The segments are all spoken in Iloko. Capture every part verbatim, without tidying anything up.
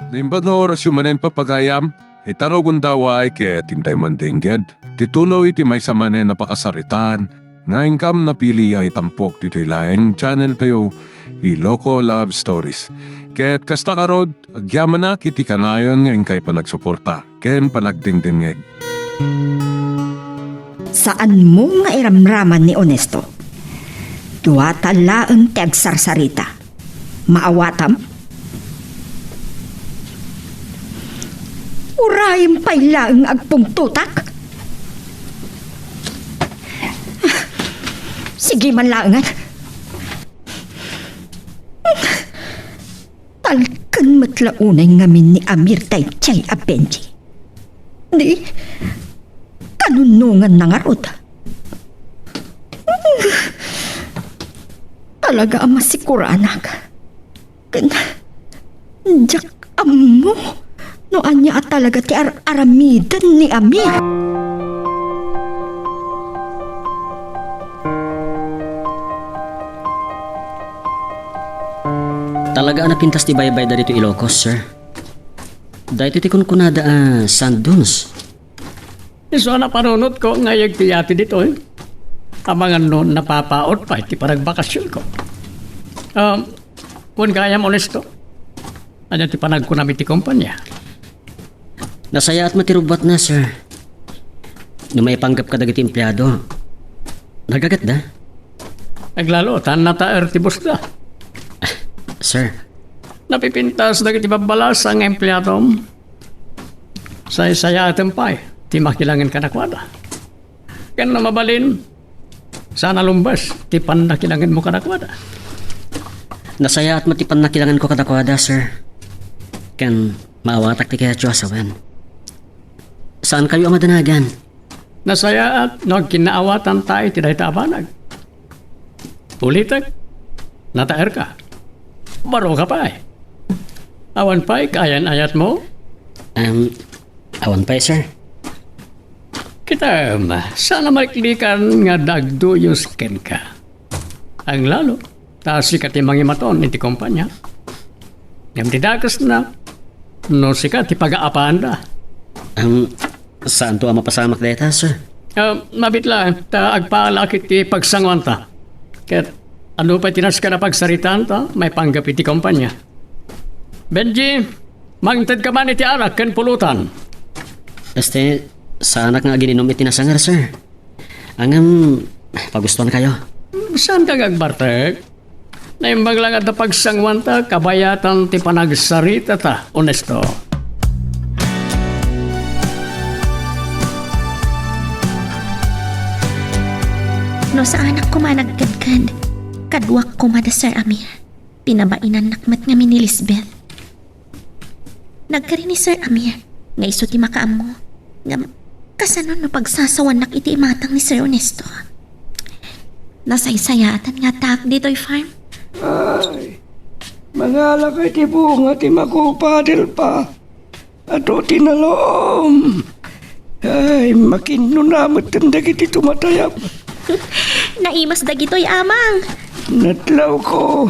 Naimbag nga orasyo manen, papagayam, ita no gundaway ket intay mandengged ti tuloy ti maysa manen a pakasaritaan nga inkam napili a itampok ditoy laeng channel tayo, Ilocos Love Stories. Ket kasta ngarud, agyamanak iti kanayon nga inkay panagsuporta ken panagdengdengngeg. Saanmo nga iramraman ni Honesto. Duata laeng ti agsarsarita. Maawatam? Urayem pay laeng agpungtotak? Sige man laengen. Talken met la unay ngamin ni Amir daydiay a Benji. Di, kanunonganna ngarud. Talaga a masikuranak. Ken, diak ammo no ania a talaga ti ar-aramiden ni Amir. Talaga a napintas ti baybayda ditoy Ilocos, sir. Daytoy ti kunkunada a sand dunes. Isu a napanunotko nga iyeg ti yate ditoy. Amangan no napapaut pay ti panagbakasionko. Ah, kuan gayam, Honesto. Ania ti panagkunam iti kompania? Nasayaat met ti rubbuatna, sir. No maipanggep kadagiti empleado, nagagatda. Aglalo ta nataer ti busda. Sir. Napipintas dagiti babbalasa nga empleadom. Saysayaatem pay ti makilangen kadakuada. Ken no mabalin, saan a lumbes ti pannakilangenmo kadakuada. Nasayaat met ti pannakilangenko kadakuada, sir. Ken maawatak ti kayatyo a sawen. Saankayo a madanagan. Nasayaat no agkinnaawatanta iti dayta a banag. Ulitek, nataerka. Baroka pay. Awan pay kaayan-ayatmo? Em, awan pay, sir. Kitaem, saan a maliklikan nga dagduyos kenka. Aglalo ta sika ti mangimaton iti kompania. Ngem ti dakesna, no sika ti pagaapaanda. Em, saanto a mapasamak dayta, sir? Ah, mabitla ta agpaalaak iti pagsanguanta. Ket ano pay ti nasken a pagsaritaanta, maipanggep iti kompania. Benji, mangtedka man iti arak ken pulutan. Este, saanak nga agin-inum iti nasanger, sir. Ngem, pagustuankayo. Saanka nga agbartek? Naimbag la nga adda pagsanguanta, kabayatan ti panagsaritata, Honesto. No saanak koma nagkedked, kaduak koma da Sir Amir. Pinabainannak met ngamin ni Lisbeth. Nagkari ni Sir Amir nga isu ti makaammo. Ngem, kasano no pagsasawannak iti imatang ni Sir Ernesto? Nasaysayaatan nga addaak ditoy farm. Ay, mangalaka iti bunga ti makupadel pa. Adu ti nalom. Ay, makinnuna metten dagiti tumatayab. Naimas dagitoy, Amang. Nadlawko.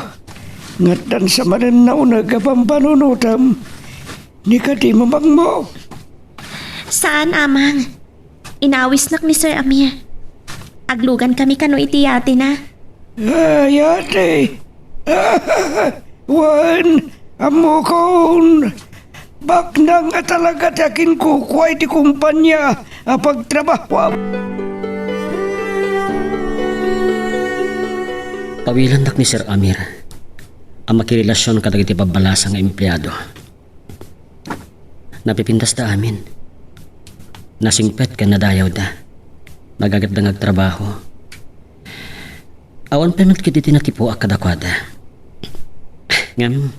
Ngatdan sa manen nauneg a pampanunotam. Ni kadi mamangmo. Saan, Amang. Inawisnak ni Sir Amir. Aglugan kami kano iti yatena. Ah, yate. Wen, ammokon. Baknang a talaga ti akinkukua iti kumpania a pagtrabahoam. Pawilandak ni Sir Amir a makirelasion kadagiti babbalasa nga empleado. Napipintasda amin. Nasingpet ken nadayawda. Nagagatda nga agtrabaho. Awan pay met ketdi ti natipuak kadakuada. Ngem,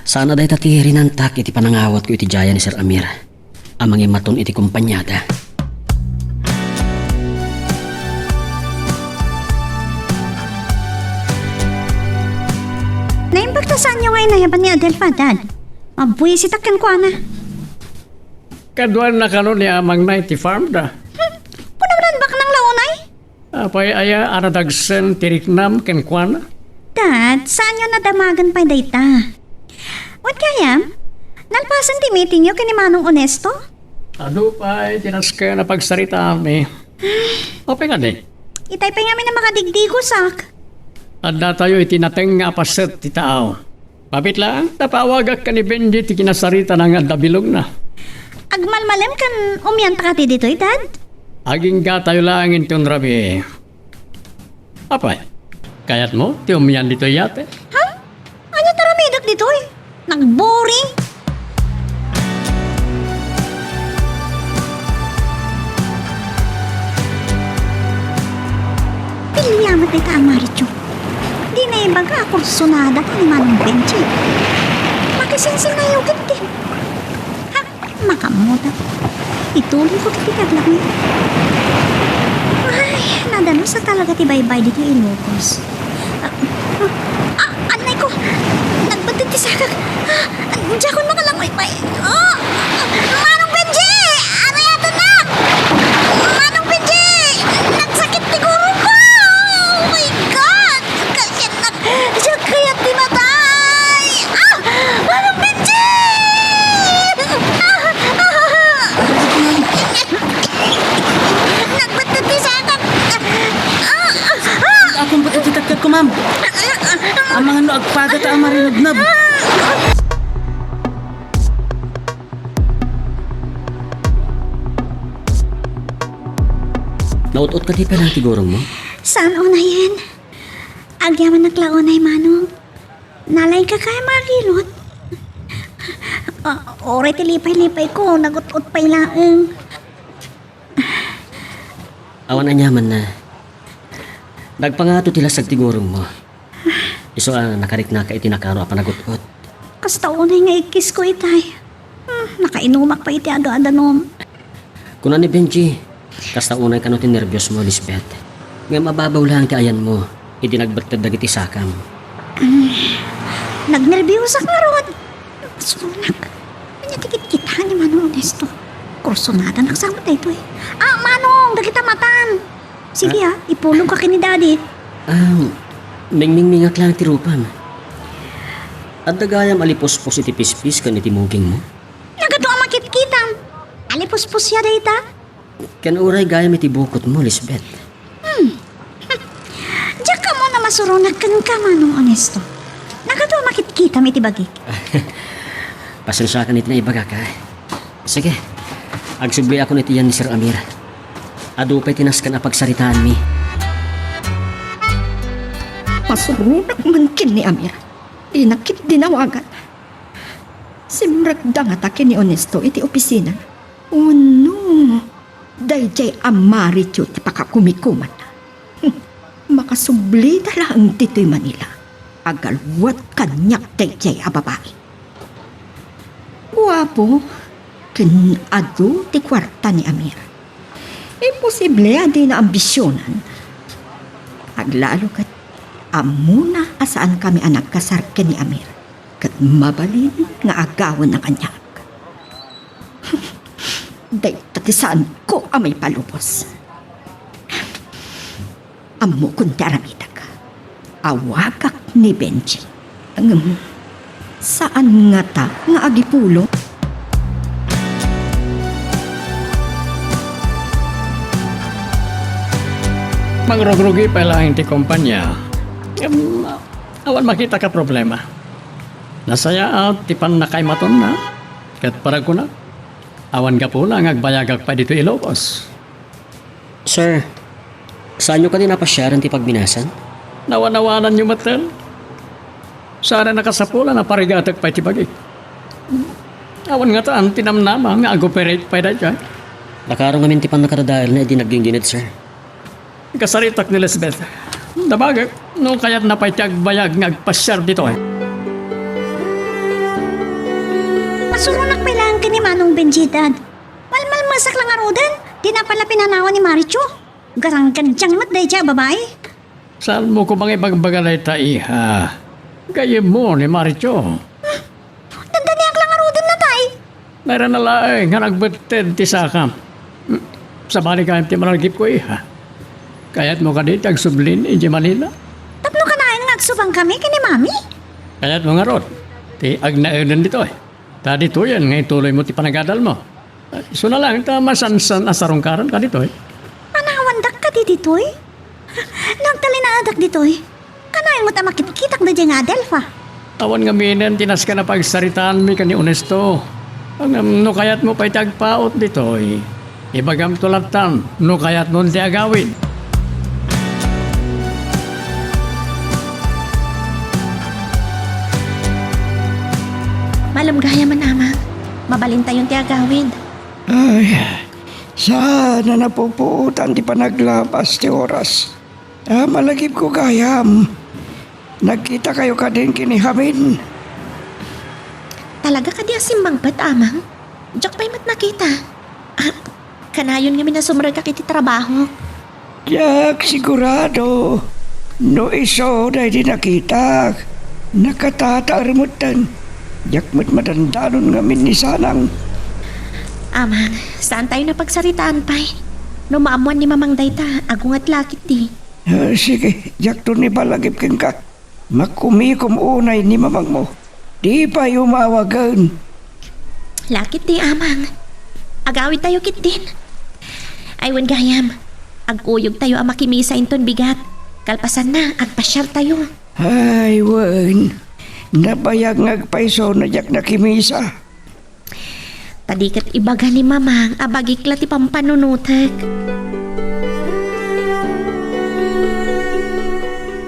saan a dayta ti rinantak iti panangawatko iti jaya ni Sir Amir a mangimaton iti kompaniada. Naimbag ta saanyo nga inayaban ni Adelfa, Dad. Mabuisitak kenkuana. Kaduana kano ni amangna iti farmda? Hmm, kunam naan baknang la unay? Apay aya a nadagsen ti riknam kenkuana? Dad, saanyo nadamagen pay dayta. Wen gayam, Nalpasen ti meetingyo ken ni Manong Onesto? Adu pay ti nasken a pagsaritaanmi. Apay kadi? Itay pay ngamin a makadigdigosak. Addatayo iti natengnga a paset ti tao. Mabit laeng, napawagak ken ni Benji ti kinasaritana nga adda bilogna. Agmalmalem ken umyanta kadi ditoy, Dad? Aginggatayo laeng inton rabii. Apay, kayatmo ti umyan ditoy yate? Ha? Ania ti aramidek ditoy? Nagboring! Piliamat dayta a Maricho. Di naibaga a kursunada ti ni Manong Benji. Makisinsinayogit din. Ha? Makammuda. Ituloy ko ti paglangi. Ay, nadanos a talaga ti baybay ditoy Ilocos. Ah, ah, ah, anay ko! Nagbetted ti sakak! Ah, diakon makalangoy pay! Ah! Manong Benji! Arayatennak! Manong Benji! Nagsakit ti gurongko! Oh my God! Kasiannak, diak kayat ti matay! Ah! Manong Benji! Ah! Ah! Nagbetted ti sakak! Ah! Ah! Ah! Akon bet iti tagkatko, ma'am. Amangan no agpaga ta a marinubnob. Naut-ot kadi pay laeng ti gurongmo? Saan unayen? Agyamannak la unay, Manong. Nalaingka kaya marilot? Ah, uray ti lipay-lipayko, nagut-ot pay laeng. Awan aniamanna. Nagpangato ti lasag ti gurongmo. Isu a nakariknaka iti nakaro a panagut-ot. Kasta unay nga ikkisko itay. Hmm, nakainumak pay iti adu-adanom. Kuna ni Benji, kasta unay kano ti nerbiosmo, Lisbeth. Ngem ababaw laeng ti ayanmo idi nagbetted dagiti sakam. Hmm, nagnerbiusak ngarud. Sunak. Ania ti kitkita ni Manong Onesto? Kursunadanak sa met daytoy. Ah, Manong, dagita matan. Sige, ah, ipulongka ken ni Daddy. Ah, mingmingmingak laeng ti rupam. Adda gayam a lipuspos iti pispis ken iti mugingmo? Nagadu a makitkitam. A lipuspos ya dayta? Ken uray gayam iti bukotmo, Lisbeth. Hmm. Diak ammo no masuronak kenka, Manong Onesto. Nagadu a makitkitam iti bagik. Pasensiakan iti naibagak, a. Sige, agsubliakon iti yan ni Sir Amir. Adu pay ti nasken a pagsaritaanmi. Masuronak man ken ni Amir. Dina ketdi nawagan. Simrekda ngata ken ni Onesto iti opisina. Wenno, daydiay a Maricho ti pakakumikumanna. Makasublida laeng ditoy Manila. Agalwat kaniak daydiay a babai. Guapo, ken adu ti kuarta ni Amir. Imposible a dina ambisionan. Aglalo ket ammona a saankami a nagkasar ken ni Amir. Ket mabalin nga agawen a kaniak. Dayta ti saanko a maipalubos. Ammokon ti aramidek. Awagak ni Benji. Ngem, saan ngata nga agipulong? Mangrugrugi pay laeng ti kompania. Ngem, awan makitaka problema. Nasayaat ti pannakaimatonna, ket paragkuna, awan gapuna nga agbayagak pay ditoy Ilocos. Sir, saanyo kadi napasiaren ti pagminasan? Nawan-awananyo metten. Saan a nakasapulan a parigatek pay ti bagik. Awan ngata ti namnama nga ag-operate pay daytoy. Nakaro ngamin ti pannakadadaelna idi nagginggined, sir. Kasaritak ni Lisbeth. Dabagek no kayatna pay ti agbayag nga agpasiar ditoy. Masuronak pay laeng ken ni Manong Benji, Dad. Malmalmesak la ngaruden, dina pay la pinanawan ni Maricho. Garanggandiang met daydiay a babai. Saanmo koma nga ibagbaga dayta, iha? Gayyemmo ni Maricho. Dandaniak la ngaruden, Tatay. Nairana laeng nga nagbetted ti sakam. Hmm, sabali gayam ti malagipko, iha. Kayatmo kadi ti agsublin idiay Manila? Tapno kanayon nga agsubangkami ken ni Mami? Kayatmo ngarud ti agnaeden ditoy? Ta ditoyen nga ituloymo ti panagadalmo. Isuna laeng ta masansan a sarungkaranka ditoy. Panawandak kadi ditoy? No agtalinaedak ditoy, kanayon met a makitkitak daydiay nga Adelfa. Awan ngaminen ti nasken a pagsaritaanmi ken ni Honesto. Ngem no kayatmo pay ti agpaut ditoy, ibagamto lattan no kayatmon ti agawid. Malem gayamen, Amang. Mabalintayon ti agawid. Ay, saan a napupuotan ti panaglabas ti oras. Ah, malagipko gayam. Nagkitakayo kadin ken ni Jamin? Talaga kadi a simmangpet, Amang? Diak pay met nakita. Ah, kanayon ngamin a sumrekak iti trabahok. Diak sigurado no isu daydi nakitak. Nakatataer metten. Diak met madandanon ngamin ni Sanang. Amang, saantayon a pagsaritaan pay. No maammoan ni Mamang dayta, agunget la ketdi. Ah, sige, diakton ibalagip kenka. Makumikom unay ni mamangmo. Di pay umawagen. La ketdi, Amang. Agawidtayo ketdin. Ay, wen gayam. Agkuyogtayo a makimisa inton bigat. Kalpasanna, agpasiartayo. Ay, wen. Nabayag nga agpayso no diak nakimisa. Ta di ket ibaga ni Mamang a bagik la ti pampanunotek.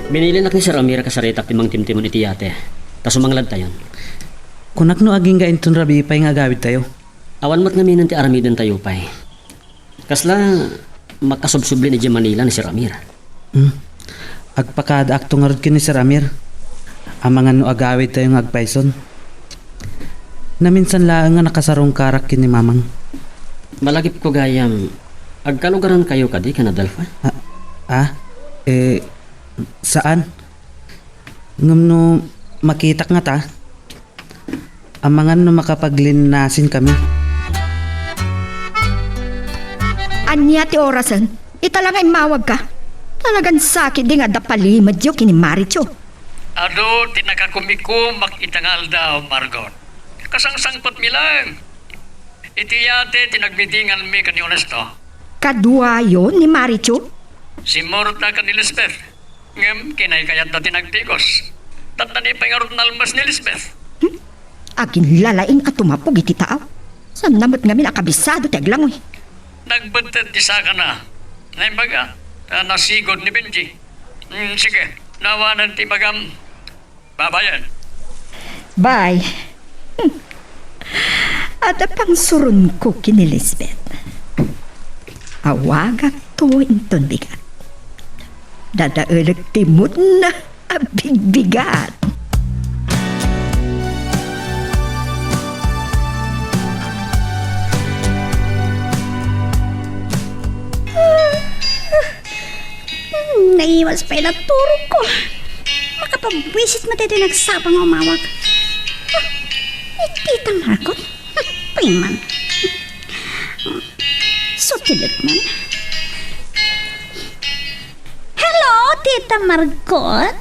Binilinak ni Sir Amir a kasaritak ti mangtimtimon iti yate, ta sumangladtayon. Kunak no agingga inton rabii pay nga agawidtayo. Awan met ngaminen ti aramidentayo pay. Kasla makasubsubli idiay Manila ni Sir Amir. Hmm. Agpakadaakto ngarud ken ni Sir Amir. Amangan no agawidtayo nga agpayson. Naminsan laeng nga nakasarungkarak ken ni Mamang. Malagipko gayam, agkalugarankayo kadi ken Adelfa? Ah, ah? Eh, saan? Ngem no makitak ngata, amangan no makapaglinnasin kami. Ania ti orasen? Ita la nga immawagka. Talagan sakit di nga adda palimedyo ken ni Maricho. Adu ti nakakumikumak ita nga aldaw, Margot. Kasangsangpetmi laeng. Iti yate ti nagmitinganmi ken ni Honesto. Kaduayo ni Maricho? Simmurotda ken ni Lisbeth. Ngem kinaykayatda ti nagtikos. Dandani pay ngarud nalmes ni Lisbeth. Hmm? Aginlalaing a tumapog iti taaw. Saanna met ngamin a kabisado ti aglangoy. Nagbetted ti sakana. Naimbag a, ta nasigud ni Benji. Hmm, sige, no awanen ti ibagam, babayen. Bye. Hmm. Adda pangsuronko ken ni Lisbeth. Awagakto inton bigat. Dadaelek ti moodna a bigbigat. Hmm, naiwas pay la turogko. Makapabwisit met daytoy nagsapa nga umawag. Ah, ni Tita Margot? Hmm, pay man. Sutilet man. Hello, Tita Margot?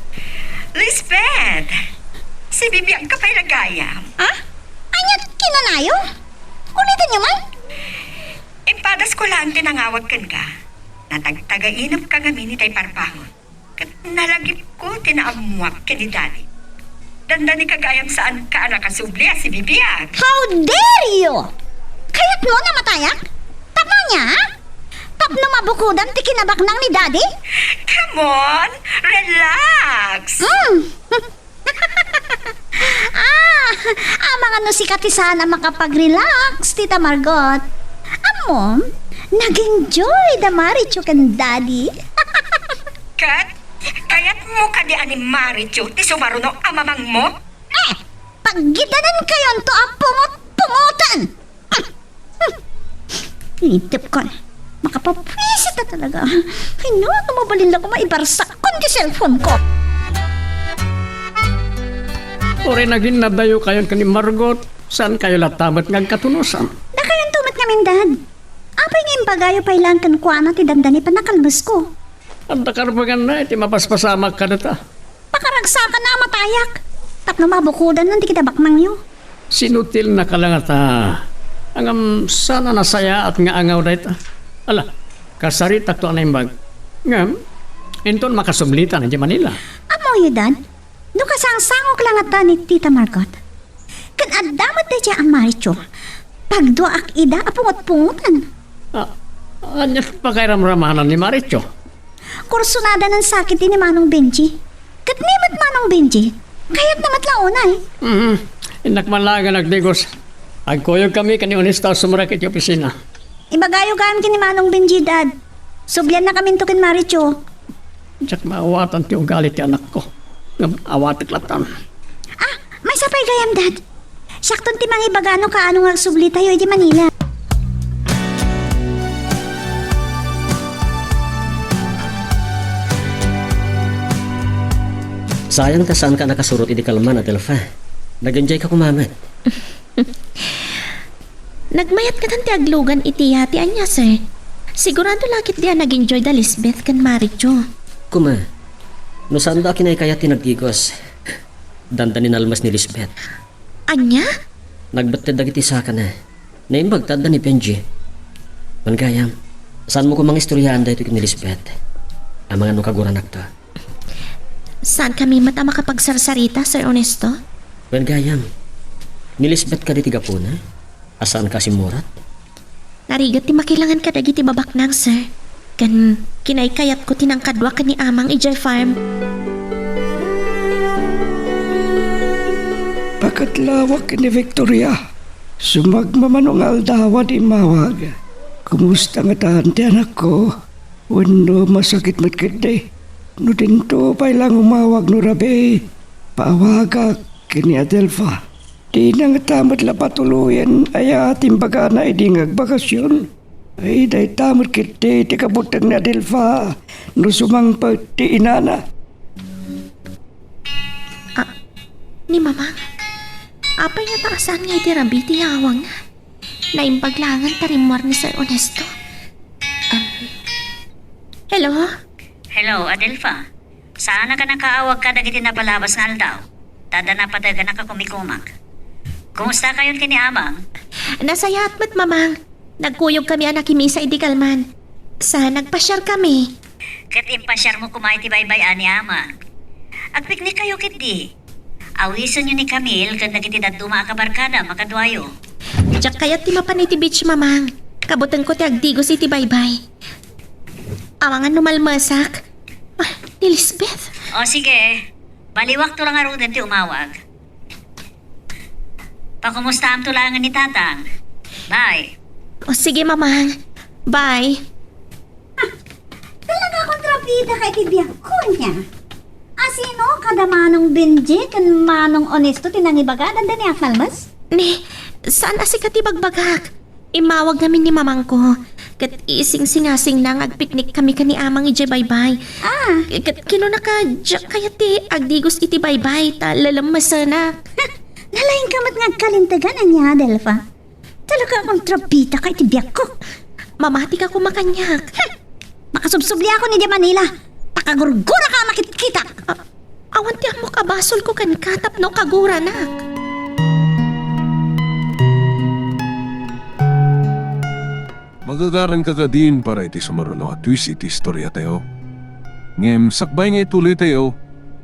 Lisbeth! Sibibiagka pay la gayam. Ah? Ania ti kinanayo? Ulitanyo man? Impadasko laeng ti nangawag kenka. Natagtagainepka ngamin itay parpangon. Ket nalagipko ti naammoak ken ni Daddy. Dandanika gayam saanka a nakasubli a sibibiag. How dare you? Kayatmo a matayak? Tapno ania, ha? Tapno mabukodan ti kinabaknang ni Daddy? Come on, relax. Hmm. Ah, amangan no sika ti saan a makapag-relax, Tita Margot. Ammom, nag-enjoy da Maricho ken Daddy. Ket, kayatmo kadi a ni Maricho ti sumaruno a mamangmo? Eh, paggidanenkayon to a pungot-pungoten. Inintipkon. Makapapwisit a talaga. Ay, no, no, mabalin la koma ibarsak kon ti cellphone ko. Uray naginnadayokayon ken ni Margot, saankayo latta met nga agkatunosan? Dakayon to met ngamin, Dad. Apay nga imbagayo pay laeng kenkuana ti dandani pannakalmesko? Adda karbenganna iti mapaspasamak kadata. Pakaragsakanna a matayak. Tapno mabukodan ti kinabaknangyo. Sinutilnaka la ngata. Ngem saan a nasayaat nga angaw dayta. Ala, kasaritakto a naimbag. Ngem, inton makasublita na di Manila. Ammoyo, Dad, no kasangsangok la ngata ni Tita Margot. Ken adda met daydiay a Maricho. Pagduaak ida a pungot-pungotan. Ah, ania ti pakairamramanan ni Maricho? Kursonada nan sakit ni Manong Benji. Ket ni met Manong Benji, kayatna met la unay. Mhm. Innak man laeng nga nagdigos. Agkuyogkami ken ni Onesto a sumrek iti opisina. Ibagayo gayam ken ni Manong Benji, Dad. Subliannakaminto ken Maricho. Diak maawatan ti ugali ti anakko. Ngem awatek latta. Ah, maysa pay gayam, Dad. Siakton ti mangibaga no kaano nga agsublitayo iti Manila. Sayang ta saanka a nakasurot iti kalman, Adelfa. Nag-enjoyka koma met. Nagmayat katan ti aglugan iti yate ania, sir? Sigurado la ketdi a nag-enjoy da Lisbeth ken Maricho. Kuma, no saanda a kinaykayat ti nagdigos, danda ni nalmes ni Lisbeth. Ania? Nagbetted dagiti sakana. Naimbag ta adda ni Benji. Wen gayam, saanmo koma nga istoriaan daytoy ken ni Lisbeth. Amangan no kaguranakto. Saankami met a makapagsarsarita, Sir Ernesto? Wen gayam, ni Lisbeth kadi ti gapuna a saanka a simmurat? Narigat ti makilangan kadagiti babaknang, sir. Ken kinaykayatko ti nangkadua ken ni Amang idiay farm. Pakatlawak ken ni Victoria. Sumagmamano nga aldawan ti immawag. Kumusta ngatan ti anakko? Wenno masakit met ketdi? No dinto pay la umawag no rabii, paawagak ken ni Adelfa. Dina ngata met la patuloyen aya ti imbagana idi nga agbakasyon. Ay, dayta met ketdi ti kabuteng ni Adelfa no sumangpet ti inana. Ah, ni Mamang, apay ngata a saan nga idi rabii ti yaawangna? Naimbag laengen ta rimmuar ni Sir Ernesto. Um, hello? Hello, Adelfa. Saanak a nakaawag kadagiti napalabas nga aldaw? Ta adda napateganak a kumikumak. Kumustakayon ken ni Amang? Nasayaat met, Mamang. Nagkuyogkami a nakimisa idi kalman. Sa nagpasiarkami. Ket impasiarmo koma iti baybay-an ni Amang. Agpiknikkayo ketdi. Awisenyo ni Camille ken dagiti dadduma a kabarkadam a kaduayo. Diak kayat ti mapan iti beach, Mamang. Kabutengko ti agdigos iti baybay. Amangan no malmesak. Ah, ni Lisbeth. O, sige. Baliwakto la ngaruden ti umawag. Pakumustaamto laengen ni Tatang. Bye. O, sige, Mamang. Bye. Ah, talaga a kontrabida ka iti biagko, ania? Asino kada Manong Benji ken Manong Onesto ti nangibaga, danda ni Aknalmes? Ni, saan a sika ti bagbagak? Immawag ngamin ni mamangko, ket isingsingasingna nga agpiknikkami ken ni Amang idiay baybay. Ah. Ket kinunaka, diak kayat ti agdigos iti baybay, ta lalemmesenak. Ha! Nalaingka met nga agkalintegan, ania, Adelfa? Talaga a kontrabida ka iti biagko. Mamatika koma kaniak. Hmm. Makasubsubliakon idiay Manila. Pakagurguraka a makitkitak. A-, awan ti ammok a basolko kenka tapno kaguranak. Magagaranka kadin para iti sumaruno a twist iti istoriatayo. Ngem sakbay nga ituloytayo,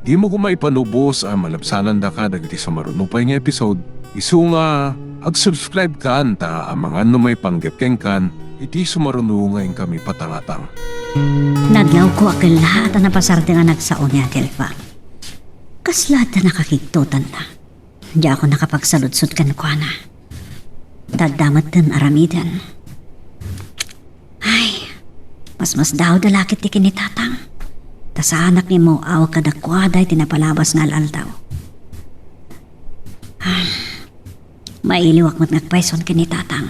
dimo koma ipanubos a malabsanandaka dagiti sumaruno pay nga episode, isu nga ag-subscribe kan ta amangan no maipanggep kenkan iti sumaruno nga inkami patangatang. Nadlawko a kellaat a napasardeng a nagsao ni Adelfa. Kasla adda nakakigtotanna. Diakon nakapagsaludsod kenkuana. Ta adda metten aramiden. Ay, masmasdaawda la ketdi ken ni Tatang. Ta saanak nga immaw-awag kadakuada iti napalabas nga al-aldaw. Ah, mailiwak met nga agpayson ken ni Tatang.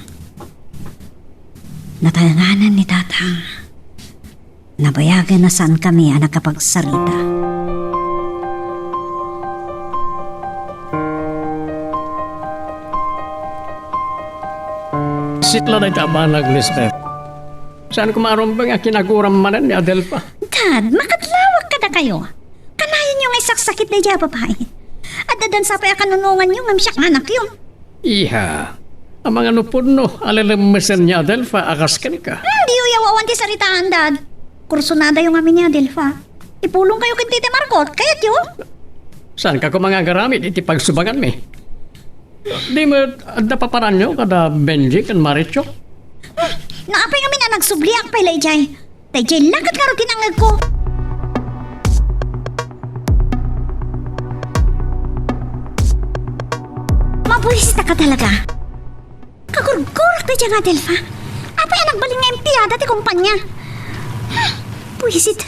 Nataenganen ni Tatang. Nabayagen a saankami a nakapagsarita. Sika la dayta a banag, Lisbeth. Saan koma a rumbeng a kinaguram manen ni Adelfa? Dad, makadlawak kadakayo. Kanayon yo nga isaksakit daydiay a babai. Adda dansa pay a kanunongan yo ngem siak nga anak yo. Iha, amangan no pudno a lelemmesen ni Adelfa a kas kenka. Hmm, diyo yaw awan ti saritaan, Dad. Kursunadayo ngamin ni Adelfa. Ipulongkayo ken Tita Marcot, kayatyo? Saanka koma nga agaramid iti pagsubaganmi? Di met adda papananyo kada Benji ken Maricho? Hmm, no apay ngamin a nagsubliak pay la idiay. Daydiay la ket ngarud ti nangngegko. Mabuisit ka talaga. Kagurgurak daydiay nga Adelfa. Apay a nagbalin nga empleada ti kompania? Hmm, buisit.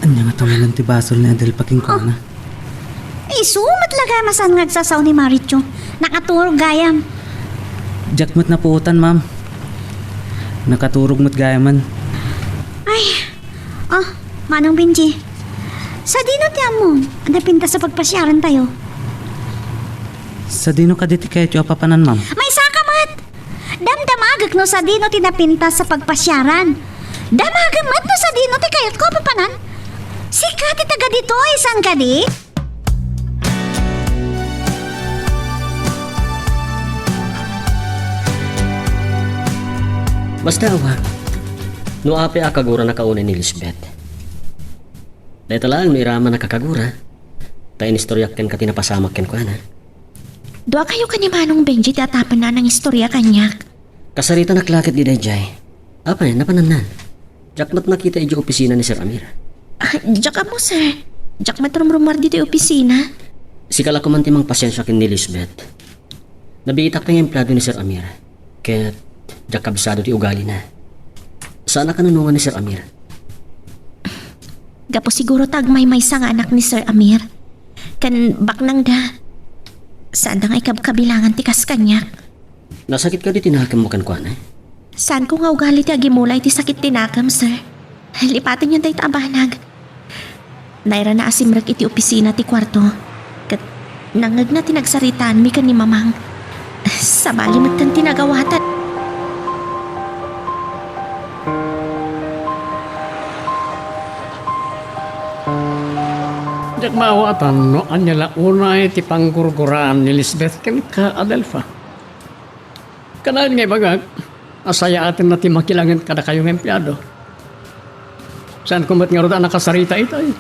Ania nga tamanan ti basol ni Adelfa kenkuana? Oh. Isu met la gayam a saan nga agsasao ni Maricho. Nakaturog gayam. Diak met napuotan, ma'am. Nakaturog met gayamen. Ay. Oh, Manong Benji. Sadino ti ammom a napintas a pagpasiarantayo? Sadino kadi ti kayatyo a papanan, ma'am? Maysaka met! Damdamagek no sadino ti napintas a pagpasiaran. Damagem met no sadino ti kayatko a papanan. Sika ti taga ditoy, saan kadi? Basta awa, no apay a kagura nakaunay ni Lisbeth. Dayta laeng no iraman a kakagura, ta inistoriak kenka ti napasamak kenkuana. Duakayo ken ni Manong Benji ti atapenna a nangistoria kaniak. Kasaritanak la ket daydiay. Apay, napanannan? Diak met nakita idiay opisina ni Sir Amir. Ah, diak ammo, sir. Diak met rumrumuar ditoy opisina. Sika la koman ti mangpasiensia ken ni Lisbeth. Nabiitak pay nga empleyado ni Sir Amir. Ket diak kabsado ti ugalina. Saan a kanunongan ni Sir Amir? Gapu siguro ta agmaymaysa nga anak ni Sir Amir. Ken baknangda, saanda nga ikabkabilangan ti kas kaniak. Nasakit kadi ti nakemmo kenkuana? Saanko nga ugali ti agimula iti sakit ti nakem, sir. Lipatenyo dayta a banag. Nairana a simrek iti opisina ti kuarto, ket nangngegna ti nagsaritaanmi ken ni Mamang. Sabali metten ti nagawatan. Diak maawatan no ania la unay ti panggurguraan ni Lisbeth kenka, Adelfa. Kanayon nga ibagak a sayaatenna ti makilangen kadakayo nga empleado. Saanko met ngarud a nakasarita itay.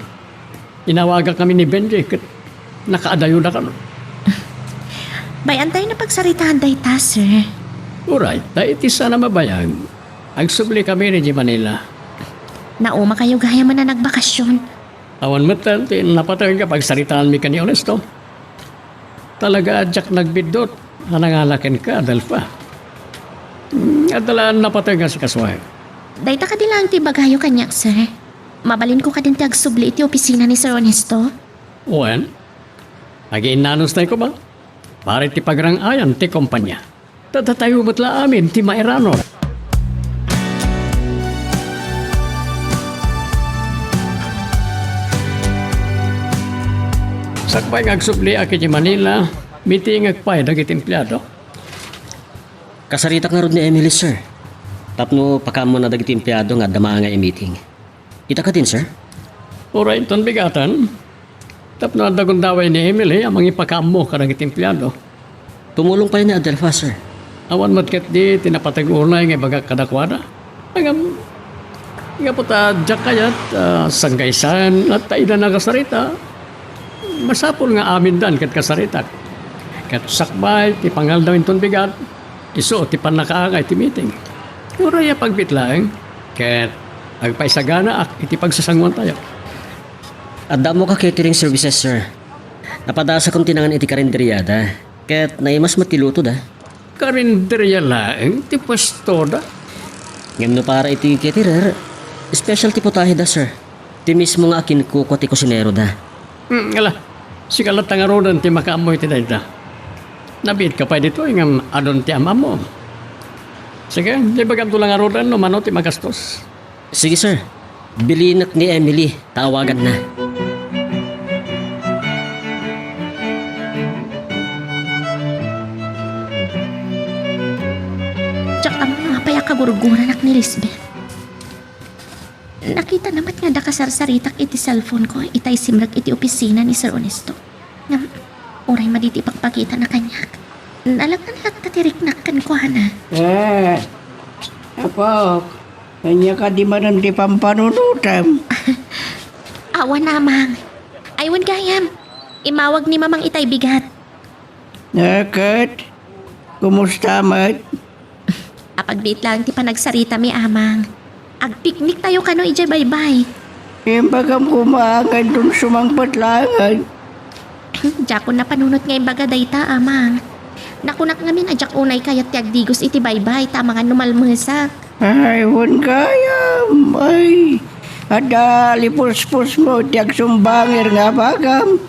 Inawagakami ni Benji ket nakaadayoda kano. Bay-antayo a pagsaritaan dayta, sir. Uray, ta iti saan a mabayag, agsublikami idiay Manila. Naumakayo gayamen a nagbakasyon. Awan metten ti napateg a pagsaritaanmi ken ni Honesto. Talaga a diak nagbiddut a nangala kenka, Adelfa. Hmm, adda la napateg a sikasuay. Dayta kadi laeng ti ibagayo kaniak, sir? Mabalinko kadin ti agsubli iti opisina ni Sir Honesto? Wen, agiinnanostay koma para iti pagrang-ayan ti kompania. Ta datayo met la amin ti mairanod. Sakbay nga agsubliak iti Manila, mitingek pay dagiti empleado. Kasaritak ngarud ni Emily, sir. Tapno pakaammona dagiti empleado nga adda maangay a meeting. Ita kadin, sir? Uray inton bigaten, tapno adda gundaway ni Emily a mangipakaammo kadagiti empleado. Tumulong pay ni Adelfa, sir. Awan met ketdi ti napateg unay nga ibagak kadakuada. Ngem, gapu ta diak kayat, ah, sanggaysaen ta ida nakasarita, masapul nga amindan ket kasaritak. Ket sakbay ti pangaldaw inton bigat, isu ti pannakaangay ti meeting. Uray a pagbiit laeng, ket agpaisaganaak iti pagsasangoantayo. Adda ammo ka catering services, sir. Napadasakon ti nangan iti karinderiada, ket naimas met ti lutoda. Karinderia laeng ti puestoda? Ngem no para iti caterer, special ti putaheda, sir. Ti mismo nga akinkukua ti kusineroda. Hmm, ala, sika latta ngaruden ti makaammo iti dayta. Nabiitka pay ditoy ngem adun ti am-ammom. Sige, ibagamto la ngaruden no mano ti magastos. Sige, sir. Bilinek ni Emily ta awaganna. Diak ammo no apay a kagurguranak ni Lisbeth. Nakitana met nga adda kasarsaritak iti cellphone ko itay simrek iti opisina ni Sir Honesto. Ngem, uray madi ti ipakpakitana kaniak. Nalagnalag ta ti riknak kenkuana. Eh, apok, ania kadi manen ti pampanunotem? Awan, Amang. Ay, wen gayam. Immawag ni Mamang itay bigat. Eh, ket? Kumusta met? Apagbiit laeng ti panagsaritami, Amang. Agpiknik tayo kano idiay baybay. Imbagam koma nga inton sumangpet laengen. Diakon napanunot nga imbaga dayta, Amang. Nakunak ngamin a diak unay kayat ti agdigos iti baybay, ta amangan no malmesak. Ay, wen gayam. Ay, adda lipuspos mo ti agsumbangir nga abagam.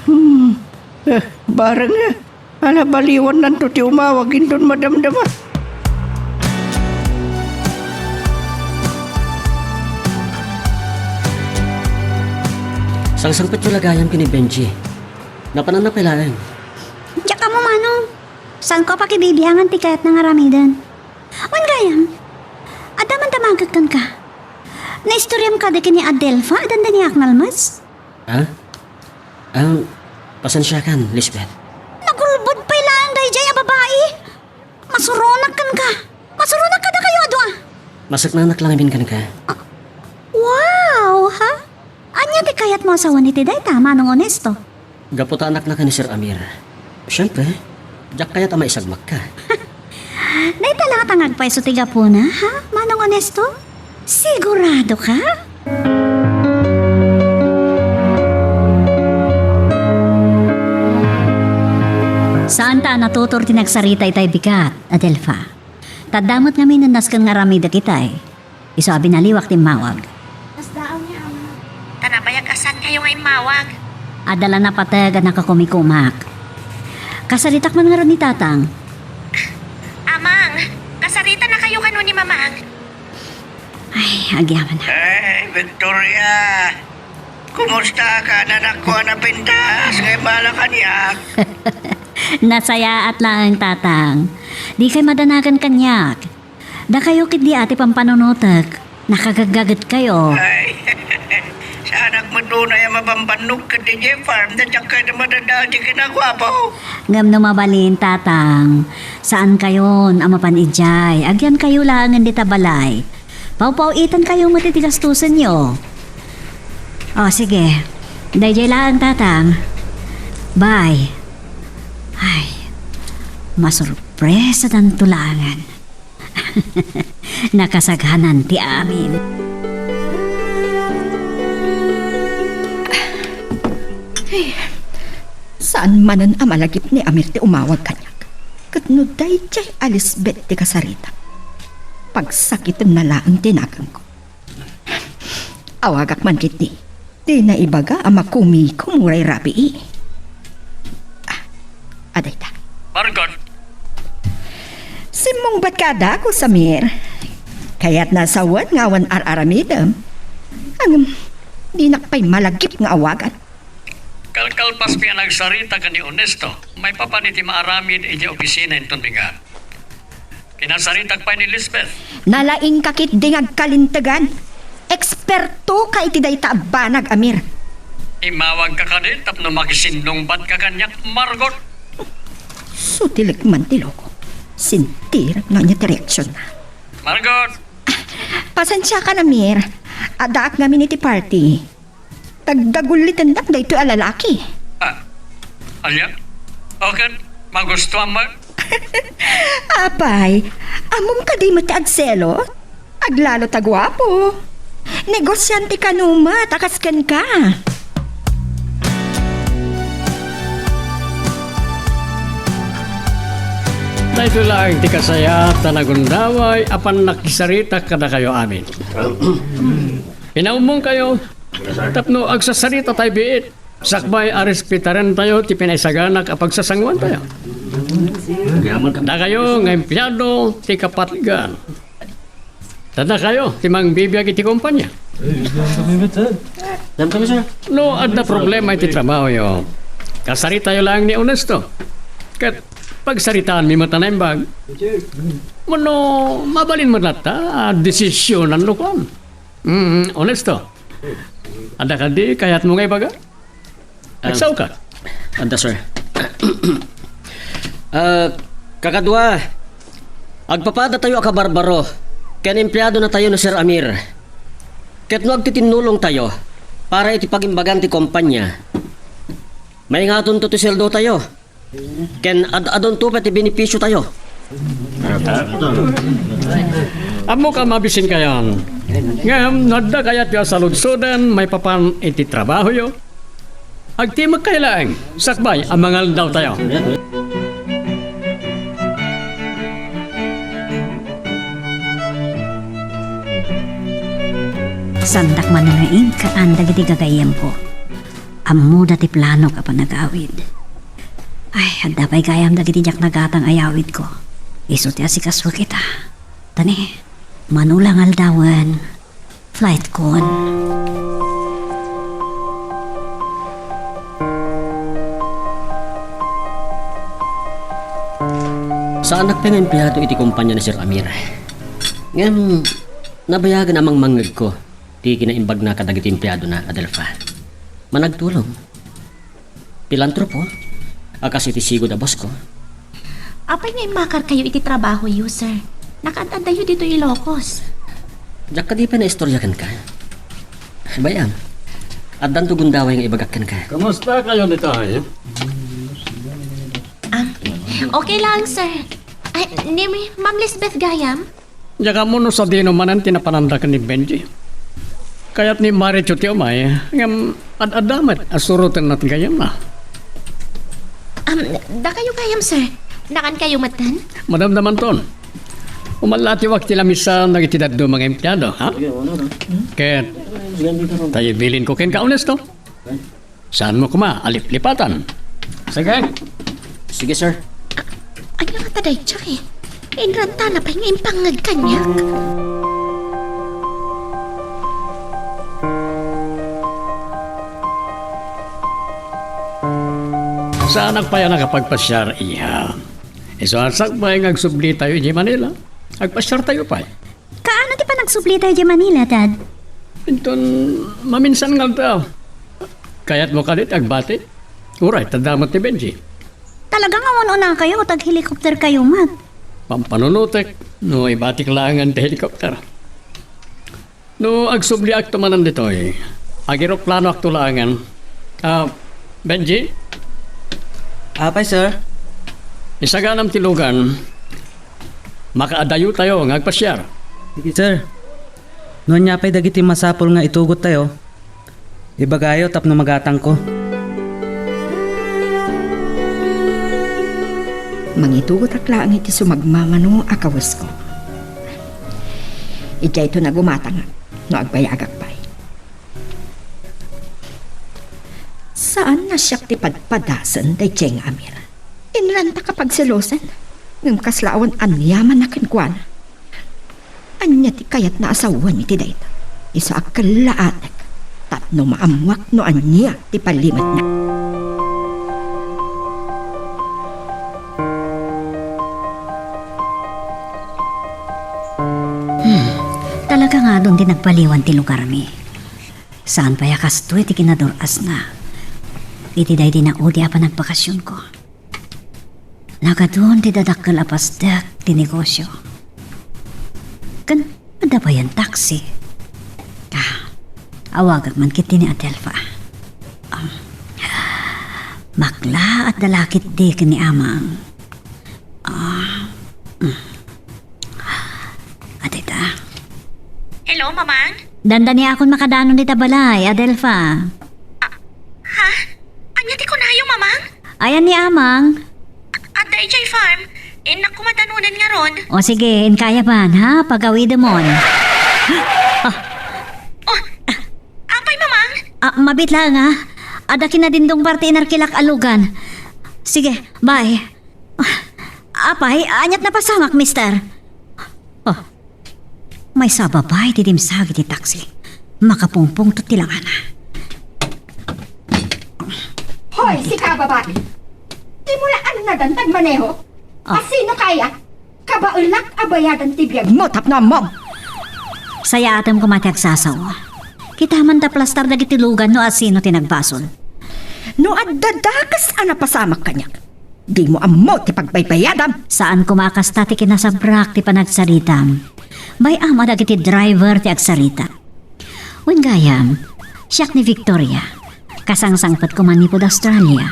Hmm. Eh, bareng, eh. Ala, baliwannanto ti umawag inton madamdama. Sangsangpetyo la gayam ken ni Benji. Napananna pay laeng. Diak ammo, Manong. Saanko a pakibibiangan ti kayatna nga aramiden. Wen gayam, adda man damagek kenka. Naistoriam kadi ken ni Adelfa a dandaniak nalmes? Ha? Ah, pasensiakan, Lisbeth. Nagulbod pay laeng daydiay a babai. Masuronak kenka. Masuronak kadakayo a dua. Masaknanak la ngamin kenka. Ah, wow, ha? Ania ti kayatmo a sawen iti dayta, Manong Onesto? Gapu ta anakna ken ni Sir Amir. Siempre, diak kayat a maisagmakka. Dayta laeng a tangag pay isu ti gapuna, ha, Manong Onesto? Sigurado ka? Saanta a natutor ti nagsarita itay bigat, Adelfa. Ta adda met ngamin a nasken nga aramidek itay. Isu a binaliwak ti immawag. Kasdaaw ni Ama. Ta nabayag a saankayo nga immawag. Adda la napateg a nakakumikumak. Kasaritak man ngarud ni Tatang. Amang, kasaritanakayo kano ni Mamang? Ay, agyaman na. Ay, Victoria! Kumusta ka, anakko a napintas nga immala kaniak? Nasayaat laeng, Tatang. Dikay madanagan kaniak. Dakayo ketdi a ti pampanunotek, nakagaggagetkayo. Ay, saanak met unay a mabambannog ketdi idiay farm, ta diak kayat a madadael ti kinaguapo. Ngem no mabalin, Tatang, saankayon a mapan idiay. Agyankayo laengen dita balay. Pawpaw-itankayo met iti gastusenyo. O, sige. Daydiay laeng, Tatang. Bye. Ay, masurpresadanto laengen. Nakasaghanan ti amin. Ay, saan manen a malagip ni Amir ti umawag kaniak. Ket no daydiay a Lisbeth ti kasarita, pagsakitenna laeng ti naganko. Awagak man ketdi ti naibaga a makumikom uray rabii. Ah, adayta. Margot. Simmungbatka a dagus, Amir. Kayatna a sawen nga awan ar-aramidem. Ngem, dinak pay malagip nga awagan. Kalkalpas pay a nagsarita ken ni Onesto maipapan iti maaramid idiay opisina inton bigat. Kinasaritak pay ni Lisbeth. Nalaingka ketdi nga agkalintegan. Ekspertoka iti dayta a banag, Amir. Immawagka kadi tapno makisinnungbatka kaniak, Margot? Sutilek man ti loko. Sintirak no ania ti reaksionna. Margot! Pasensiakan, Amir. Addaak ngamin iti party. Tagdagullitendak daytoy a lalaki. Ah, ania? O ket, magustuam met? Apay, ammom kadi met ti agselo? Aglalo ta guapo. Negosiante kano met a kas kenka. Daytoy laeng ti kasayaat a nagundaway a pannakisaritak kadakayo amin. Pinaumongkayo tapno agsasaritatayo biit. Sakbay a respetarentayo ti pinaisaganak a pagsasanguantayo. Dakayo nga empleyado ti kapatgan. Ta dakayo ti mangbibiag iti kompania. Diyan kami, sir. No adda problema iti trabahoyo, kasaritayo laeng ni Onesto. Ket pagsaritaanmi met a naimbag. Wenno, mabalin met latta a desisionanno kuan. Mm, Onesto. Adda kadi kayatmo nga ibaga? Ah, agsaoka? Adda, sir. Ah, kakadua, agpapadatayo a kabarbaro ken empleadonatayo ni Sir Amir. Ket no agtitinnulongtayo para iti pagimbagan ti kompania, maingatonto ti sueldotayo. Ken ad-adunto pay ti benepisiotayo. Ammok a mabisinkayon. Ngem no adda kayatyo a saludsoden maipapan iti trabahoyo, agtimekkay laeng sakbay a mangaldawtayo. Saandak manen nga inkaan dagiti gagayyemko. Ammoda ti planok a panagawid. Ay, adda pay gayam dagiti diak nagatang a yawidko. Isu ti asikasoek ita. Ta ni, mano la nga aldawen, flightkon. Saanak pay nga empleado iti kompania ni Sir Amir. Ngem, nabayagen a mangmangngegko ti kinaimbagna kadagiti empleadona, Adelfa. Managtulong. Pilantropo a kas iti sigud a bossko. Apay nga immakarkayo iti trabahoyo, sir? Nakaad-addayo ditoy Ilocos. Diak kadi pay naistorya kenka? Bay-am, addanto gundaway nga ibagak kenka. Kumusta kayo ni Tay? Ah, okay lang, sir. Ay, ni Ma'am Lisbeth gayam? Diak ammo no sadino manen ti napananda ken ni Benji. Kayat ni Marichu ti umay, ngem ad-adda met a surotenna ti gayyemna. Am, dakayo gayam, sir. Nakaankayo metten? Madamdamanton. Umallatiwak ti lamisa dagiti dadduma nga empleado, ha? Ket, ta ibilinko kenka, Onesto. Saanmo koma a liplipatan? Sige. Sige, sir. Ania ngata daytoy? Inrantana pay nga impangngeg kaniak. Saanak pay a nakapagpasiar, iha. Isu a sakbay nga agsublitayo idiay Manila, agpasiartayo pay. Kaano ti panagsublitayo idiay Manila, Dad? Inton maminsan nga aldaw. Kayatmo kadi ti agbati? Uray, ta adda met ni Benji. Talaga nga un-unakayo, tag-helicopterkayo met. Pampanunotek, no ibatik laengen ti helicopter. No agsubliakto manen ditoy, ageroplanoakto laengen. Ah, Benji? Apay, sir? Isaganam ti lugan. Makaadayotayo nga agpasiar. Sige, sir. No ania pay dagiti masapul nga itugottayo, ibagayo tapno magatangko. Mangitugotak laeng iti sumagmamano a kawesko. Idiayto nagumatangak no agbayagak pay. Saan a siak ti padpadasen daydiay nga Amir. Inranta ka pagselosen, ngem kasla awan aniaman a kenkuana. Ania ti kayatna a sawen iti dayta? Isu a kellaatek tapno maammuak no ania ti palimetna. Hmm, talaga nga adun ti nagbaliwan ti lugarmi. Saan pay a kastoy ti kinadur-asna iti daydi naudi a panagpakasionko. Nagadun ti dadakkel a pasdek ti negosio. Ken adda payen taxi. Ah, awagak man ketdi ni Adelfa. Ah, makla, adda la ketdi ken ni Amang. Ah, mm. Adita. Hello, Mamang? Dandaniakon makadanon dita balay, Adelfa. Ah, ha? Ania ti kunayo, Mamang? Ayan ni Amang. Adda idiay farm. Innak koma danonen ngarud. O sige, inkaya man, ha? Pagawidemon. Ah. Oh, apay, Mamang? Ah, mabit lang, ha? Adda kinadindong parti inarkilak a lugan. Sige, bye. Ah, apay, aniat napasamak, mister? Oh. Maysa a babai ti dimsag iti taxi. Makapungpungtot ti langana. Hoy, sika, babai! Dimo la annadan ti agmaneho? Ah. Asino kaya? Kabaelak a bayadan ti biagmo tapno ammom! Sayaatem koma ti agsasao. Kita man ta plastar dagiti lugan no asino ti nagbasol. No adda dakes a napasamak kaniak, Dimo ammo ti pagbaybayadam. Saan koma a kasta ti kinasabrak ti panagsaritam. Bay-am a dagiti driver ti agsarita. Wen gayam, siak ni Victoria. Kasangsangpetko manipud Australia.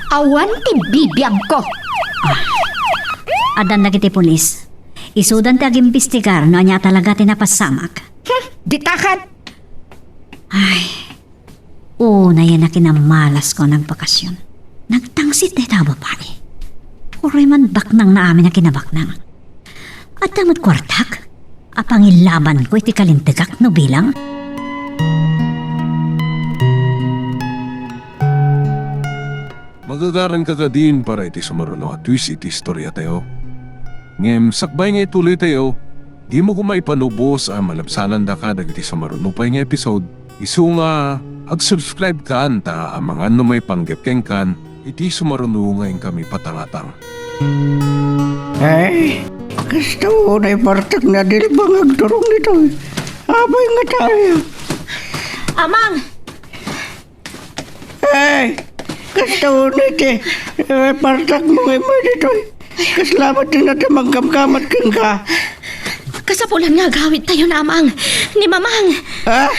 Awan ti bibiagko. Addan dagiti pulis. Isudan ti agimbestigar no ania talaga ti napasamak. Hmm, ditakan. Ay, unayen a kinamalasko a nagbakasyon. Nagtangsit dayta a babai. Uray man baknang na amin a kinabaknang. Adda met kuartak a pangilabanko iti kalintegak no bilang. Magagaranka kadin para iti sumaruno a twist iti istoriatayo. Ngem sakbay nga ituloytayo, dimo koma ipanubos a malabsanandaka dagiti sumaruno pay nga episode. Isu nga, ag-subscribe kan ta amangan no maipanggep kenkan iti sumaruno nga inkami patangatang. Ay, kasta unay partak na dilbang agturong ditoy. Apay nga tayo? Amang! Ay, kasta unay ti, eh, partak mo nga immay ditoy. Kasla met ti nadamagkamkamat kenka. Kasapulan nga agawidtayon, Amang. Ni Mamang. Ha?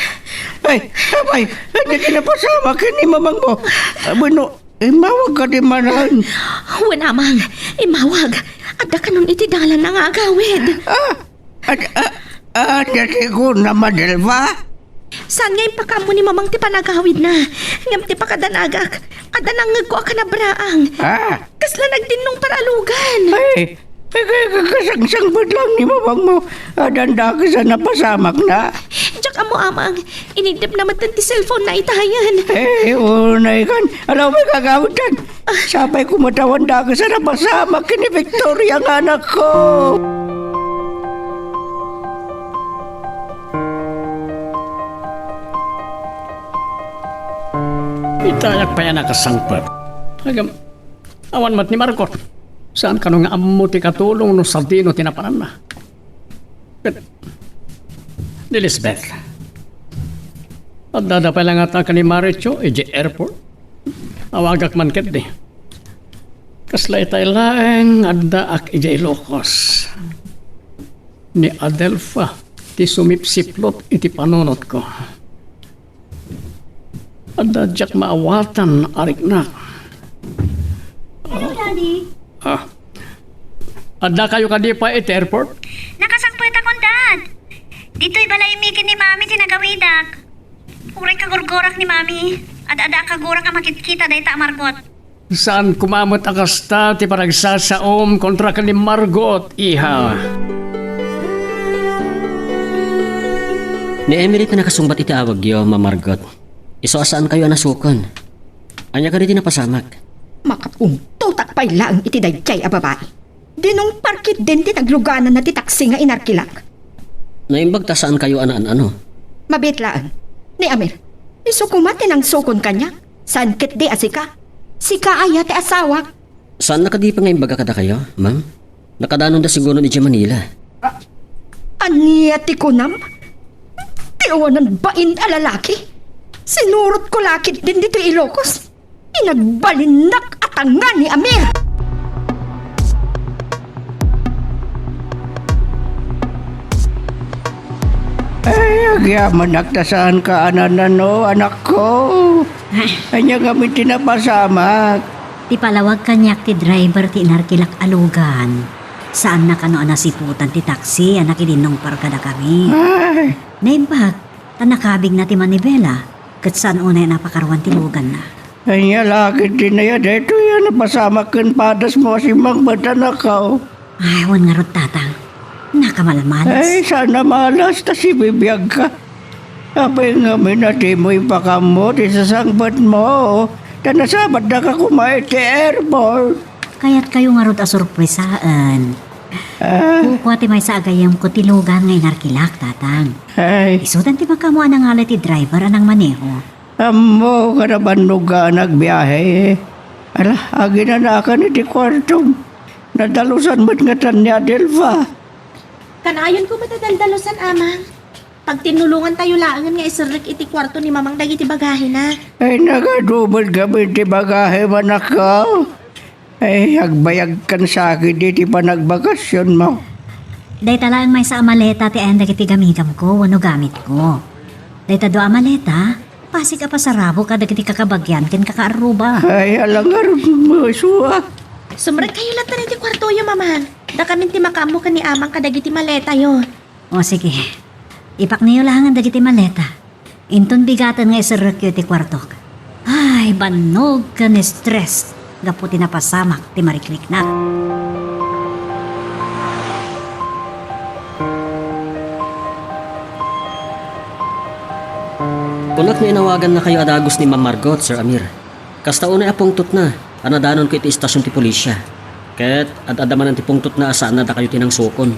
Ay, apay, ania ti napasamak ken ni Mamangmo? Ah, bueno, immawag kadi manen. Wen, Amang, immawag. Adda kanon iti dalanna nga agawid. Ah, ad-, ah, ania ti kunam a Delva? Saan nga impakaammo ni Mamang ti panagawidna. Ngem ti pakadanagak, adda nangngegko a kanabraang. Ah. Kasla nagdinnong para alugan. Ay, ay, ay, ay, kasangsangpet laeng ni Mamangmo. Addan dakes a napasamakna. Diak ammo, Amang. Inigdepna met ti cellphone-na itayen. Eh, unay kan. Ala, umay gagawidtan. Sapay koma ta awan dakes a napasamak ken ni Victoria nga anakko. Itayak pay a nakasangpet. Agam, awan met ni Margot. Saan kano nga ammo ti katulong no sadino ti napananna? Ket ni Lisbeth, addada pay la ngata ken ni Maricho idiay airport. Awagak man ketdi. Kasla itay laeng addaak idiay Ilocos. Ni Adelfa ti sumipsiplot iti panunotko. Adda diak maawatan a riknak. Hello, Daddy. Ah. Addakayo kadi pay iti airport? Nakasangpetakon, Dad. Ditoy balaymi ken ni Mami ti nagawidak. Uray kagurgurak ni Mami. Ad-adda a kagurak a makitkita dayta a Margot. Saan koma met a kasta ti panagsasaom kontra ken ni Margot, iha. Ni Emily ti nakasungbat iti awagyo, Ma'am Margot. Isu a saankayo a nasukon. Ania kadi ti napasamak? Makapuntotak pay laeng iti daydiay a babai. Dinungpar ketdin ti naglugananna ti taksi nga inarkilak. Naimbag ta saankayo a naan-ano? Mabiit laeng. Ni Amir, isu koma ti nangsukon kaniak. Saan ketdi a sika? Sika aya ti asawak? Saanna kadi pay nga imbaga kadakayo, ma'am? Nakadanonda siguron idiay Manila. Ania ti kunam? Ti awanan bain a lalaki? Sinurotko la ketdin ditoy Ilocos. Inagbalinnak a tanga ni Amir. Ay, agyamanak ta saanka a naan-ano, anakko. Ania ngamin ti napasamak? Ti palawag kaniak ti driver ti inarkilak a lugan. Saanna kano a nasiputan ti taksi a nakidinnungpar kadakami. Ay. Naimbag, ta nakabigna ti manibela, ket saan unay a napakaruan ti luganna. Ania la ketdi aya daytoy a napasamak ken padasmo a simmangpet, anakko? Ay, wen ngarud, Tatang. Nakamalamalas. Ay, saan a malas ta sibibiagka. Apay ngamin a dimo impakaammo ti sasangpetmo, ta nasabatdaka koma iti airport. Kayatkayo ngarud a sorpresaen. Ah. Kukua ti maysa a gayyemko ti lugan nga inarkilak, Tatang. Ay. Isudan ti makaammo a nangala iti driver a nangmaneho. Ammok a nabannogan a nagbiahe. Ala, aginanakan iti kuartom. Nadalusan met ngatan ni Adelfa. Kanayonko met a daldalusan, Amang. Pagtinnulongantayo laengen nga iserrek iti kuarto ni Mamang dagiti bagahena. Ay, nagadu met ngamin ti bagahem, anakko. Ay, agbayagkan sa akin iti panagbakasionmo. Dayta laeng maysa a maleta ti ayan dagiti gamigamko wenno gamitko. Dayta dua a maleta, pasig a pasarabo kadagiti kakabagian ken kakaarruba. Ay, ala ngarud, masua. Sumrekkayo latta iti kuartoyo, Mamang. Dakamin ti makaammo ken ni Amang kadagiti maletayo. O, sige. Ipakniyo laengen dagiti maleta. Inton bigaten nga iserrekyo iti kuartok. Ay, bannog ken stress gapu ti napasamak ti marikriknak. Kunak nga inawagannakayo a dagus ni Ma'am Margot, Sir Amir. Kasta unay a pungtotna a nadanonko iti istasion ti pulisya. Ket ad-adda manen ti pungtotna a saanna dakayo ti nangsukon,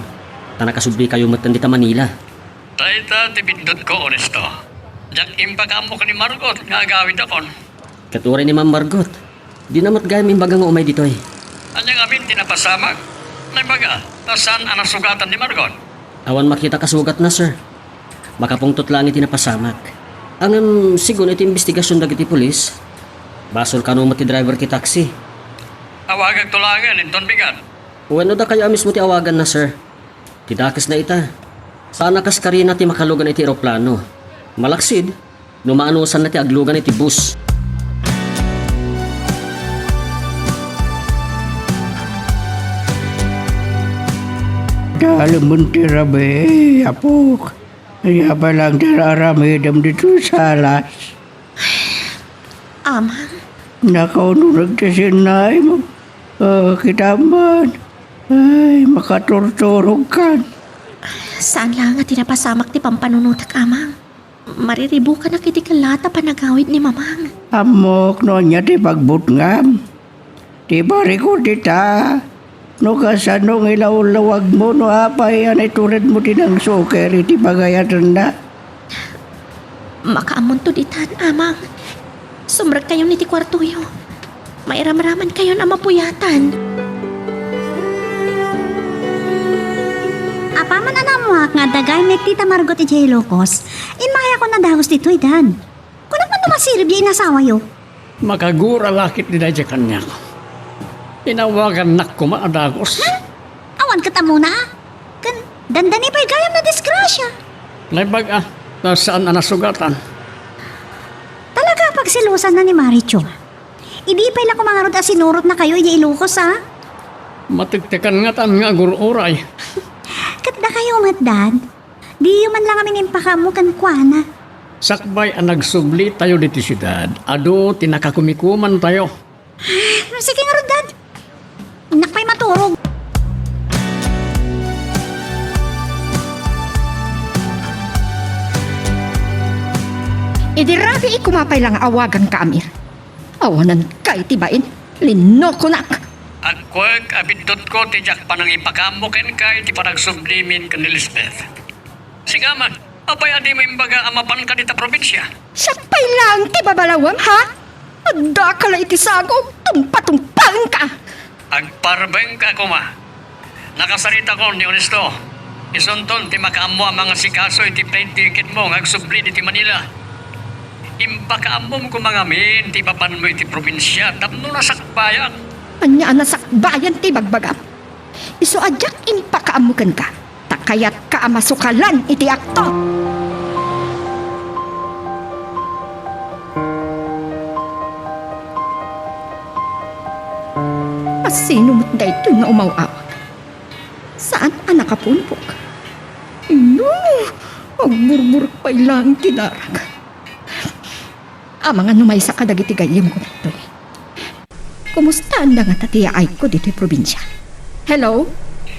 ta nakasublikayo metten dita Manila. Dayta ti biddutko, Ernesto. Diak impakaammo ken ni Margot nga agawidakon. Ket uray ni Ma'am Margot, dina met gayam imbaga nga umay ditoy. Ania ngamin ti napasamak? Naimbag, ta saan a nasugatan ni Margot? Awan makitak a sugatna, sir. Makapungtot laeng iti napasamak. Ngem, segun iti imbestigasion dagiti pulis, basol kano met ti driver ti taxi. Awagakto laengen inton bigat. Wenno dakayo a mismo ti awaganna, sir. Ti dakesna ita, saan a kas karina ti makalugan iti eroplano. Malaksid, no maanusanna ti aglugan iti bus. Dalemon ti rabii, apok. Ania pay laeng ti ar-aramidem ditoy salas? Amang. Nakauneg ti sinnaim. Ah, kitam man. Ay, makaturturogkan. Saan laeng a ti napasamak ti pampanunotak, Amang. Mariribukanak iti kellat a panagawid ni Mamang. Ammok no ania ti pagbutngam. Ti barikod ita, no kasano nga ilawlawagmo no apay a naituredmo ti nangsuker iti pagayatenna? Makaammonto ditan, Amang. Sumrekkayon iti kuartoyo. Mairamramankayon a mapuyatan. Apaman a naammoak nga adda gayam ni Tita Margot idiay Ilocos, immayakon a dagus ditoy, Dad. Kunak man no masirib ya inasawayo. Makagura la ketdi daydiay kaniak. Inawagannak koma a dagus. Ha? Awan ket ammona, a? Ken dandani pay gayam nadisgrasia. Naimbag, a, ta saan a nasugatan. Talaga a pagselosanna ni Maricho. Idi pay la koma ngarud a sinurotnakayo idiay Ilocos, a? Matektekan ngatan nga agur-uray. Ket dakayo met, Dad. Diyo man la ngamin impakaammo kenkuana. Sakbay a nagsublitayo ditoy siudad, adu ti nakakumikumantayo. Sige ngarud, Dad. Innak pay maturog. Idi rabii koma pay la nga awaganka, Amir. Awananka iti bain, linokonak. Agkuek a biddutko ti diak panangipakaammo kenka iti panagsublimin ken ni Lisbeth. Sika man, apay a dimo imbaga a mapanka dita probinsia? Siak pay laeng ti babalawem, ha? Addaka la iti sago, tumpa-tumpaenka. Agparbengka koma. Nakasaritakon ni Ernesto. Isunton ti makaammo a mangasikaso iti plane ticketmo nga agsubli ditoy Manila. Impakaammom koma ngamin ti ipapanmo iti probinsia tapno nasakbayak. Ania a nasakbayan ti ibagbagam? Isu a diak impakaammo kenka, ta kayatka a masukalan iti akto. A sino met daytoy nga umaw-awag? Saan a nakapunpok? No, agburburek pay laeng ti darak. Amangan no maysa kadagiti gayyemko ditoy. Kumustaanda ngata ti yaayko ditoy probinsia? Hello?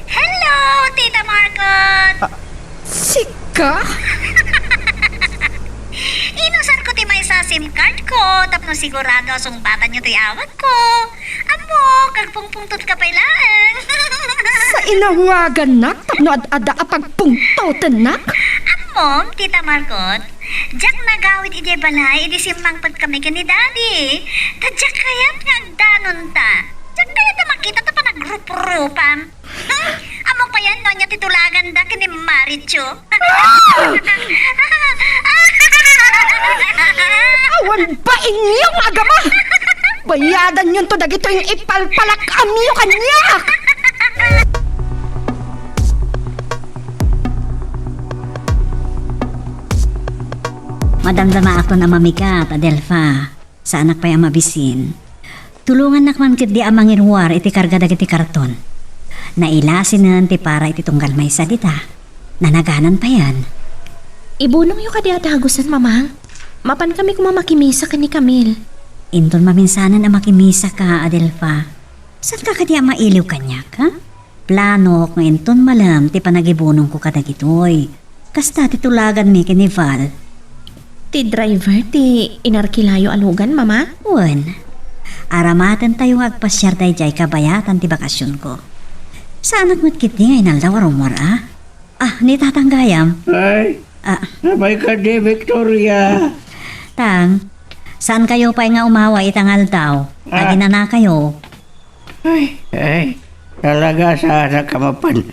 Hello, Tita Margot! Ah, sika? Inusarko ti maysa a SIM card ko tapno sigurado a sungbatanyo toy awagko. Ammok, agpungpungtotka pay laeng. Sa inawagannak tapno ad-adda a pagpungtotennak? Ammom, Tita Margot, diak nagawid idiay balay idi simmangpetkami ken ni Daddy. Ta diak kayat nga agdanonta. Diak kayat a makita ta panagruprupam. Hmm? Ammok payen no ania ti tulaganda ken ni Maricho. Awan bainyo nga agama! Bayadanyonto dagitoy nga ipalpalak-amyo kaniak! Madamdamaakon a mamigat, Adelfa. Saanak pay a mabisin. Tulongannak man ketdi a mangiruar iti karga dagiti karton. Nailasinen ti para iti tunggal maysa dita. Nanaganan payen. Ibunongyo kadi a dagusen, Mamang. Mapankami koma makimisa ken ni Camille. Inton maminsanen a makimisaka, Adelfa. Saanka kadi a mailiw kaniak, ha? Planok nga inton malem ti panagibunongko kadagitoy. Kasta ti tulaganmi ken ni Val. Ti driver ti inarkilayo a lugan, Mama? Wen. Aramatentayo nga agpasiar daydiay kabayatan ti bakasionko. Saanak met ketdi nga inaldaw a rummuar, a? Ah, ni Tatang gayam. Ay, Ah, amay kadi, Victoria. Tang, saankayo pay nga umaway ita nga aldaw? Ah. Aginanakayo. Ay, ay, talaga saanak a mapan.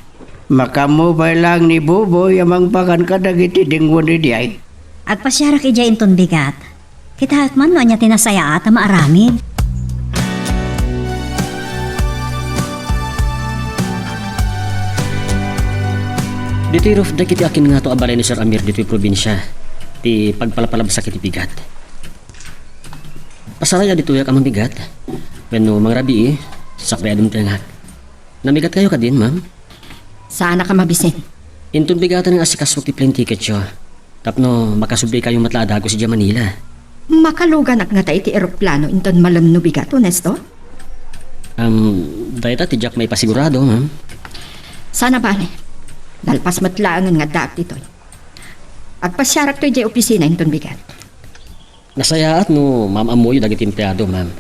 Makaammo pay laeng ni Buboy a mangbagan kadagiti dingwen idiay. Agpasiarak idiay inton bigat. Kitaek man no ania ti nasayaat a maaramid. Ditoy roof deck iti akin ngato a balay ni Sir Amir ditoy probinsia ti pagpalpalabsak iti bigat. Pasarayo ditoyak a mangbigat. Wenno mangrabii, sakbay a dumtengak. Namigatkayo kadin, ma'am? Saanak a mabisin. Inton bigatan nga asikasok ti plane ticketyo tapno makasublikayo met la a dagus idiay Manila. Makaluganak ngata iti eroplano inton malem no bigat, Ernesto? Am, dayta ti diak maipasigurado, ma'am. Saan a bale. Nalpas met laengen nga addaak ditoy. Agpasiarakto idiay opisina inton bigat. Nasayaat no maam-ammoyo dagiti empleado, ma'am.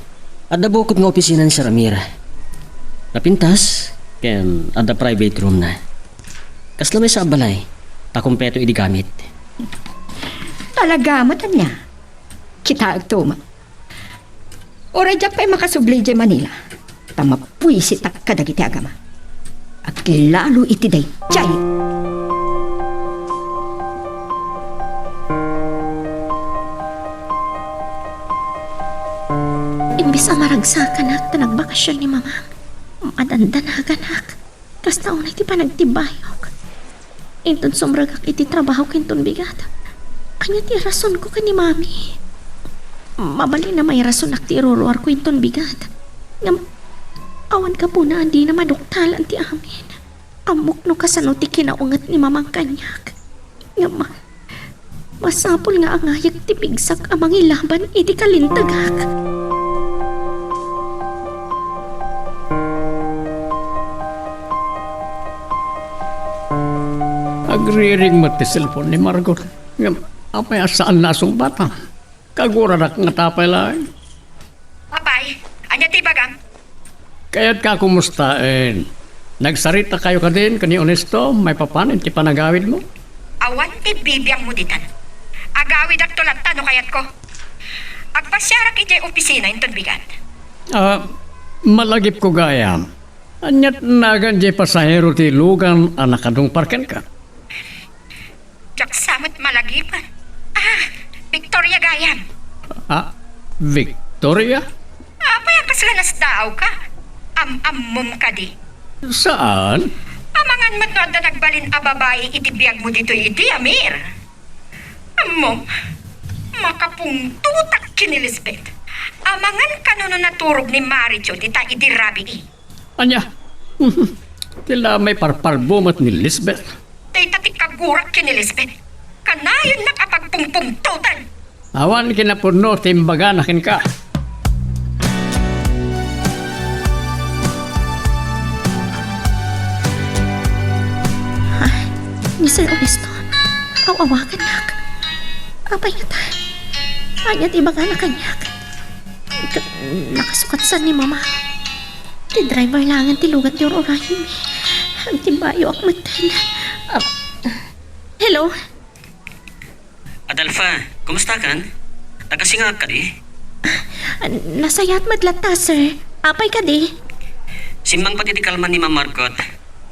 Adda bukod nga opisina ni Sir Amir. Napintas, ken adda private room na. Kasla maysa a balay, ta kompleto idi gamit. Talaga met ania? Kitaekto, ma'am. Uray diak pay makasubli idiay Manila. Ta mapuisitak kadagiti agama. Aglalo iti daydiay. Imbes a maragsakanak ta nagbakasion ni Mamang, madandanaganak. Kasta unay ti panagtibbayok. Inton sumrekak iti trabahok inton bigat, ania ti rasonko ken ni Mami? Mabalin a mairasonak ti iruruarko inton bigat. Ngem awan gapuna a dina maduktalan ti amin. Ammok no kasano ti kinaunget ni Mamang kaniak. Ngem masapul nga angayek ti pigsak a mangilaban iti kalintegak. Agriring met ti cellphone ni Margot. Ngem apay a saan nasungbatan? Kaguranak nga apay laeng. Apay, ania ti ibagam? Kayatka a kumustaen. Nagsaritakayo kadin ken ni Ernesto maipapan iti panagawidmo? Awan ti bibiangmo ditan. Agawidakto latta no kayatko. Agpasiarak idiay opisina inton bigat. Ah, malagipko gayam. Aniat nagan diay pasahero ti lugan a nakadungpar kenka? Diak sa met malagipan. Ah, Victoria gayam. Ah, Victoria? Apay a kasla nasdaawka? Am-ammom kadi? Saan? Amangan met no adda nagbalin a babai iti biagmo ditoy idi, Amir. Ammom, makapungtotak ken ni Lisbeth. Amangan kano no naturog ni Maricho dita idi rabii. Ania? Ti la maiparparbo met ni Lisbeth. Dayta ti kagurak ken ni Lisbeth. Kanayon a pagpungpungtotan. Awan kinapudno ti imbagana kenka. Ah, ni Sir Ernesto, aw-awagannak. Apay ngata? Ania ti ibagana kaniak? Ket nakasukatsan ni Mama. Ti driver laengen ti lugan ti ur-uraymi. Agtibbayoak metten. Ah, hello? Adelfa, kumustakan? Nakasingaak kadi? Ah, nasayaat met latta, sir. Apay kadi? Simmangpet iti kalman ni Ma'am Margot,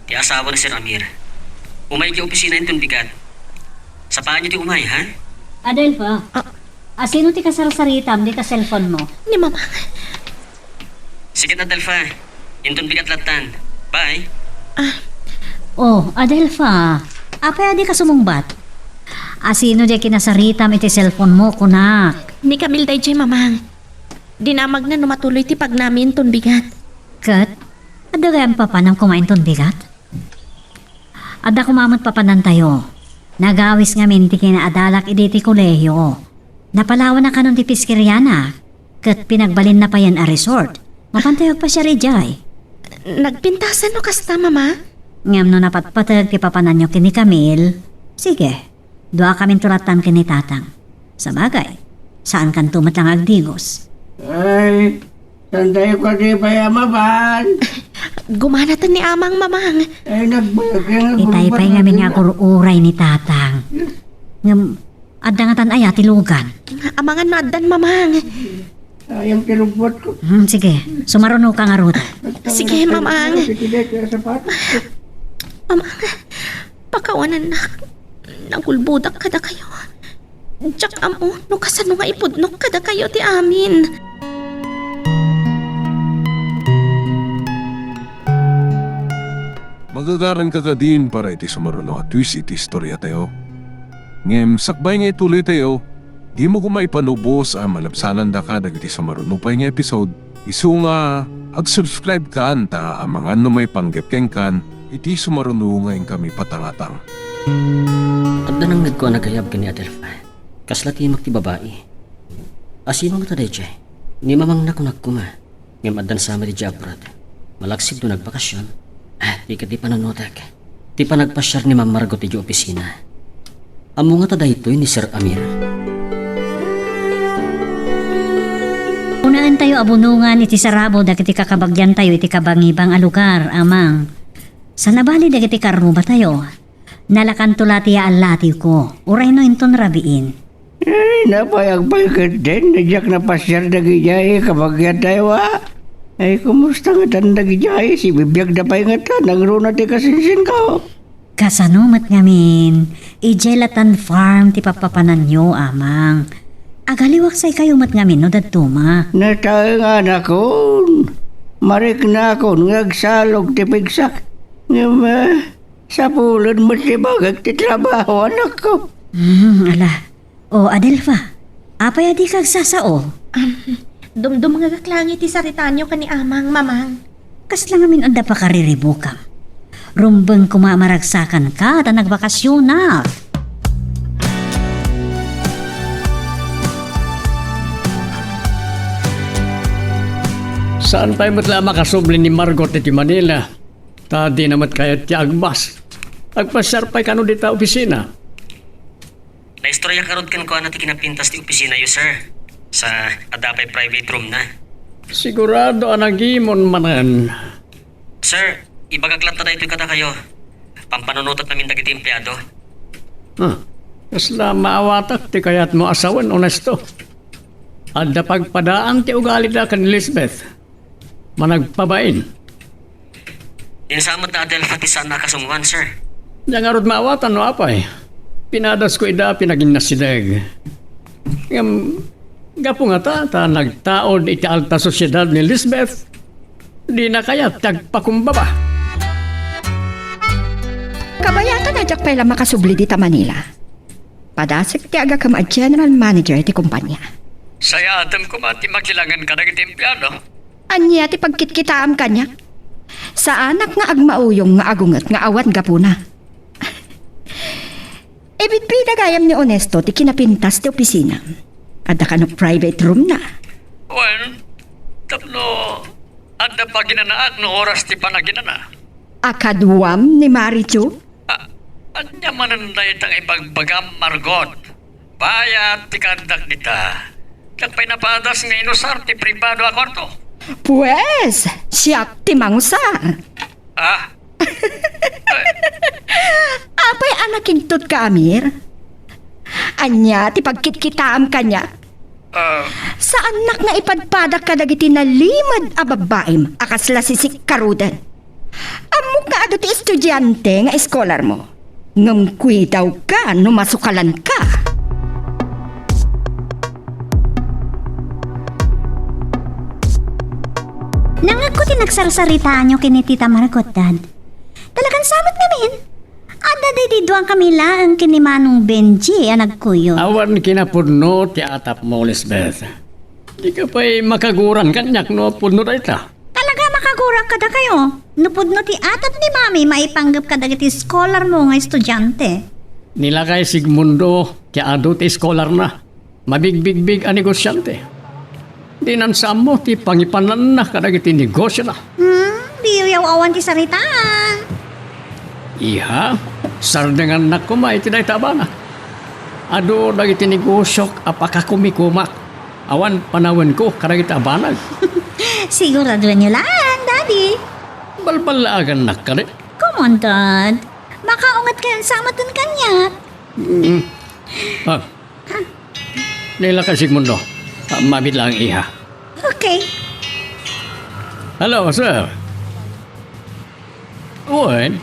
ti asawa ni Sir Amir. Umay idiay opisina inton bigat. Sapaanyo ti umay, ha? Adelfa, Ah. asino ti kasarsaritam dita cellphone mo? Ni Mamang. Sige, Adelfa. Inton bigat lattan. Bye. Ah. Oh, Adelfa. Apay a dika sumungbat? Asino diay kinasaritam iti cellphone mo, kunak? Ni Camille daydiay, Mamang. Dinamagna no matuloy ti pagnami inton bigat. Ket? Adda gayam papanam koma inton bigat? Adda koma met papanantayo. Nagawis ngamin ti kinaadalak idi ti kolehio. Napalawanna kanon ti piskeriana, ket pinagbalinna payen a resort. Mapantayo agpasiar idiay. Nagpintasan no kasta, Mama? Ngem no napatpateg ti papananyo ken ni Camille, sige, duakaminto lattan ken ni Tatang. Sabagay, saankanto met la nga agdigos. Ay, santayo kadi pay a mapan. Gumanaten ni Amang, Mamang. Ay, nagbayag nga Itay pay ngamin nga agur-uray ni Tatang. Ngem, adda ngatan aya ti lugan? Amangan no addan, Mamang. Sayang ti lubot ko. Hmm, sige, sumaruno ka ngarud. Sige, Mamang. Mamang, pakawanannak. Nagulbodak kadakayo. Diak ammo no kasano nga ipudnok kadakayo ti amin. Magagaran ka kadin para iti sumaruno a twist iti istoriatayo. Ngem sakbay nga ituloytayo, dimo koma ipanubos a malabsanandaka dagiti sumaruno pay nga episode. Isu nga, ag-subscribe kan ta amangan no maipanggep kenkan iti sumaruno nga inkami patangatang. Adda nangngegko a nagayab ken ni Adelfa. Kasla timek ti babai. Asino ngata daydiay? Ni Mamang nakunak koma. Ngem addan sa met idiay abroad. Malaksid no nagbakasyon. Ah, ti ket ti panunotek. Ti panagpasiar ni Ma'am Margot idiay opisina. Ammo ngata daytoy ni Sir Amir? Unaentayo a bunongan iti sarabo dagiti kakabagiantayo iti kabangibang a lugar, Amang. Sa nabali dagiti karrubatayo, nalakanto la ti yaallatiwko, uray no inton rabiin. Ay, napay agpay ketdin, diak napasiar dagidiay kabagiantayo a. Ay, kumusta ngatan dagidiay? Sibibiagda pay ngata, nangruna ti kasinsinko. Kasano met ngamin? Idiay latan farm ti papapananyo, Amang. Agaliwaksayo met ngamin no dadduma. Nataengan akon. Mariknakon nga agsalog ti pigsak. Ngem, ah, sapulen met ti bagek ti trabaho, anakko. Hmm, ala. O, Adelfa, apay a dika agsasao? Am, dumdumngegak laeng iti saritaanyo ken ni Amang, Mamang. Kasla ngamin adda pakariribukam? Rumbeng koma a maragsakanka ta nagbakasionak. Saan pay met la a makasubli ni Margot iti Manila, ta dina met kayat ti agbas. Agpasiar pay kano dita opisina. Naistoryak ngarud kenkuana ti kinapintas ti opisinayo, sir. Sa adda pay private room na. Sigurado a nagimon manen. Sir, ibagak latta daytoy kadakayo. Pampanunotek ngamin dagiti empleado. Ah, kasla maawatak ti kayatmo a sawen, Onesto. Adda pagpadaan ti ugalida ken Lisbeth. Managpabain. Insamet da Adelfa ti saan a kasungoan, sir. Diak ngarud maawatan no apay. Pinadasko ida a pinaginnasideg. Ngem, gapu ngata ta nagtaud iti alta sosiedad ni Lisbeth, dina kayat ti agpakumbaba. Kabayatan a diak pay la makasubli dita Manila. Padasek ti agakem a general manager ti kompania. Sayatem koma ti makilangen kadagiti empleado. Ania ti pagkitkitaam kaniak? Saanak nga agmauyong nga agunget nga awan gapuna. Ibidbida gayam ni Onesto ti kinapintas ti opisina. Adda kano private room na. Wen, tapno adda paginanaak no oras ti panaginana. A kaduam ni Mari Jo? A-, ania manen dayta nga ibagbagam, Margot? Bayat ti kaaddak dita. Diak pay napadas nga inusar ti pribado a kuarto. Pues, siak ti mangusar. Ah? Apay a nakigtot ka, Amir? Ania ti pagkitkitaam kaniak? Ah. Saannak nga ipadpadak kadagiti nalimed a babbaim a kasla sisik karuden. Ammok nga adu ti estudiante nga eskolarmo, ngem kuidawka no masukalanka. Nangngegko ti nagsarsaritaanyo ken ni Tita Margot, Dad. Talagan sa met ngamin. Adda daydi duakami laeng ken ni Manong Benji a nagkuyog. Awan kinapudno ti atapmo, Lisbeth. Dika pay makaguran kaniak no pudno dayta. Talaga makagurak kadakayo. No pudno ti atap ni Mami maipanggep kadagiti scholarmo nga estudiante. Ni lakay Sigmundo ti adu ti scholarna. Mabigbigbig a negosiante. Dinan sa ammo ti pangipananna kadagiti negosiona. Hmm, diyo yaw awan ti saritaan. Iha, sardengannak koma iti dayta a banag. Adu dagiti negosiok a pakakumikumak. Awan panawenko kadagiti a banag. Siguraduenyo laeng, Daddy. Balballaagannak kadi? Come on, Dad. Makaunget kayon sa metten kaniak. Mm. Ah. Ni lakay Sigmundo. Ah, mabiit laeng, iha. Okay. Hello, sir. Wen,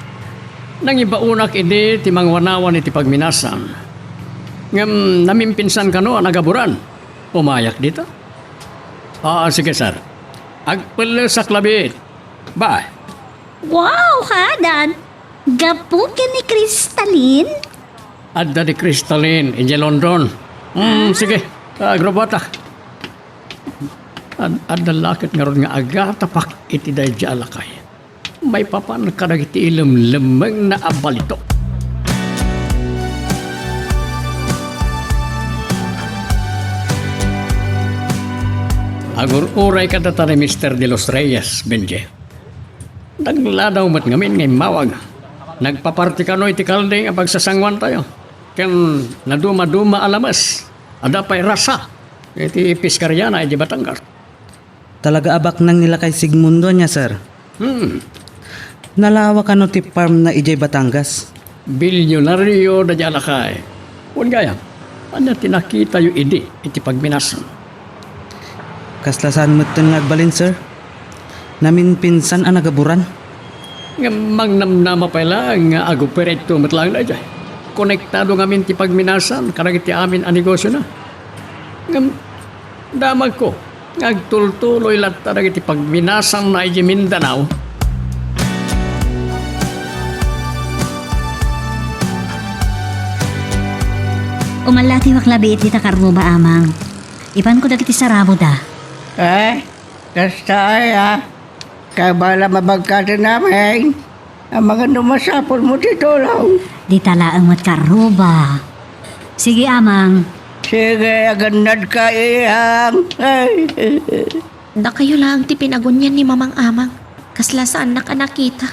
nangibaonak idi ti mangwanawan iti pagminasan. Ngem namimpinsan kano a nagaburan. Umayak dita? Ah, sige, sir. Agpellesak labiit. Bye. Wow, ha, Dad? Gapu ken ni Crystalline? Adda ni Crystalline idiay London. Hmm, sige. Agrobatak. Ad-, adda la ket ngarud nga agatapak iti daydiay a lakay. Maipapan kadagiti ilemlemmengna a balitok. Agur-uray kadata ni Mister De Los Reyes, Benji. Nagladaw met ngamin nga immawag. Nagpaparti kano iti kalding a pagsasanguantayo. Ken nadumaduma a lames. Adda pay rasa iti piskariana idiay Batangas. Talaga a baknang ni lakay Sigmundo ania, sir? Hmm. Nalawa kano ti farmna idiay Batangas? Bilyonario daydiay a lakay. Wen gayam, ania ti nakitayo idi iti pagminasan? Kasla saan metten nga agbalin, sir. Namimpinsan a nagaburan. Ngem mangnamnama pay laeng nga agoperatto met laeng daydiay. Konektado ngamin ti pagminasan kadagiti amin a negosiona. Ngem damagko nga agtultuloy latta dagiti pagminasanna idiay Mindanao. Umallatiwak labi iti ta karruba, Amang. Ipanko dagiti saraboda. Eh? Kasta aya? Kabala mabagkaten amin. Amangan no masapulmo ti tulong. Dita laeng met karruba. Sige, Amang. Sige, agannadka, Ihang. Ay. Dakayo laeng ti pinagunian ni Mamang, Amang. Kasla saannak a nakita.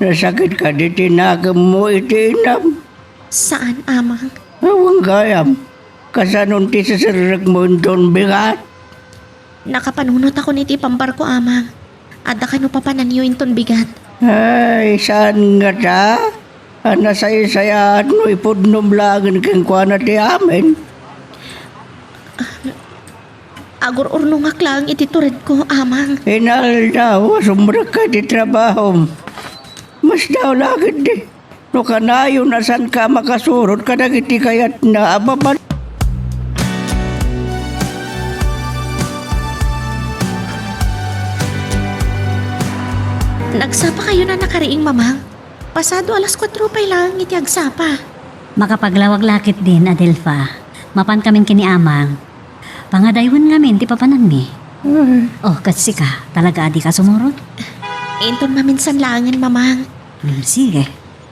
Nasakit kadi ti nakemmo iti inam? Saan, Amang. Awan gayam. Kasanon ti siserrekmo inton bigat? Nakapanunotakon iti pambarko, Amang. Adda kano papananyo inton bigat? Ay, saan ngata? A nasaysayaat no ipudnom laengen kenkuana ti amin? Agur-urnongak laeng iti turedko, Amang. Inaldaw a sumrekka iti trabahom. Masdaaw la ketdi no kanayon a saanka a makasurot kadagiti kayatna a baban-, Nagsapa kayon a nakariing, Mamang? Pasado alas kuatro pay laeng iti agsapa. Makapaglawag la ketdin, Adelfa. Mapan kamin ken ni Amang. Pangadaywen ngamin ti papananmi. Ay. Oh, ket sika, talaga a dika sumurot? Inton maminsan laengen, Mamang. Hmm, sige.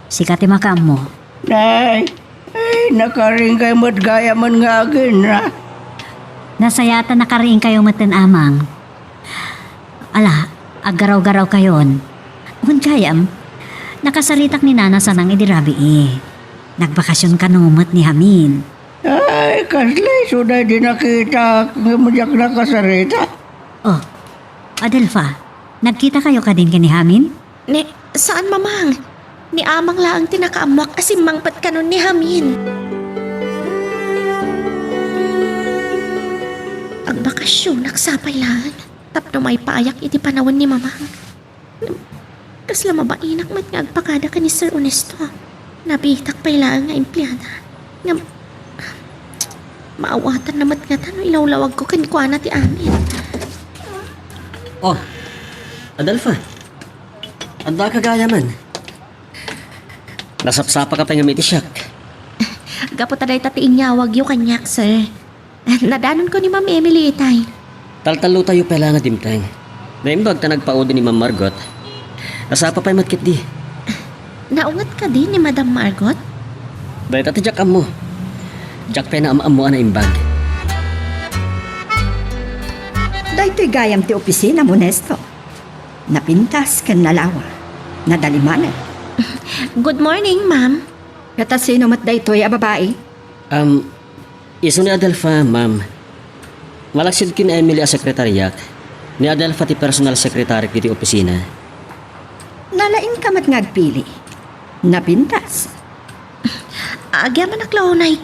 Sika ti makaammo. Nay, ay, nakariingkayo met gayamen nga aginra. Nasayaat a nakariingkayo metten, Amang. Ala, aggaraw-garawkayon. Wen gayam, nakasaritak ni Nana Sanang idi rabii. Nagbakasyon kano met ni Hamin. Ay, kasla isu daydi nakitak ngem diak nakasarita. Oh, Adelfa, nagkita kayo kadin ken ni Hamin? Ni, saan, Mamang? Ni Amang laeng ti nakaammoak a simmangpet kanon ni Hamin. Agbakasyonak sapay laeng tapno maipayak iti panawen ni Mamang. Ngem kasla mabainak met nga agpakada ken ni Sir Ernesto. Nabitak pay laeng nga empleada. Ngem, maawatanna met ngata no ilawlawagko kenkuana ti amin. Oh, Adelfa, adda ka gayamen. Nasapsapaka pay ngem iti siak. Gapu ta dayta ti inyawagyo kaniak, sir. Nadanonko ni Ma'am Emily itay. Taltallotayo pay la nga dimteng. Naimbag ta nagpaudi ni Ma'am Margot. Nasapa pay met ketdi. Naunget kadi ni Madam Margot? Dayta ti diak ammo. Diak pay naam-ammo a naimbag. Daytoy gayam ti opisina mo, Nesto. Napintas ken nalawa. Nadalimanen. Good morning, ma'am. Ket a sino met daytoy a babai? Um, isu ni Adelfa, ma'am. Malaksid ken Emily a sekretariak, ni Adelfa ti personal secretary iti opisina. Nalaingka met nga agpili. Napintas. Agyamanak la unay,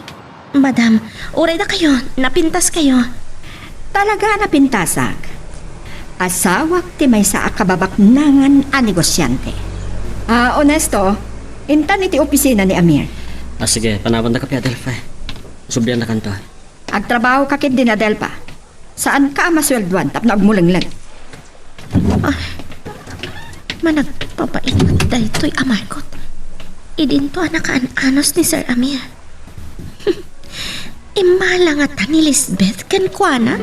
madam. Uray dakayo, napintaskayo. Talaga a napintasak. Asawak ti maysa a kababaknangan a negosiante. Ah, Onesto, intan iti opisina ni Amir. Ah, sige, panawandaka pay, Adelfa. Subliannakanto. Agtrabahoka ketdin, Adelfa. Saanka a masueldoan tapno agmulengleng. Ah, managpabait daytoy a Margot. Idinto a nakaan-anos ni Sir Amir. Immala ngata ni Lisbeth kenkuana?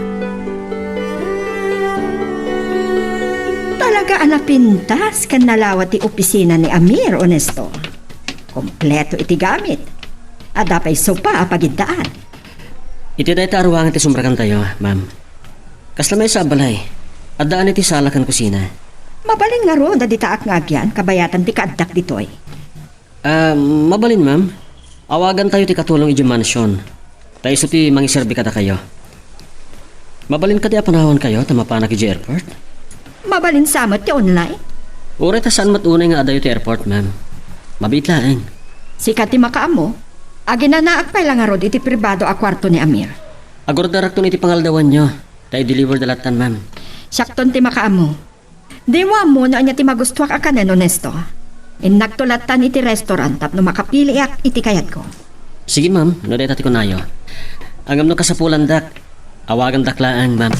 Talaga a napintas ken nalawa ti opisina ni Amir, Onesto. Kompleto iti gamit. Adda pay sopa a pagiddaan. Iti dayta a ruangan ti sumragantayo, ma'am. Kasla maysa a balay. Addaan iti sala ken kusina. Mabalin ngarud a ditaak nga agyan kabayatan ti kaaddak ditoy. Ah, mabalin, ma'am. Awagantayo ti katulong idiay mansion. Ta isu ti mangiserbi kadakayo. Mabalin kadi a panawankayo ta mapanak idiay airport? Mabalin sa met ti online? Uray ta saan met unay nga adayo ti airport, ma'am. Mabiit laeng. Sika ti makaammo. Aginanaak pay la ngarud iti pribado a kuarto ni Amir. Agorderakton iti pangaldawanyo, ta i-deliver da lattan, ma'am. Siakton ti makaammo. Dimo ammo no ania ti magustuak a kanen, Onesto. Innakto lattan iti restaurant tapno makapiliak iti kayatko. Sige, ma'am, no dayta ti kunayo. Ngem no kasapulandak, awagandak laeng, ma'am.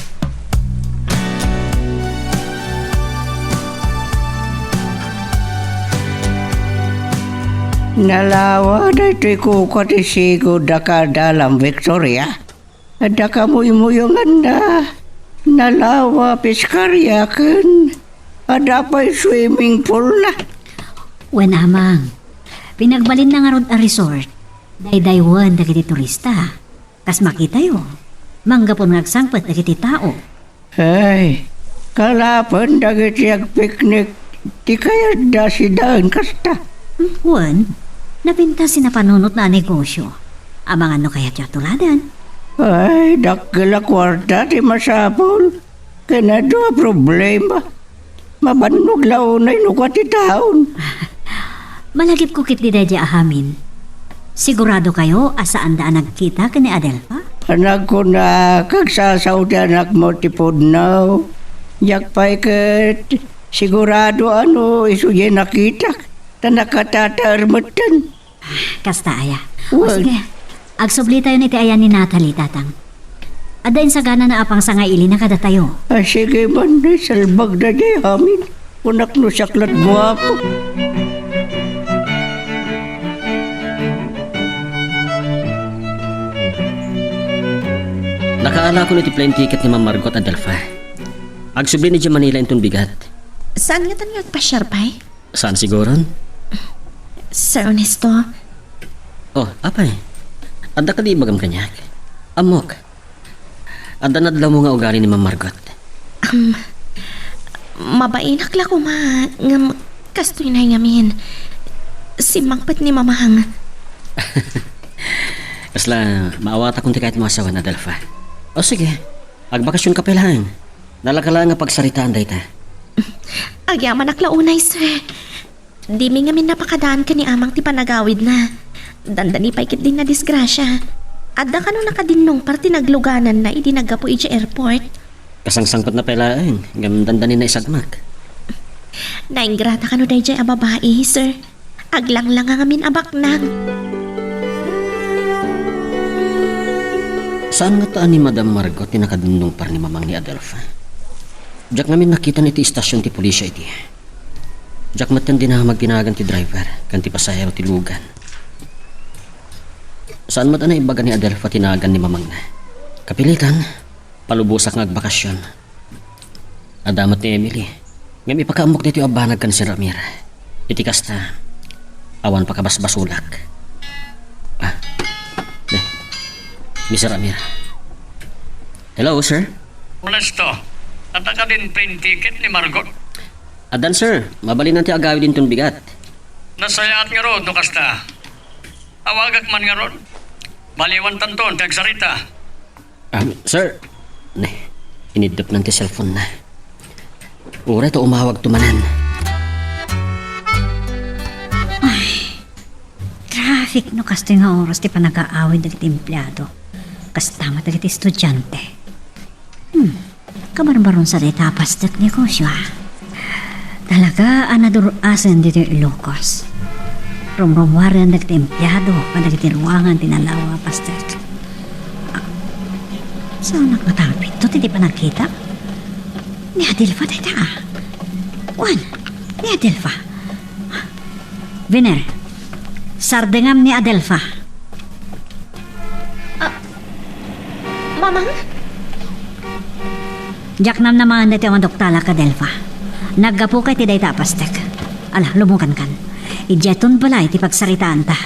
Nalawa daytoy kuka ti sigud a kaadalam, Victoria. Adda kamuymuyenganna. Nalawa, piskarya, ken adda pay swimming pool na. Wen, Amang. Pinagbalinna ngarud a resort. Daydaywen dagiti turista. Kas makitayo, manggapun nga agsangpet dagiti tao. Ay, kalapen dagiti agpiknik ti kayatda sidaen kasta. Wen, napintas ti napanunotna a negosio. Amangan no kayatyo a tuladen. Ay, dakkel a kuarta ti masapul. Ken adu a problema. Mabannog la unay no kua ti taon. Malagipko ketdi daydiay a amin. Siguradokayo a saanda a nagkita ken ni Adelfa? Nagkunak, agsasao ti anakmo ti pudno. Diak pay ket sigurado a no isu diay nakitak, ta nakatataer metten. Kasta aya. O, wen, sige. Agsublitayon iti ayan ni Natalie, Tatang. Adda insaganana a pangsangailina kadatayo. A, sige man, salbagda diay amin. Kunak no siak lat guapo. Nakaalakon iti plane ticket ni Ma'am Margot Adelfa. Agsubli idiay Manila inton bigat. Saan ngata nga agpasiar pay? Saan siguron? Sir Ernesto. Oh, apay. Adda kadi ibagam kaniak? Ammok. Adda nadlawmo nga ugali ni Ma'am Margot. Um, mabainak la koma, ngem kastoy nay ngamin. Simmangpet ni Mamang. Kasla, maawatakon ti kayatmo a sawen, Adelfa. O sige, agbakasionka pay laeng. Nalaka laeng nga pagsaritaan dayta. Agyamanak la unay, sir. Dimi ngamin napakadaan ken ni Amang ti panagawidna. Dandani pay ketdin nadisgrasia. Adda kano nakadinnungpar ti naglugananna idi naggapu idiay airport. Kasangsangpetna pay laeng, ngem dandani naisagmak. Naingrata kano daydiay a babai, sir. Aglanglangaw ngamin a baknang. Saan ngata a ni Madam Margot ti nakadinnungpar ni Mamang ni Adelfa? Diak ngamin nakitan iti istasyon ti pulisya iti. Diak metten dinamag ti nagan ti driver ken ti pasahero ti lugan. Saan met a naibbaga ni Adelfa ti nagan ni mamangna. Kapilitan, palubosak nga agbakasyon. Adda met ni Emily. Ngem ipakaammok daytoy a banag ken ni Sir Amir. Iti kasta, awan pakabasbasolak. Ah, de. Mister Amir. Hello, sir. Ernesto, adda kadin plane ticket ni Margot? Addan, sir. Mabalinan ti agawid inton bigat. Nasayaat ngarud no kasta. Awagak man ngarud. Baliwantanton ti agsarita. Ah, sir. Ne, iniddepnan ti cellphone na. Uray ta umawagto manen. Ay, traffic no kastoy nga oras ti panagaawid dagiti empleado. Kasta met dagiti estudiante. Hmm, kabarbaron sa dayta a pastek negosio, ah. Talaga a nadur-asen ditoy Ilocos. Rumrummuar dagiti empleado kadagiti ruangan ti nalawa a pastek. Ah, saanak nga talpitto ti di panagkita? Ni Adelfa dayta, ah. Wen, ni Adelfa. Vener, sardengam ni Adelfa. Ah, Mamang? Diak namnamaen daytoy a maduktalak, Adelfa. Naggapuka iti dayta a pastek. Ala, lumugankan. Idiay ton balay ti pagsaritaanta.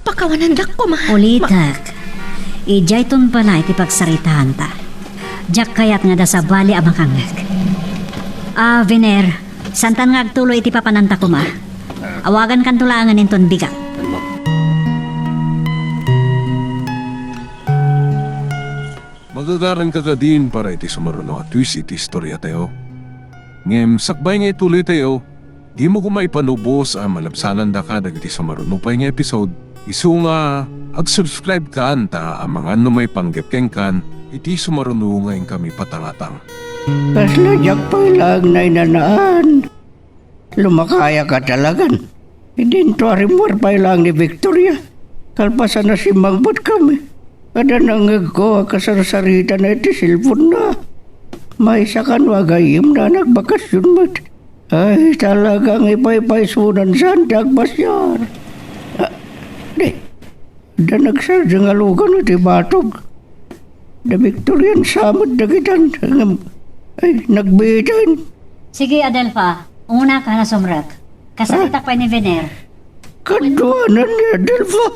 Pakawanandak koma. Ulitek. Idiay ton balay ti pagsaritaanta. Diak kayat nga adda sabali a makangngeg. Ah, Vener, saantan nga agtuloy iti papananta koma. Awagankanto laengen inton bigat. Magagaranka kadin para iti sumaruno a twist iti istoriatayo. Ngem sakbay nga ituloytayo, dimo koma ipalubos a malabsanandaka dagiti sumaruno pay nga episode, isu nga ag-subscribe kan ta amangan no maipanggep kenkan iti sumaruno nga inkami patangatang. Kasla diak pay laeng nainanaan. Lumakayak a talagan. Idinto a rimmuar pay laeng ni Victoria. Kalpasan a simmangpetkami, adda nangngegko a kasarsaritana iti cellphone-na. Maysa kano a gayyemna a nagbakasyon met. Ay, talagang ipaypaysunan saan ti agpasiar. Ah, di. Da nagsardeng a lugan iti batog. Da Victorian sa met dagitan. Ngem, ay, nagbiiten. Sige, Adelfa. Unaka nga sumrek. Kasaritak pay ni Vener. Kaduanan ni Adelfa.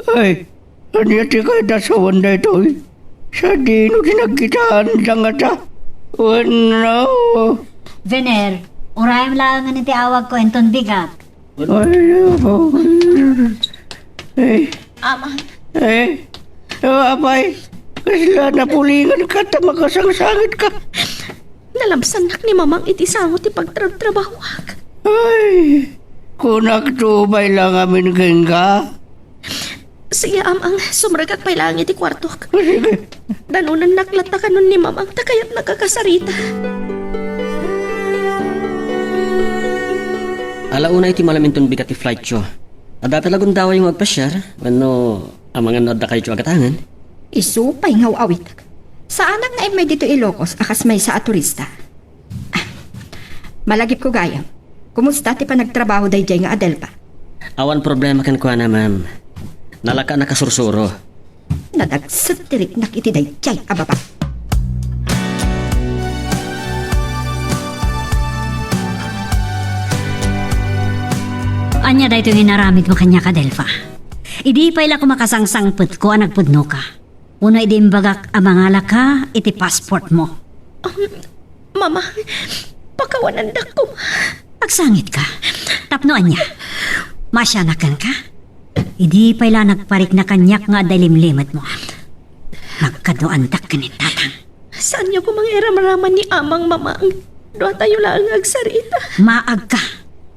Ay, ania ti kayat a sawen daytoy? Sadino ti nagkitaan dangata? Wenno? Vener, urayem laengen iti awagko inton bigat. Ay, apo. Eh, Amang, eh, oh, apay, kasla napulingan ka ta makasangsangitka. Nalabsannak ni Mamang iti sango ti pagtrabtrabahoak. Ay, kunak to, bay lang amin kenka. Sige, Amang, sumrekak pay laeng iti kuartok. Sige. Danonannak latta kanon ni Mamang ta kayatnak a kasarita. Ala unay ti malam inton bigat ti flightyo. Adda ta la gundawayyo nga agpasiar, wenno amangan no addakayto a gatangen? Isu pay nga aw-awitek. Saanak nga immay ditoy Ilocos a kas maysa a turista. Ah, malagipko gayam. Kumusta ti panagtrabaho daydiay nga Adelfa? Awan problema kenkuana, ma'am. Nalaka a nakasursuro. Nadagset ti riknak iti daydiay a baba. Ania daytoy nga inaramidmo kaniak, Adelfa? Idi pay la koma kasangsangpetko a nagpudnoka. Wenno idi imbagak a mangalaka iti passportmo? Um, Mama, pakawanandak koma. Agsangitka. Tapno ania? Maasianak kenka? Idi pay la nagparikna kaniak nga adda ilimlimetmo. Magkaduaandak ken ni Tatang. Saanyo koma nga iramraman ni Amang, Mamang? Duatayo laeng nga agsarita. Maagka.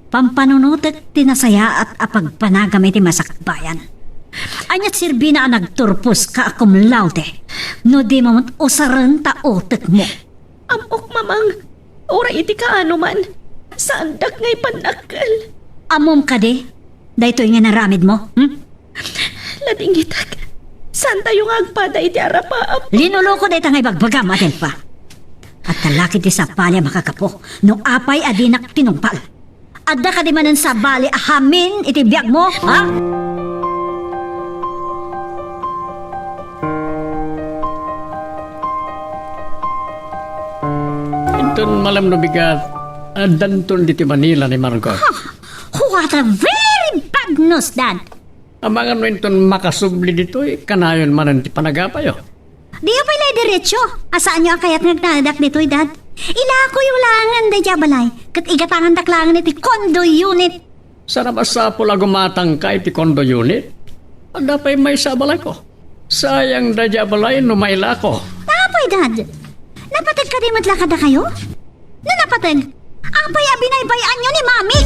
Pampanunotek ti nasayaat a pagpanagam iti masakbayan. Ania ti serbina a nagturposka a cum laude no dimo met usaren ta utekmo? Ammok, Mamang. Uray iti kaano man, saandak nga ipannakkel. Ammom kadi daytoy nga inaramidmo, hmm? Ladingitek. Saantayo nga agpada iti arapaap. Linuloko dayta nga ibagbagam, Adelfa. Adda la ketdi sabali a makagapu no apay a dinak tinungpal. Adda kadi manen sabali a hamin iti biagmo, ha? Inton malem no bigat, addanton ditoy Manila ni Margot. Huh, what a very bad news, Dad! Amangan no inton makasubli ditoy, kanayon manen ti panagapayo. Diyo pay la idiretso a saanyo a kayat nga agnaedak ditoy, Dad. Ilakoyo laengen daydiay a balay, ket igatangandak laengen iti condo unit. Saan a masapul a gumatangka iti condo unit? Adda pay maysa a balayko. Sayang daydiay a balay no mailako. Apay, Dad? Napateg kadi met la kadakayo? No napateg, apay a binaybay-anyo ni Mami?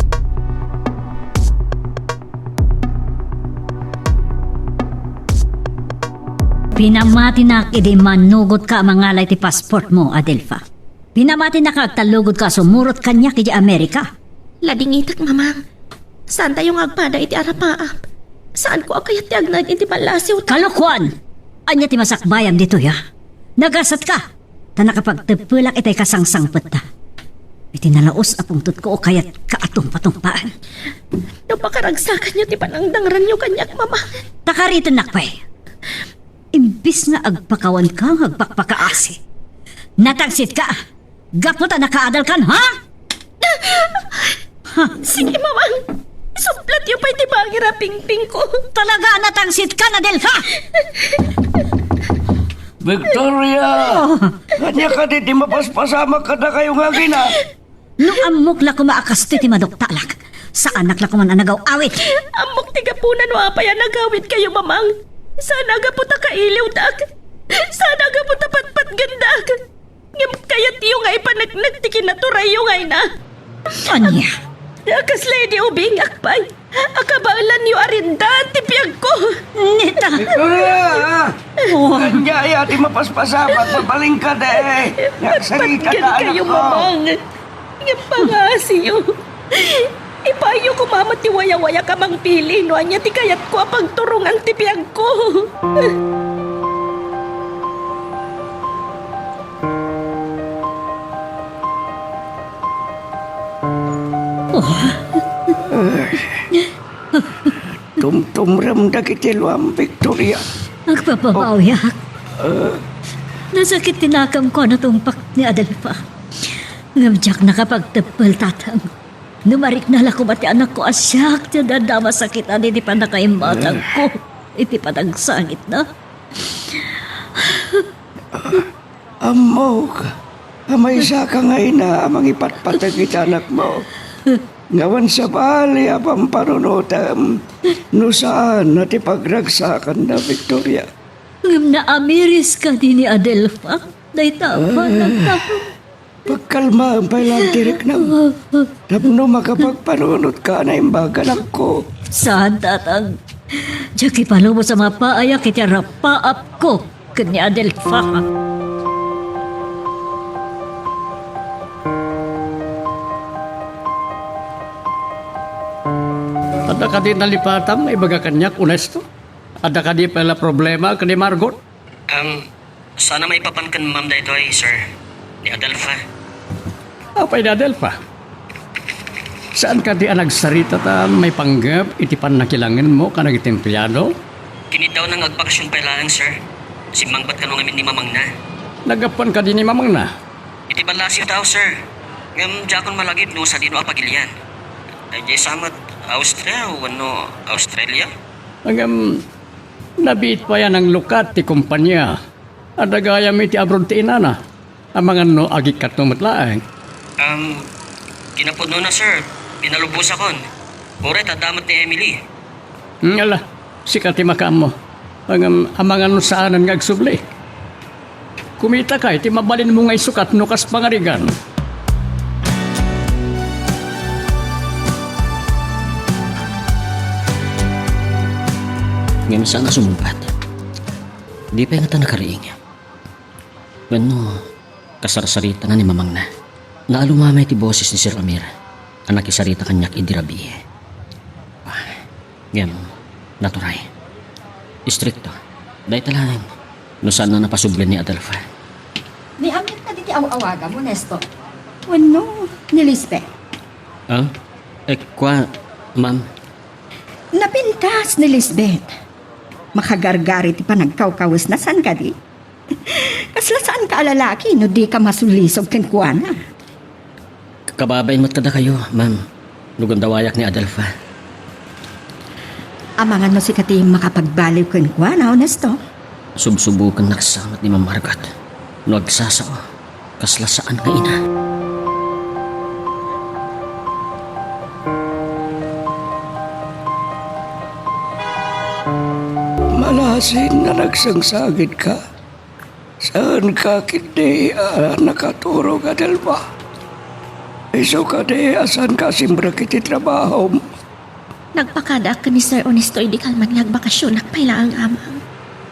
Pinamatinak idi immanugotka a mangala iti passportmo, Adelfa. Pinamatinak nga agtallugodka a sumurot kaniak idiay Amerika. Ladingitek, Mamang. Saantayo nga agpada iti arapaap. Saanko a kayat ti agnaed iti ballasiwta. Kalokoan! Ania ti masakbayam ditoy, a? Nagasatka! Ta nakapagteppelak itay kasangsangpetta. Iti nalaus a pungtotko, kayatka a tungpatungpaen. No pakaragsakanyo ti panangdangranyo kaniak, Mamang. Ta karitennak pay. Imbis nga agpakawanka nga agpakpakaasi, natangsitka gapu ta nakaadalkan, ha? Ha? Sige, Mamang. Suplatyo pay ti bangir a pingpingko. Talaga a natangsitka, Adelfa! Victoria! Oh. Ania kadi ti mapaspasamak kadakayo nga agina? No ammok la koma a kastoy ti maduktalak, saanak la koman a nagaw-awit. Ammok ti gapuna no apay a nagawidkayo, Mamang. Saan a gapu ta kailiwdak. Saan a gapu ta patpatgendak. Ngem kayatyo nga ipaneknek ti kinaturayyo nga ina. Ania? A kasla idi ubingak pay a kabaelanyo a rindan ti biagko. Neta! Victoria! Oh. Ania aya ti mapaspasamak? Mabalin kadi? Patpatgen kayo, anakko. Mamang. Ngem pangaasiyo. Ipaayyo koma met ti wayawayak a mangpili no ania ti kayatko a pagturongan ti biagko. Oh. Tumtumrem dagiti luam, Victoria. Agpapabawiak. Oh. Ah. Nasakit ti nakemko a natungpak ni Adelfa. Ngem diak nakapagteppel, Tatang. No marikna la koma ti anakko a siak ti adda a masakitan iti pannakaimmatangko iti panagsangitna. Ammok a maysaka nga ina a mangipatpateg iti anakmo. Nga awan sabali a pampanunotem no saan a ti pagragsakanna, Victoria. Ngem naamiris kadi ni Adelfa dayta a panagtapok. Pagkalmaem pay laeng ti riknam. Tapno makapagpanunotka a naimbag, anakko. Saan, Tatang. Diak ipalubos a mapaayak iti arapaapko ken ni Adelfa. Adda kadi nalipatam nga ibaga kaniak, Onesto? Adda kadi pay la problema ken ni Margot? Am, saan a maipapan ken Ma'am daytoy, sir. Ni Adelfa. Apay ni Adelfa? Saan kadi a nagsarita ta maipanggep iti pannakilangenmo kadagiti empleado? Kiniddawna nga agbakasyon pay laeng, sir. Simmangpet kano ngamin ni mamangna. Naggapuan kadi ni mamangna? Iti ballasiwta, sir. Ngem diakon malagip no sadino a pagilian. Ay, di sa met, Austria wenno Australia? Ngem, nabiit pay a nanglukat ti kompania. Adda gayam iti abroad ti inana. Amangan no agikkato met laeng. Um, kinapudnona, sir, pinalubosakon. Uray ta adda met ni Emily. Hmm, ala, sika ti makaammo. Ngem, amangan no saanen nga agsubli. Kumitakay ti mabalinmo nga isukat no kas pangarigan. Ngem saan a sumungbat. Di pay ngata nakariing. Wenno, kasarsaritana ni mamangna. Naalumamay ti boses ni Sir Amir a nakisarita kaniak idi rabii. Ah, ngem, naturay. Istrikto. Dayta laeng, no saan a napasubli ni Adelfa. Ni Amir kadi ti aw-awagam, Ernesto? Wenno, ni Lisbeth? Ah? Eh, kua, ma'am. Napintas ni Lisbeth. Makagargari ti panagkawkawesna, saan kadi? Kasla saanka a lalaki no dika masulisog kenkuana. Kababain met kadakayo, ma'am, no gundawayak ni Adelfa. Amangan no sika ti makapagbaliw kenkuana, Ernesto? Subsubukennak sa met ni Ma'am Margot. No agsasao, kasla saan nga ina. Malasiit a nagsangsangitka. Saanka ketdi a nakaturog, Adelfa? Isu kadi a saanka a simrek iti trabahom? Nagpakadaak ken ni Sir Ernesto idi kalman nga agbakasionak pay laeng, Amang.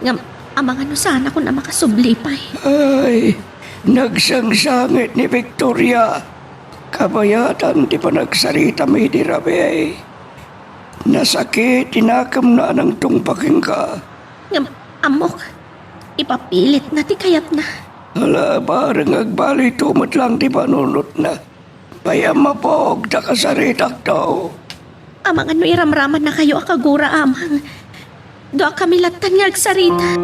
Ngem, Amang, no saanakon a makasubli pay? Ay, nagsangsangit ni Victoria. Kabayatan ti panagsaritam idi rabii. Nasakit ti nakemna a nangtungpa kenka. Ngem, ammok, ipapilitna ti kayatna. Ala, bareng agbalito met laeng ti panunotna. Pay a mapog ta kasaritakto. Amangan no iramramannakayo a kagura, Amang. Duakami lattan nga agsarita.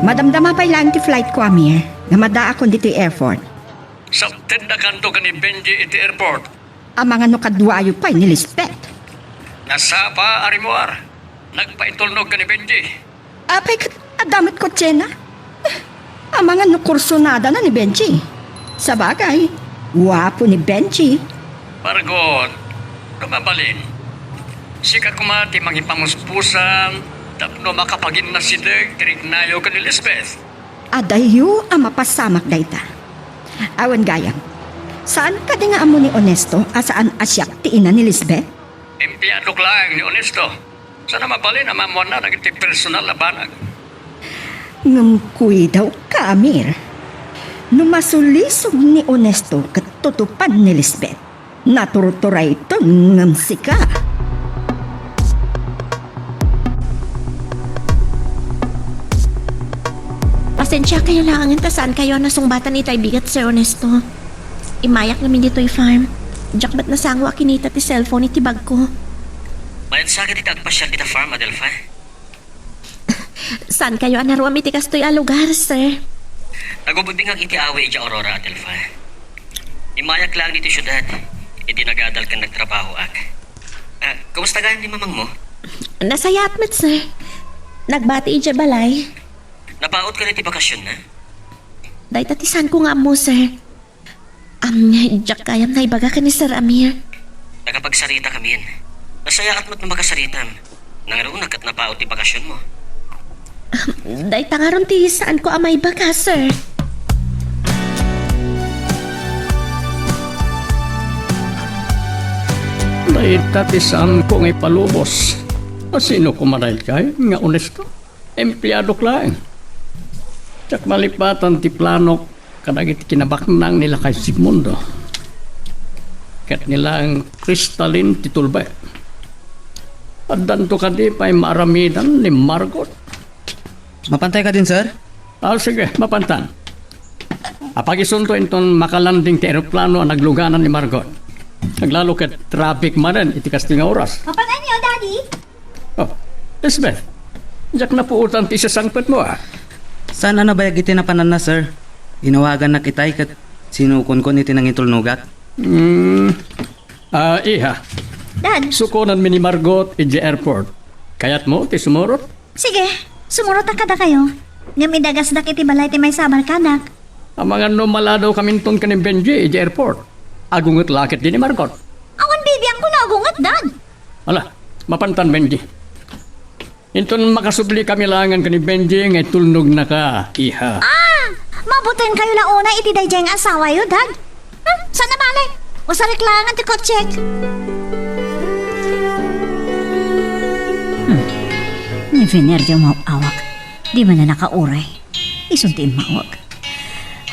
Madamdama pay laeng ti flightko, Amir, nga maddaakon ditoy airport. Saptendakanto ken ni Benji iti airport. Amangan no kaduayo pay ni Lisbeth. Nasapa a rimuar. Nagpaitulnog ken ni Benji. Apay ket adda met kotsena? Eh, amangan no kursunadana ni Benji. Sabagay, guapo ni Benji. Margot, no mabalin, sika koma ti mangipamuspusan tapno makapaginnasideg ti riknayo ken ni Lisbeth. Adayo a mapasamak dayta. Awan gayam. Saan kadi nga ammo ni Ernesto a saan a siak ti ina ni Lisbeth? Empleyadok laeng ni Ernesto. Saan a mabalin a maammoanna dagiti personal a banag. Ngem kuidawka, Amir. No masulisog ni Ernesto ket tutupan ni Lisbeth, naturturayton ngem sika. Pasensiakayo laengen ta saankayo a nasungbatan itay bigat, Sir Ernesto. Immayak ngamin ditoy farm. Diak met nasango a kinita ti cellphone iti bagko. Mayat sa ket iti agpasiar dita farm, Adelfa? Saankayo a naruam iti kastoy a lugar, sir? Nagubudingak iti awi idiay Aurora, Adelfa. Immayak laeng ditoy siudad, idi nagadal ken nagtrabahoak. Ah, kumusta gayam ni mamangmo? Nasayaat met, sir. Nagbati idiay balay. Napaut kadi ti bakasionna? Dayta ti saanko nga ammo, sir. Am, diak gayam naibaga ken ni Sir Amir. Nakapagsarita kamin. Nasayaat met no makasaritam. Nangruna ket napaut ti bakasionmo. Am, dayta ngarud ti saanko a maibaga, sir. Dayta ti saanko nga ipalubos. Asino koma daydiay nga Ernesto? Empleyadok laeng. Diak malipatan ti planok kadagiti kinabaknang ni Lakay Sigmundo ket ni laeng Crystalline ti tulbay. Addanto kadi pay maaramidan ni Margot. Mapantay kadin, sir? Ah, sige, mapantan. Apagisunto inton makalanding ti eroplano a nagluganan ni Margot. Aglalo ket traffic manen iti kastoy nga oras. Mapan-anyo, Daddy? Oh, Lisbeth, diak napuotan ti isasangpetmo, ah. Saan a nabayag iti napananna, sir? Inawagannak itay ket sinukonkon iti nangitulnogak. Hmm. Ah, iha. Dad. Sukonanmi ni Margot idiay airport. Kayatmo ti sumurot? Sige, sumurotak kadakayo. Ngem idagasdak iti balay ti maysa a barkadak. Amangan no maladaw kaminton ken ni Benji idiay airport. Agunget la ketdi ni Margot. Awan bibiangko no agunget, Dad. Ala, mapantan, Benji. Inton makasubli kami laengen ken ni Benji nga itulnognaka, iha. Ah! Mabutenkayo la unay iti daydiay nga asawayo, Dad. Hmm, saan a bale? Usarik laengen ti kotsek. Hmm. Ni Venerdio maawak. Di man na nakauray. Isun ti immawag.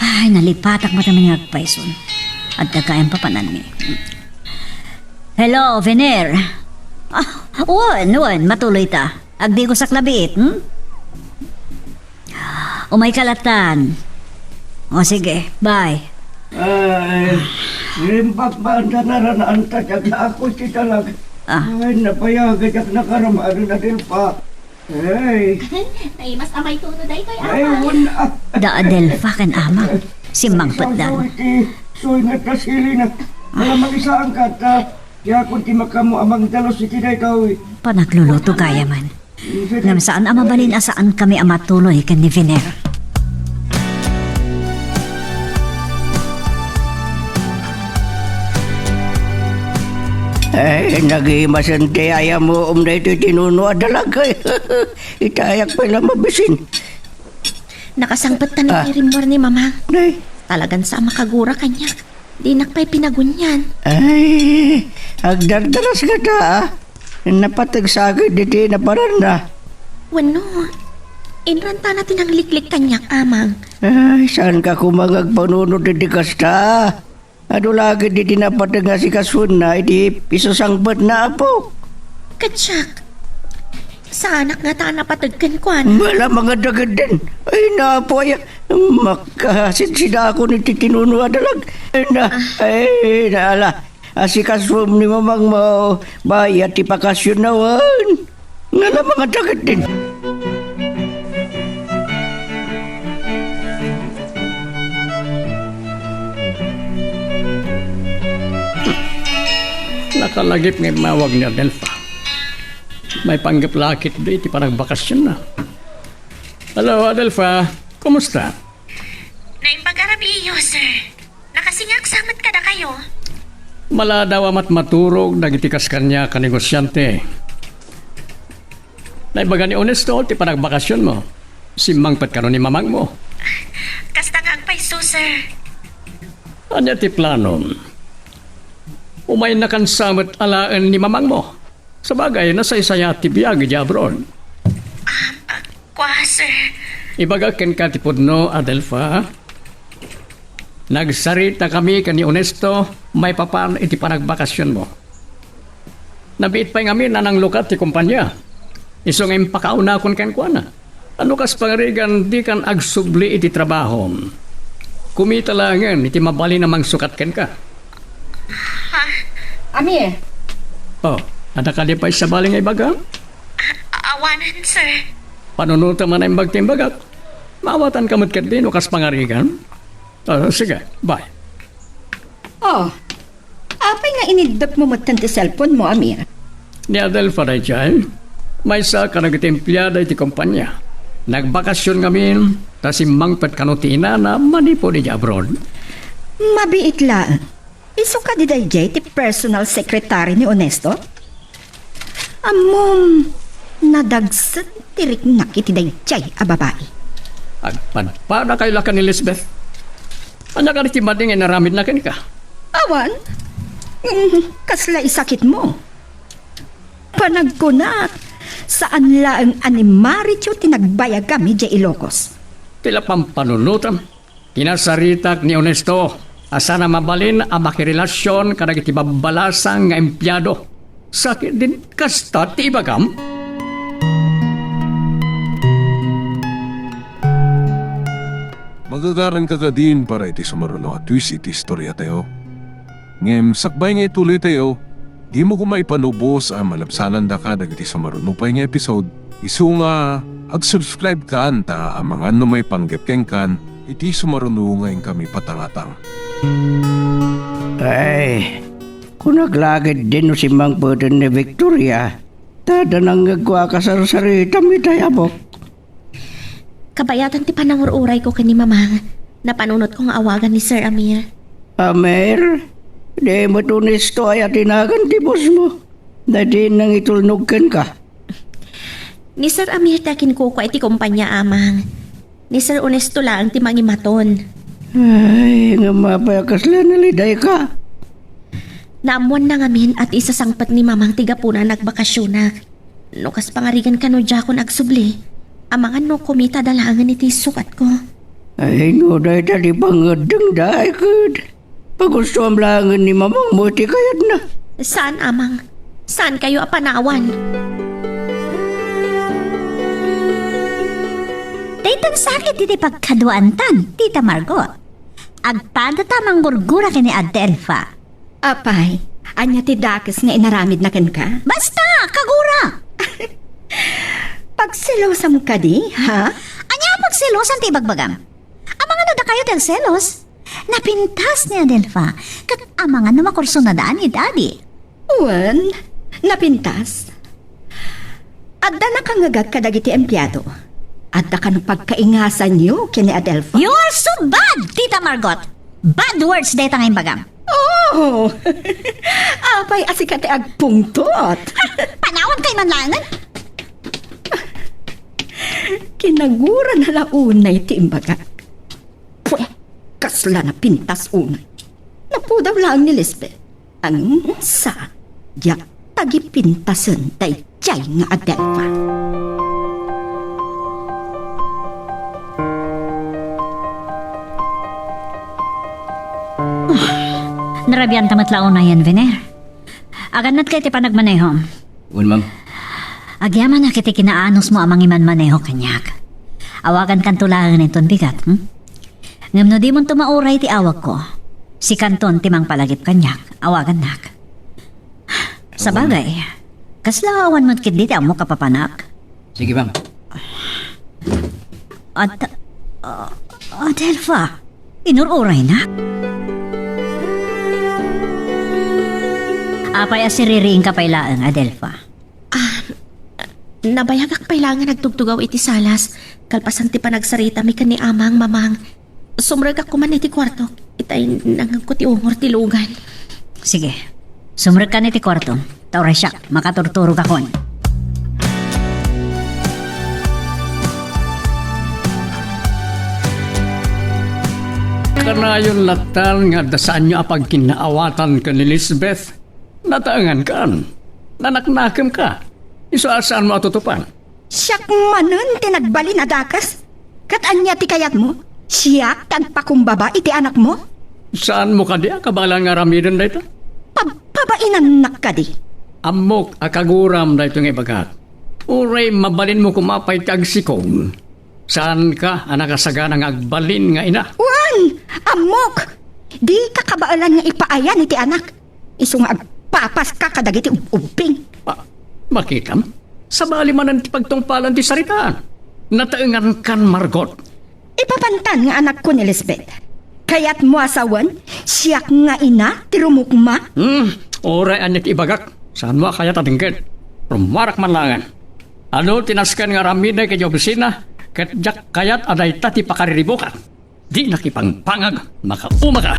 Ay, nalipatak met amin nga agpayson. Adda gayam papananmi. Hello, Vener. Ah, wen, wen, matuloy ta. Agdigosak labiit, hmm? Umayka latan. O sige, bye. Ay, rimbak ba anda naranaan ta diak ako ti dalag? Ah. Ay, napayaga diak nakaram, ano na din pa. Ay. Ay, mas amay tuno daytoy, ay, Ama. Wen, ah. Da Adelfa ken Ama, simmangpetdan. Soy, soy, soy nga ta sili na. Alamang isaan ka ta. Diakon ti makaammo a mangdalus iti daytoy. Panagluluto gayam. Ngem saan a mabalin a saankami a matuloy ken ni Vener. Ay, nagimasen ti ayamuom daytoy tinuno a dalag. Itayak pay la mabisin. Nakasangpet ta ni Ah. Rimor ni Mamang. Nay. Talagan sa a makagura kaniak. Dinak pay pinagunian. Ay, agdardaras ngata, ah. Napateg sa agid iti naparanna. Wenno, inrantana ti nangliklik kaniak, Amang. Ay, saan ka koma nga agpanunot iti kasta? Adu la agid iti napateg nga sikasuenna iti pisasangpetna, Apo. Kadiak, saanak ngata a napateg kenkuana. Bala, mga dagedden. Ay, napo, ay, makasinsidakon iti tinuno a dalag. Ay, na, Ah. ay, naala. Asikasuem ni mamangmo, bayat ti pakasionnawen. Ngala, mga dagedden. Nakalagip nga immawag ni Adelfa. Maipanggep la ketdi ti panagbakasionna. Hello, Adelfa. Kumusta? Naimbag a rabii, sir. Nakasingak sa met kadakayo. Maladaw a matmaturog dagiti kas kaniak a negosiante. Naibaga ni Onesto ti panagbakasionmo. Simmangpet kano ni mamangmo. Kasta nga agpayso, sir. Ania ti planom? Umaynakan sa met alaen ni mamangmo. Sabagay, nasaysayat ti biag idiay abroad. Ah, ah, kua, sir. Ibagak kenka ti pudno, Adelfa. Nagsaritakami ken ni Onesto maipapan iti panagbakasionmo. Nabiit pay ngamin a nanglukat ti kompania. Isu nga impakaunakon kenkuana. No kas pangarigan, dikan agsubli iti trabahom. Kumita laengen iti mabalin a mangsukat kenka. Ha? Amir. Oh, adda kadi pay sabali nga ibagam? A-, awanen, sir. Panunotem a naimbag ti imbagak. Maawatanka met ketdi no kas pangarigan. Oh, sige, bye. Oh, apay nga iniddepmo metten ti cellphone mo, Amir? Ni Adelfa daydiay, maysa kadagiti empleada iti kompania. Nagbakasion ngamin, ta simmangpet kano ti inana manipud idiay abroad. Mabiit laeng. Isu kadi daydiay ti personal secretary ni Onesto? Ammom, nadagsen ti riknak iti daydiay a babai. Agpadpadakay la ken ni Lisbeth. Ania kadi ti madi nga inaramidna kenka? Awan. Mm, kasla isakitmo. Panagkunak, saan laeng a ni Marichu ti nagbayagam idiay Ilocos. Ti la pampanunotam. Kinasaritak ni Onesto a saan a mabalin a makirelasion kadagiti babbalasang nga empleado. Sakit din kasta ti ibagam? Magagaranka kadin para iti sumaruno a twist iti istoriatayo. Ngem sakbay nga ituloytayo, dimo koma ipanubos a malabsanandaka dagiti sumaruno pay nga episode, isu nga ag-subscribe kan ta amangan no maipanggep kenkan iti sumaruno nga inkami patangatang. Ay, kunak la ketdin no simmangpeten ni Victoria, ta adda nangngegko a kasarsaritam itay, Apo. Kabayatan ti panangur-urayko ken ni Mamang, napanunotko nga awagan ni Sir Amir. Amir? Di met Onesto aya ti nagan ti boss mo? Daydi nangitulnog kenka? Ni Sir Amir ti akinkukua iti kompania, Amang. Ni Sir Onesto laeng ti mangimaton. Ay, ngem apay a kasla nalidayka? Naammoanna ngamin a ti isasangpet ni Mamang ti gapuna a nagbakasionak. No kas pangarigan kano diakon agsubli, amangan no kumitada laengen iti sukatko. Ay, no dayta ti pangngeddengda, ay ket pagustoam laengen ni mamangmo iti kayatna. Saan, Amang. Saankayo a panawan. Daytan sakit iti pagkaduaantan, Tita Margot. Agpadata a manggurgura ken ni Adelfa. Apay, ania ti dakes nga inaramidna kenka? Basta, kagura! Pagselosam kadi, ha? Ania a pagselosan ti ibagbagam? Amangan no dakayo ti agselos? Napintas ni Adelfa, ket amangan no makursunadaan ni Daddy. Wen, napintas? Adda nakangngegak kadagiti empleado. Adda kano pagkaingasanyo ken ni Adelfa? You are so bad, Tita Margot! Bad words dayta nga imbagam. Oh! Apay a sika ti agpungtot? Panawankayo man laengen. Kinagurana la unay ti imbagak. Pwe, kasla napintas unay. Napudaw laeng ni Lisbeth. Ang sa, diak tagipintasen daydiay nga Adelfa. Narabianta met la unayen, Vener. Agannad kay ti panagmanehom. Wen, ma'am. Agyamanak iti kinaanusmo a mangimanmaneho kaniak. Awagankanto laeng inton bigat, hmm? Ngem no dimonto mauray ti awagko, sikanton ti mangpalagip kaniak, awagannak. Sabagay, kasla awan met ketdi ti ammok a papanak? Sige, ma'am. At, ah, Adelfa, inur-uraynak? Apay a siririingka pay laeng, Adelfa? Ah, nabayagak pay laeng nga nagtugtugaw iti salas, kalpasan ti panagsaritami ken ni Amang, Mamang. Sumrekak koman iti kuartok, itay nangngegko ti ungor ti lugan. Sige, sumrekkan iti kuartom, ta uray siak, makaturturogakon. Kanayon lattan nga adda saanyo a pagkinnaawatan ken ni Lisbeth. Nataengankan. Nanaknakemka. Isu a saanmo a tutupan. Siak manen ti nagbalin a dakes. Ket ania ti kayatmo? Siak ti agpakumbaba iti anakmo? Saanmo kadi a kabaelan nga aramiden dayta? Pabpabainannak kadi? Ammok a kaguram daytoy nga ibagak. Uray mabalinmo koma pay ti agsikog. Saanka a nakasagana nga agbalin nga ina? Wen, ammok! Dika kabaelan nga ipaayan iti anak. Isu nga agpapaska kadagiti ub-, ubbing. Ah, makitam? Sabali manen ti pagtungpalan ti saritaan. Nataengankan, Margot. Ipapantan nga anakko ni Lisbeth. Kayatmo a sawen, siak nga ina ti rumukma? Hmm, uray ania ti ibagak, saanmo a kayat a denggen. Rummuarak man laengen. Adu ti nasken nga aramidek idiay opisina, ket diak kayat a dayta ti pakariribukak. Di nakipangpangag, makaumaka!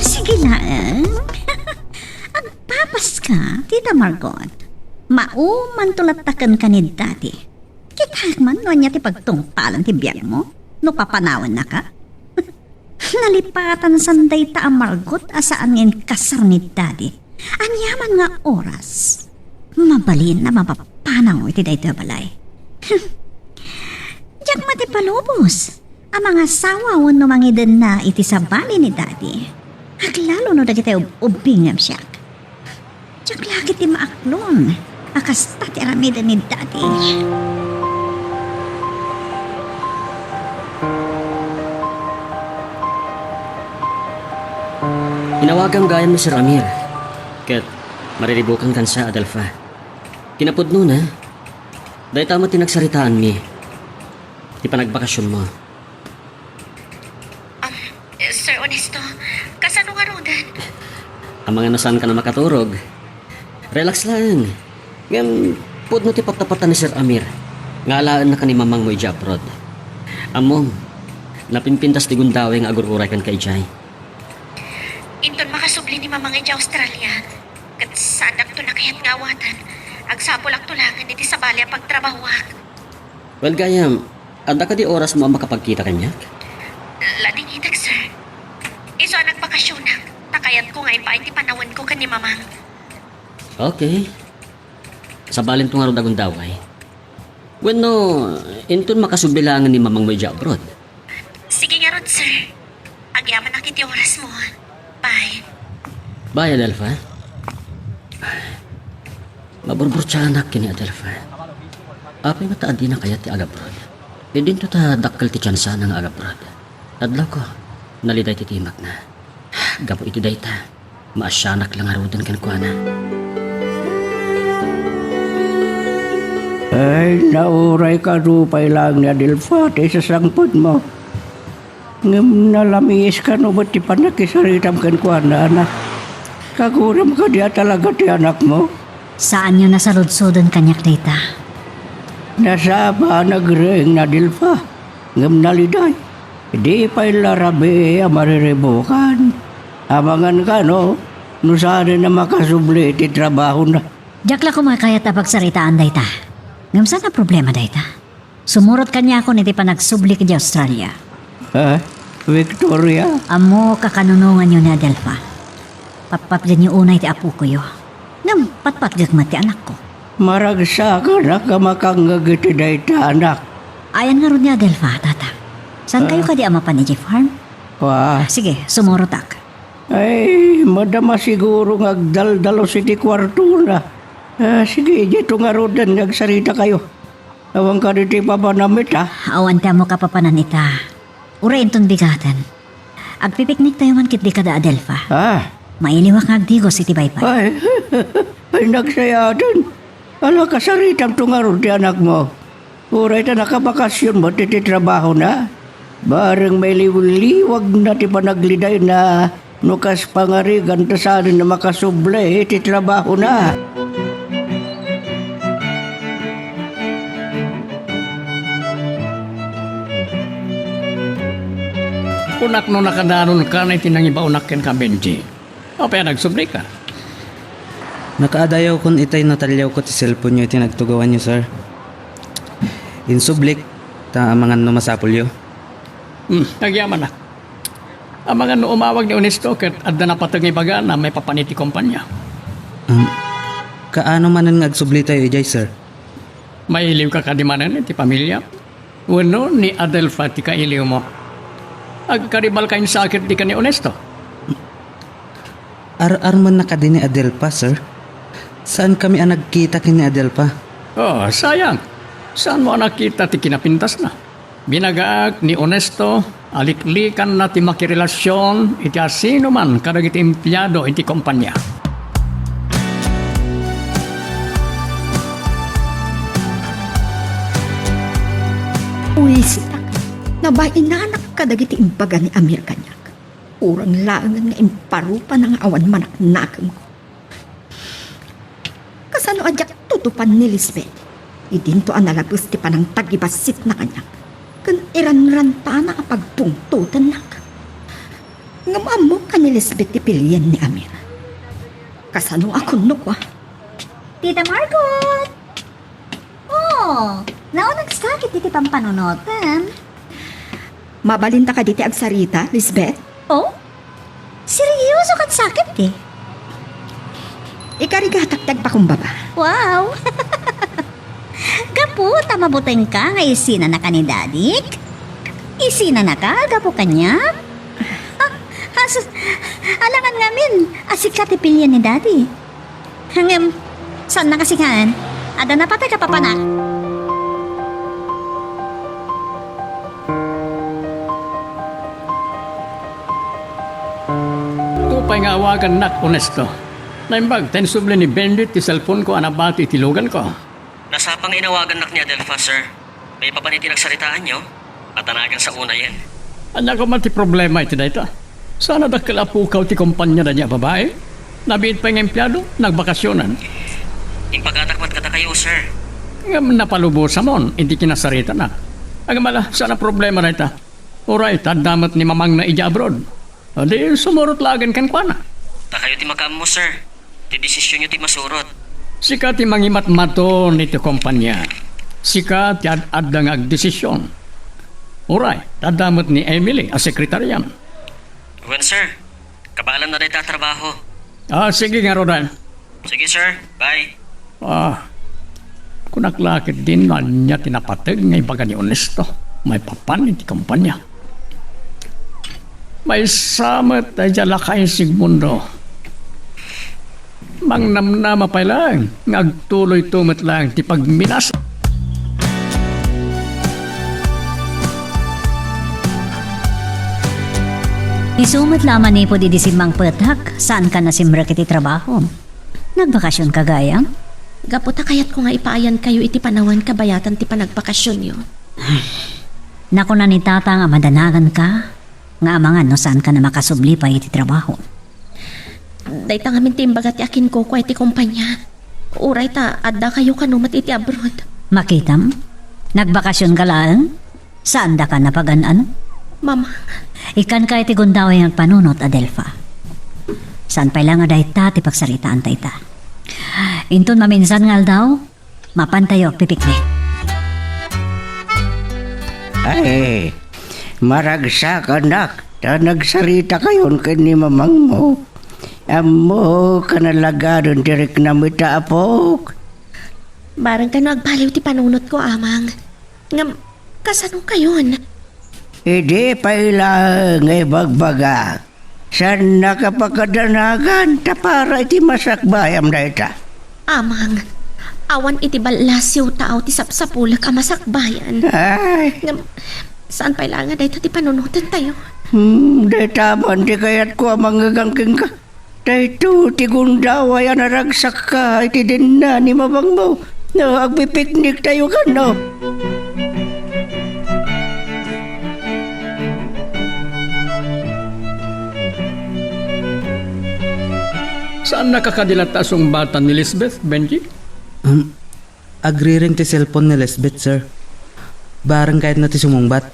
Sige laeng. Agpapaska, Tita Margot. Maumanto latta kenka ni Daddy. Kitaek man no ania ti pagtungpalan ti biagmo, no papanawennaka. Nalipatan san dayta a Margot a saan nga inkasar ni Daddy. Aniaman nga oras, mabalin a mapapanaw iti daytoy a balay. Diak met ipalubos a mangasawa wenno mangidenna iti sabali ni Daddy. Aglalo no dagiti ub-, ubbingem siak. Diak la ketdi maaklon a kasta ti aramiden ni Daddy. Inawagam gayam ni Sir Amir, ket mariribukan kansa, Adelfa. Kinapudnona, dayta met ti nagsaritaanmi, ti panagbakasionmo. Um, Sir Ernesto, kasano ngaruden? Amangan no saanka a makaturog. Relax laeng. Ngem, pudno ti patapatan ni Sir Amir nga alaennaka ni mamangmo idiay abroad. Ammom, napimpintas ti gundaway nga agur-uray kenka idiay. Inton makasubli ni Mamang idiay Australia, ket saandakto a kayat nga awatan, agsapulakto laengen iti sabali a pagtrabahoak. Well, gayam, adda kadi orasmo a makapagkita kaniak? Ladingitek, sir. Isu a nagbakasionak, ta kayatko nga ipaay ti panawenko ken ni Mamang. Okay. Sabalinto ngarud a gundaway. Wenno, inton makasubli laengen ni mamangmo idiay abroad. Sige ngarud, sir. Bay, Adelfa. Maburburtianak ken ni Adelfa. Apay ngata a dina kayat ti agabroad? Idinto ta dakkel ti tiansana nga agabroad. Adlawko, naliday ti timakna. Gapu iti dayta, maasianak la ngaruden kenkuana. Ay, nauray kano pay laeng ni Adelfa ti isasangpetmo. Ngem nalamiis kano met ti pannakisaritam kenkuana, anak. Kaguram kadi a talaga ti anakmo? Saanyo nasaludsoden kaniak dayta. Nasapa a nagreng ni Adelfa, ngem naliday. Di pay la rabii a mariribukan. Amangan kano, no saanen a makasubli ti trabahona. Diak la koma kayat a pagsaritaan dayta. Ngem saan a problema dayta? Sumurot kaniakon iti panagsublik idiay Australia. Ha? Victoria? Ammok a kanunonganyo ni Adelfa. Patpatgenyo unay ti apokoyo. Ngem patpatgek met ti anakko. Maragsakanak a makangngeg iti dayta, anak. Ayan ngarud ni Adelfa, tata. Saan kayo Ah. kadi a mapan idiay farm? Wa. Ah, sige, sumurotak. Ay, madama siguro nga agdaldalus iti kuartona. Ah, sige, idiayto ngaruden nga agsaritakayo. Awan kadi ti papanam ita? Awan ti ammok a papanan ita. Uray inton bigaten. Agpipikniktayo man ketdi kada Adelfa. Ah. Mailiwak nga agdigos iti baybay. Ay, ay, nagsayaaten. Ala, kasaritamto ngarud ti anakmo. Uray ta nakabakasyon met iti trabahona. Bareng mailiwliwagna ti panaglidayna no kas pangarigan ta saanen a makasubli iti trabahona. Kunak no nakadanonka iti nangibaonak kenka, Benji. Apay a nagsublika? Nakaadayawkon itay no taliawko ti cellphone-yo iti nagtugawanyo, sir. Insublik, ta amangan no masapulyo. Hmm, agyamanak. Amangan no umawag ni Onesto ket adda napateg nga ibagana maipapan iti kompania. Um, kaano manen nga agsublitayo idiay, sir? Mailiwka kadi manen iti pamiliam? Wenno ni Adelfa ti kailiwmo? Agkaribalka insakit di ken ni Onesto? Ar-armenna kadi ni Adelfa, sir? Saankami a nagkita ken ni Adelfa. Oh, sayang. Saanmo a nakita ti kinapintasna? Binagaak ni Onesto a liklikanna ti makirelasion iti asinoman kadagiti empleado iti kompania. Uwisitak, nabainanak kadagiti imbaga ni Amir kaniak. Urang laengen nga imparupana nga awan manaknakemko. Kasano a diak tutupan ni Lisbeth? Idinto a nalabes ti panangtagibasitna kaniak, ken iranrantana a pagbungtotennak. Ngem ammok a ni Lisbeth ti pilien ni Amir. Kasano a kunno kua? Tita Margot! Oh, naunag sakit iti pampanunotem. Mabalinta kadi ti agsarita, Lisbeth? Oh? Seryoso ket sakit ti? Ikarigatak ti agpakumbaba. Wow! Gapu ta mabutengka nga isinanaka ni Dadik? Isinanaka gapu kaniak? Ah, asus, alangan ngamin a sika ti pilien ni Daddy. Ngem, saan nakasikan? Adda napateg a papanak. Tupay nga awagannak, Onesto. Naimbag ta insubli ni Bendit ti cellphone-ko a nabati iti luganko. Nasapa nga inawagannak ni Adelfa, sir. Maipapan iti nagsaritaanyo, atanagan sa unayen. Ania koma ti problema iti dayta? Saan a dakkel a pukaw ti kompania dayta a babai? Nabiit pay nga empleado, nagbakasionan. Imbaganak met kadakayo, sir. Ngem napalubosamon iti kinasaritana. Ngem ala, saan a problema dayta? Uray, ta adda met ni mamangna idiay abroad. Di, sumurot laeng kenkuana. Dakayo ti makaammo, sir. Ti desisionyo ti masurot. Sika ti mangimatmaton iti kompania. Sika ti ad-adda nga agdesision. Uray, ta adda met ni Emily a sekretariam. Wen, sir. Kabaelanna dayta a trabaho. Ah, sige ngaruden. Sige, sir. Bye. Ah, kunak la ketdin no ania ti napateg nga ibaga ni Onesto maipapan iti kompania. Maysa met daydiay a lakay ni Sigmundo. Mangnamnama pay laeng nga agtuloyto met laeng ti pagminasa. Isu met la a manipud idi simmangpetak, saanka nasimrek iti trabaho. Nagbakasionka gayam? Gapu ta kayatko nga ipaayankayo iti panawen kabayatan ti panagbakasionyo. Nakuna ni Tatang a madanaganka nga amangan no saanka a makasubli pay iti trabaho. Dayta ngamin ti imbaga ti akinkukua iti kompania. Uray ta addakayo kano met iti abroad. Makitam? Nagbakasionka laeng? Saandaka napagan-ano? Mama. Ikkanka iti gundaway nga agpanunot, Adelfa. Saan pay la nga dayta ti pagsaritaanta ita. Inton maminsan nga aldaw, mapantayo agpipiknik. Ay, maragsak, anak, ta nagsaritakayon ken ni mamangmo. Ammok a nalagaden ti riknam ita, apok. Bareng kano agbaliw ti panunotko, Amang. Ngem, kasano kayon? Idi pay laeng nga ibagbagak, saannaka pakadanagan ta para iti masakbayam dayta. Amang, awan iti ballasiw tao ti sapsapulek a masakbayan. Ay. Ngem, saan pay la nga dayta ti panunotentayo? Hmm, dayta man ti kayatko a mangngegan kenka. Daytoy ti gundaway a naragsakka iti denna ni mamangmo. No, agpipikniktayo kano. Saannaka kadi latta a sungbatan ni Lisbeth, Benji? Um, Agriring ti cellphone ni Lisbeth, sir. Bareng kayatna ti sumungbat.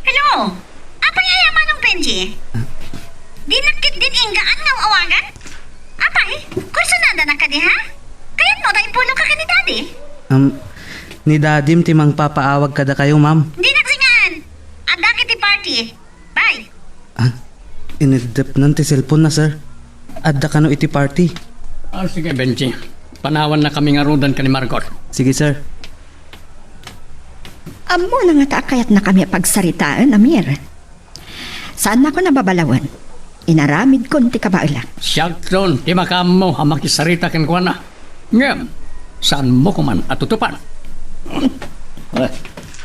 Hello! Apay aya Manong Benji? Dinak ketdin inggaan nga aw-awagan? Apay, kursunadanak kadi, ha? Kayatmo ta ipuloka ken ni Daddy? Um, ni Daddym ti mangpapaawag kadakayo, ma'am. Dinak singaan! Adda ketdi party. Bye! Ah, ineddepnan ti cellphone na, sir. Adda kano iti party? Ah, sige, Benji. Panawannakami ngaruden ken ni Margot. Sige, sir. Ammona ngata a kayatnakami a pagsaritaen, Amir. Saannakon a babalawen. Inaramidkon ti kabaelak. Siakton ti makaammo a makisarita kenkuana. Ngem, saanmo koman a tutupan?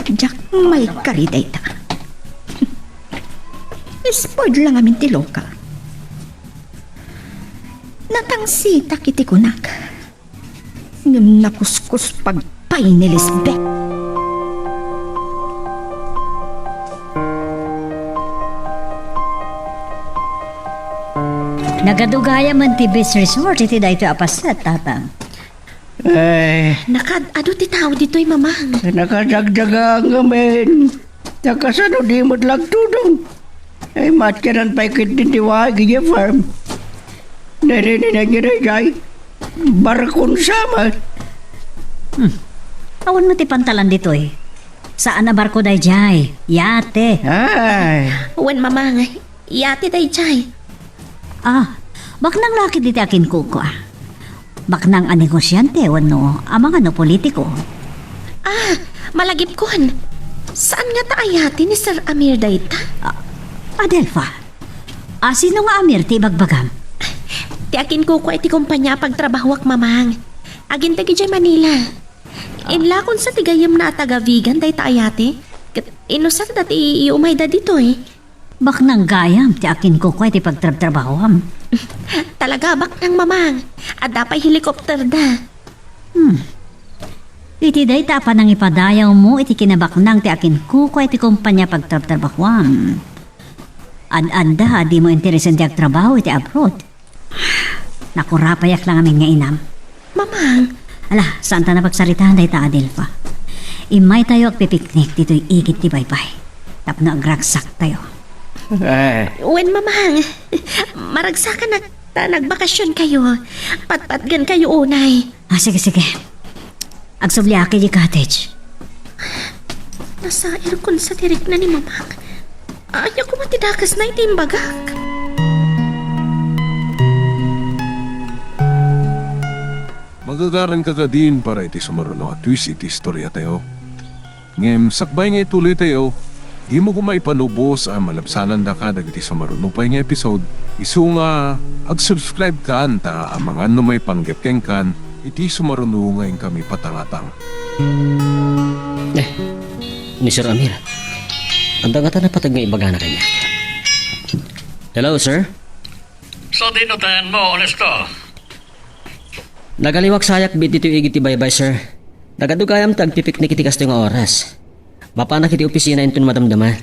Diak maikari dayta. Spoiled la ngamin ti loka. Natangsitak iti kunak. Ngem nakuskuspag pay ni Lisbeth. Nagadu gayam ti beach resort iti daytoy a paset, Tatang. Eh. Nakaad-adu ti tao ditoy, Mamang. Nakadagdaga ngamin. Ta kasano di met la agtudong? Ay, matkanan pay ketdin ti waig idiay farm. Naririnan niyo daydiay? Barkon sa met. Hmm. Awan met ti pantalan ditoy. Saan a barko daydiay. Yate. Ay. Wen, Mamang. Yate daydiay. Ah, baknang la ketdi ti akinkukua. Baknang a negosiante wenno amangan a politiko. Ah, malagipkon. Saan ngata a yate ni Sir Amir dayta? Ah, Adelfa, a, sino nga Amir ti ibagbagam? Ti akinkukua iti kompania a pagtrabahoak, Mamang. Aginteg idiay Manila. Ah. Inlakon sa ti gayyemna a taga-vegan dayta a yate. Ket inusarda ti iumayda ditoy. Baknang gayam ti akinkukua iti pagtrabtrabahoam. Talaga, baknang, Mamang. Adda pay helicopter da. Hmm. Iti dayta a panangipadayawmo iti kinabaknang ti akinkukua iti kompania pagtrabtrabahoam. Ad-adda a dimo interesen ti agtrabaho iti abroad. Nakurapayak la ngamin nga inam. Mamang! Ala, saanta a pagsaritaan dayta, Adelfa. Immaytayo agpipiknik ditoy igid ti baybay. Tapno agragsaktayo. Eh. Wen, Mamang. Maragsakanak ta nagbakasionkayo. Patpatgenkayo unay. Ah, sige, sige. Agsubliak idiay cottage. Nasairkon sa ti rikna ni Mamang. Ania koma ti dakesna iti imbagak? Magagaranka kadin para iti sumaruno a twist iti istoriatayo. Ngem sakbay nga ituloytayo, Dimo koma ipalubos a malabsanandaka dagiti sumaruno pay nga episode, isu nga ag-subscribe kan ta amangan no maipanggep kenkan iti sumaruno nga inkami patangatang. Eh, ni Sir Amir. Adda ngata napateg nga ibagana kaniak. Hello, sir? So, dino tayan mo, Honesto? Nagaliwak sayak bit ditoy igid ti baybay, sir. Nagadu gayam ti agpipiknik iti kastoy nga oras. Mapanak iti opisina inton madamdama.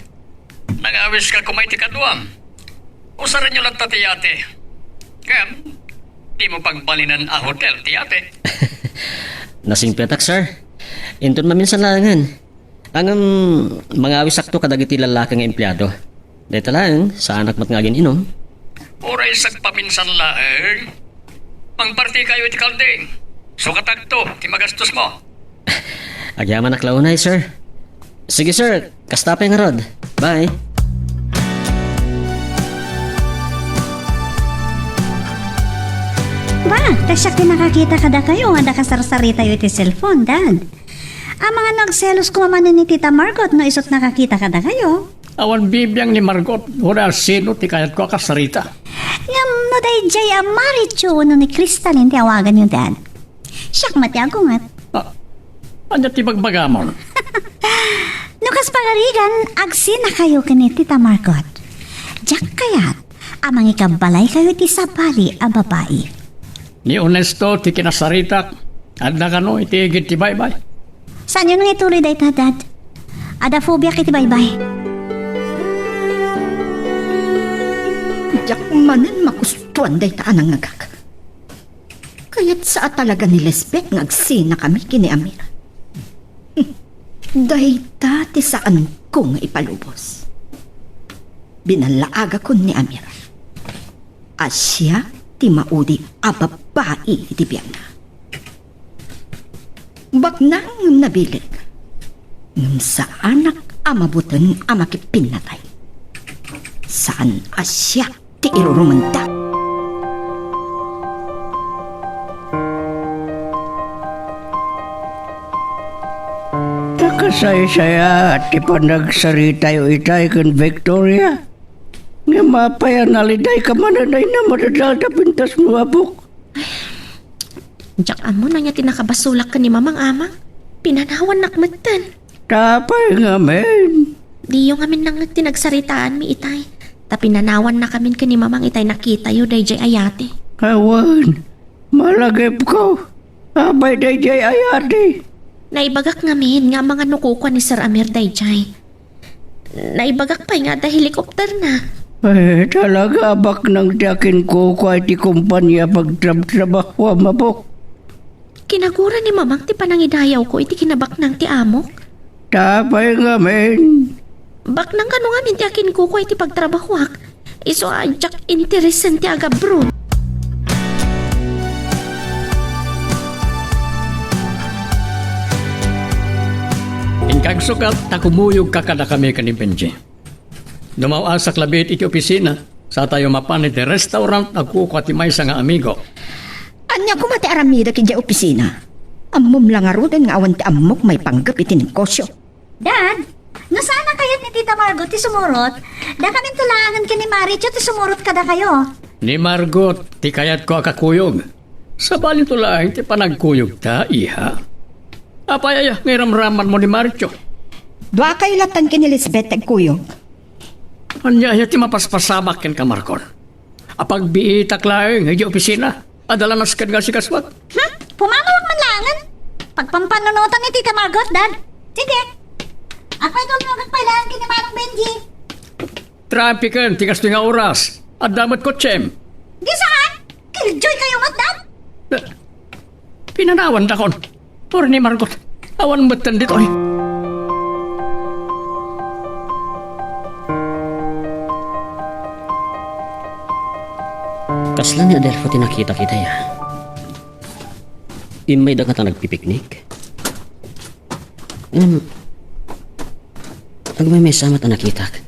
Nangawis ka koma iti kaduam. Usaranyo latta ti yate. Ngem, dimo pagbalinan a hotel ti yate. Nasimpretak, sir. Inton maminsan laengen. Ngem, mangawisakto kadagiti lallaki nga empleado. Dayta laeng, saanak met nga agin-inum. Uray sagpaminsan laeng. Mangpartikayo iti kalding. Sukatagto ti magastos mo. Agyamanak la unay, sir. Sige, sir. Kasta pay ngarud. Bye. Ba, ta siak ti nakakita kadakayo nga adda kasarsaritayo iti cellphone, Dad. Amangan no agselos koma manen ni Tita Margot no isut' nakakita kadakayo. Awan bibiang ni Margot, uray sino ti kayatko a kasarita. Ngem no daydiay a Maricho wenno ni Crystalline ti awaganyo, Dad, siak met ti agunget. Ah, ania ti bagbagamon? No kas pagarigan, agsinakayo ken ni Tita Margot. Diak kayat a mangikabbalaykayo iti sabali a babai. Ni Honesto ti kinasaritak. Adda kano iti igid ti baybay? Saanyo nga ituloy dayta, Dad. Adda phobiak iti baybay. Diak manen magustuan dayta a nangngegak. Kayatsa a talaga ni Lisbeth nga agsinakami ken ni Amir. Dayta ti saanko nga ipalubos. Binallaagakon ni Amir a siak ti maudi a babbai iti biagna. Baknang ngem nabilik. Ngem saanak a mabuteng a makipinnatay. Saan a siak ti irurumenda. Nakasaysayaat ti panagsaritayo itay ken Victoria. Ngem apay a nalidayka manen a madadalda pintasmo, apok? Diak ammo no ania ti nakabasolak ken ni Mamang, Amang. Pinanawannak metten. Ta apay ngamin? Diyo ngamin nangngeg ti nagsaritaanmi itay. Ta pinanawannakamin ken ni Mamang itay nakitayo daydiay a yate. Awan, malagipko. Apay daydiay a yate? Naibagak ngamin nga amangan no kukua ni Sir Amir daydiay. Naibagak pay nga adda helicopterna. Eh, talaga, baknang ti akinkukua iti kompania pagtrabtrabahuam, apok. Kinagura ni Mamang ti panangidayawko iti kinabaknang ti amok. Ta apay ngamin? Baknang kano ngamin ti akinkukua iti pagtrabahuak. Isu a diak interesen ti agabroad. Inka agsukat ta kumuyogka kadakami ken ni Benji. No maw-asak labi iti opisina, satayo mapan iti restaurant agkukua ti maysa nga amigo. Ania koma ti aramidek idiay opisina? Ammom la ngaruden nga awan ti ammok maipanggep iti negosio. Dad, no saan a kayat ni Tita Margot ti sumurot, dakaminto laengen ken ni Maricho ti sumurot kadakayo. Ni Margot ti kayatko a kakuyog. Sabalinto laeng ti panagkuyogta, iha. Apay aya nga iramramanmo ni Maricho? Duakayo lattan ken ni Lisbeth ti agkuyog. Ania aya ti mapaspasamak kenka, Margot? Apagbiitak laeng idiay opisina. Adda la nasken nga asikasuak. Hmm? Pumamawak man laengen. Pagpampanunotan ni Tita Margot, Dad. Sige. Apay, tulnogak pay laeng ken ni Manong Benji. Trapiken ti kastoy nga oras. Adda met kotsem. Di saan? Killjoykayo met, Dad? Eh, pinanawandakon. Uray ni Margot, awan metten ditoy. Kasla ni Adelfo ti nakitak itay, a? Immayda ngata nagpipiknik? Ngem, agmaymaysa met a nakitak.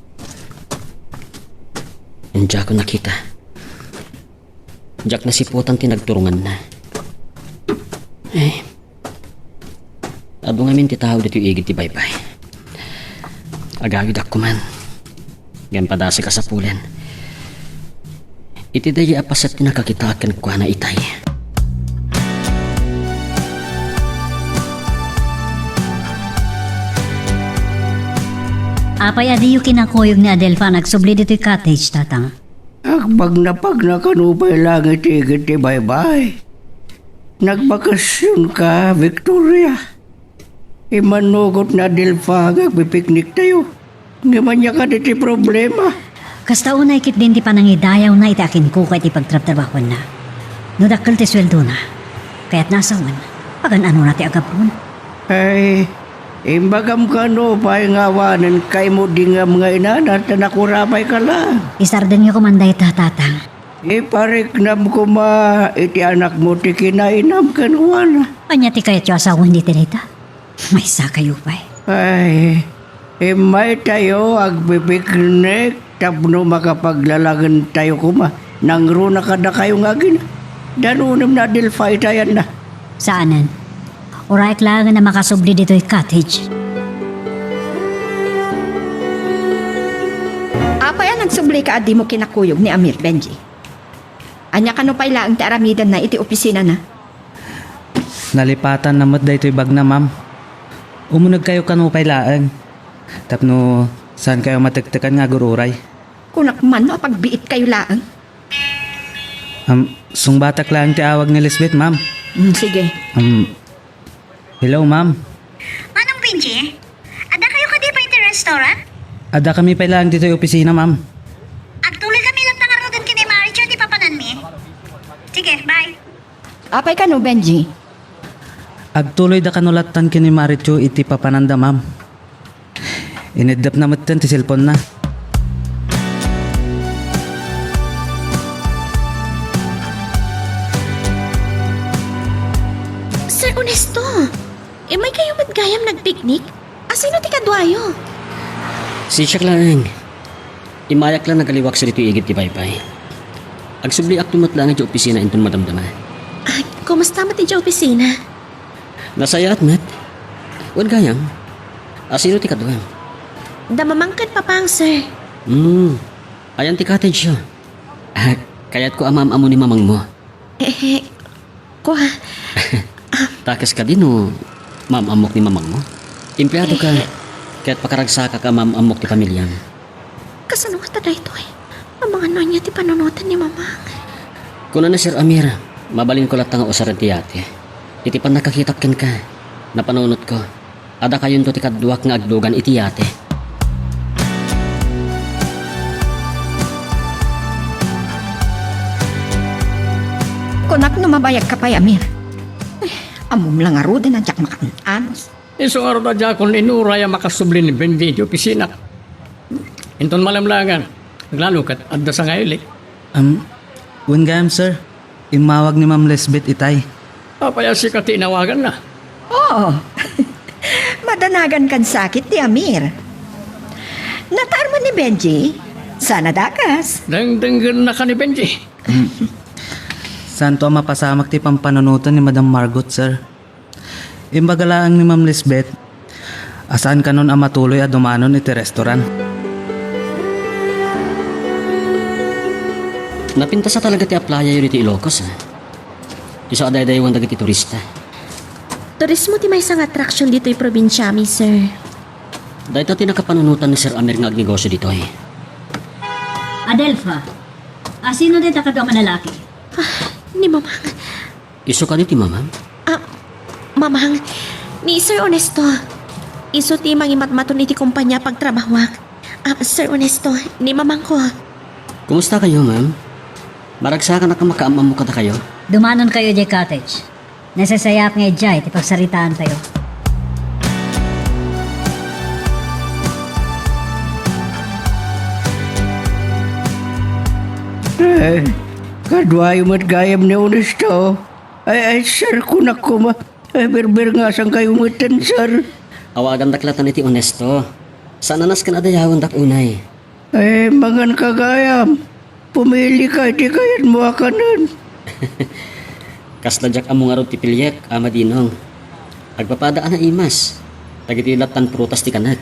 Diakon nakita. Diak nasiputan ti nagturonganna. Eh, adu ngamin ti tao ditoy igid ti baybay. Agawidak koman. Ngem padasek a sapulen. Iti daydi a paset ti nakakitaak kenkuana itay. Apay a diyo kinakuyog ni Adelfa a nagsubli ditoy cottage, Tatang? Agpagnapagna kano pay laeng iti igid ti baybay. Nagbakasionka, Victoria. Immanugot ni Adelfa nga agpipikniktayo. Ngem ania kadi ti problema? Kasta unay ketdin ti panangidayawna iti akinkukua iti pagtrabtrabahuenna. No dakkel ti sueldona, kayatna a sawen, pagan-anona ti aggapuon. Ay, imbagam kano pay nga awanen kaimudingam nga inana ta nakurapayka laeng. Isardenyo koman dayta, Tatang. Ipariknam koma iti anakmo ti kinainam kenkuana. Ania ti kayatyo a sawen ditoy dayta? Maysakayo pay. Ay, immaytayo agpipiknik tapno makapaglalangentayo koma. Nangruna kadakayo nga agina. Danonem ni Adelfa iti ayanna. Saanen. Uraek laengen a makasubli ditoy cottage. Apay a nagsublika a dimo kinakuyog ni Amir, Benji? Ania kano pay laeng ti aramidenna iti opisinana? Nalipatanna met daytoy bagna, ma'am. Umunegkayo kano pay laeng tapno saankayo matektekan nga agur-uray. Kunak man no apagbiitkayo laeng. Am, sungbatak laeng ti awag ni Lisbeth, ma'am. Mm, sige. Am, hello, ma'am. Manong Benji, adda kayo kadi pay iti restaurant? Adda kami pay laeng ditoy opisina, ma'am. Agtuloy kami latta ngaruden ken ni Marichu iti papananmi. Sige, bye. Apay kano, Benji? Agtuloyda kano lattan ken ni Marichu iti papananda, ma'am. Ineddepna metten ti cellphone-na. Sir Ernesto, immaykayo met gayam nagpiknik? Asino ti kaduayo? Siak laeng. Immayak la nagaliwakso ditoy igid ti baybay. Agsubliakto met laeng idiay opisina inton madamdama. Ah, kumusta met idiay opisina? Nasayaat met. Wen gayam, asino ti kaduam? Da mamang ken papang, sir. Hmm. Ayan ti cottage-yo. Ah, kayatko a maam-ammo ni mamangmo. Eh, kua. Takes kadi no maam-ammok ni mamangmo? Empleado ka, ket pakaragsakak a maam-ammok ti pamiliam. Kasano ngata daytoy? Amangan no ania ti panunoten ni mamang. Kuna ni Sir Amir, mabalinko latta nga usaren ti yate. Iti pannakakitak kenka, napanunotko. Adda kayonto ti kaduak nga agdugan iti yate. Kunak no mabayagka pay, Amir. Eh, ammom la ngaruden a diak makaan-anos. Isu ngarud a diakon inuray a makasubli ni Benji iti opisina. Inton malem laengen, aglalo ket adda sangaili. Am, wen gayam, sir. Immawag ni Ma'am Lisbeth itay. Apay a sika ti inawaganna? Oo. Madanagan kad sakit ti Amir. Natarman ni Benji. Sana dakas. Dengdenggenna ka ni Benji. Saanto a mapasamak ti pampanunoten ni Madam Margot, sir. Imbaga laeng ni Ma'am Lisbeth a saan kanon a matuloy a dumanon iti restaurant. Napintas a talaga ti aplayayo ditoy Ilocos, ah. Isu a daydaywan dagiti turista. Turismo ti maysa nga attraction ditoy probinsiami, sir. Dayta ti nakapanunotan ni Sir Amir nga agnegosyo ditoy. Adelfa, asino dayta kaduam a lalaki? Ah, ni Mamang. Isu kadi ti mamang? Ah, Mamang, ni Sir Ernesto. Isu ti mangimatmaton iti kompania a pagtrabahuak. Ah, Sir Ernesto, ni mamangko. Kumusta kayo, ma'am? Maragsakanak a makaam-ammo kadakayo. Dumanon kayo idiay cottage. Nasasayaat nga idiay ti pagsaritaantayo. Eh, kaduayo met gayam ni Ernesto. Ay, ay, sir, kunak koma. Ay, birbirngasankayo metten, sir. Awagandak latta iti Ernesto. Saan a nasken a dayawendak unay. Ay, manganka gayam. Pumilika iti kayatmo a kanen. Kasla diak ammo ngarud ti piliek, Ama Dinong. Agpapada a naimas. Dagitoy lattan prutas ti kanek.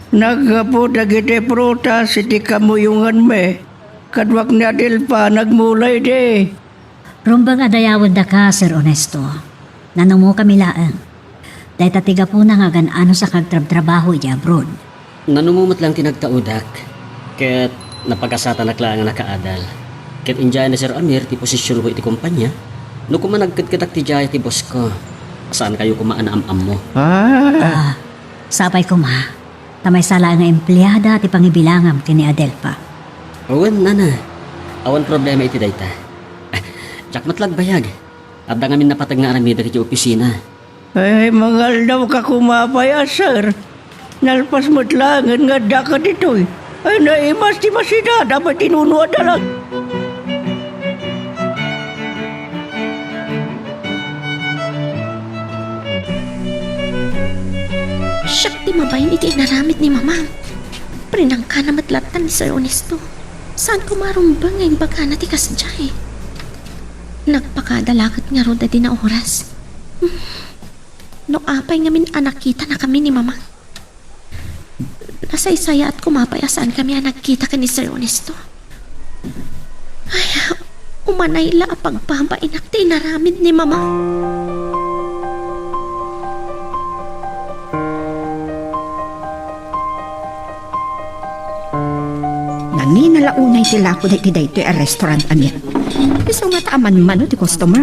Naggapu dagiti prutas iti kamuyonganmi. Kaduak ni Adelfa nagmula idi. Rumbeng a dayawendaka, Sir Ernesto. Nanumokami laeng. Dayta ti gapuna nga agan-anos a kagtrabtrabaho idiay abroad. Nanumo met laeng ti nagtaudak, ket napagasatanak laeng a nakaadal. Ket idiay ni Sir Amir ti posisionko iti kompania, no koma nagkedkedak ti diay ti bossko, saankayo koma a naam-ammo. Ah. Ah, sapay koma, ta maysa laeng nga empleada ti pangibilangam ken ni Adelfa. Wen, nana, awan problema iti dayta. Diak met la agbayag. Adda ngamin napateg nga aramidek iti opisina. Ay, mangaldaw ka koma pay a, sir. Nalpas met laengen nga addaka ditoy. Ay, naimas ti masidad a matinuno a dalan. Siak ti mabain iti inaramid ni Mamang. Prinangkana met latta ni Sir Ernesto. Saan ko marumbeng nga imbagana ti kasdiay? Nagpakada la ket ngarud a di naoras. No apay ngamin a nakitanakami ni Mamang. Nasaysayaat koma pay a saankami a nagkita ken ni Sir Ernesto. Ay, umanay la a pagbabainak ti inaramid ni Mamang. Nangina la unay ti lakoda iti daytoy a restaurant, Amir. Isu ngata a manmano ti customer.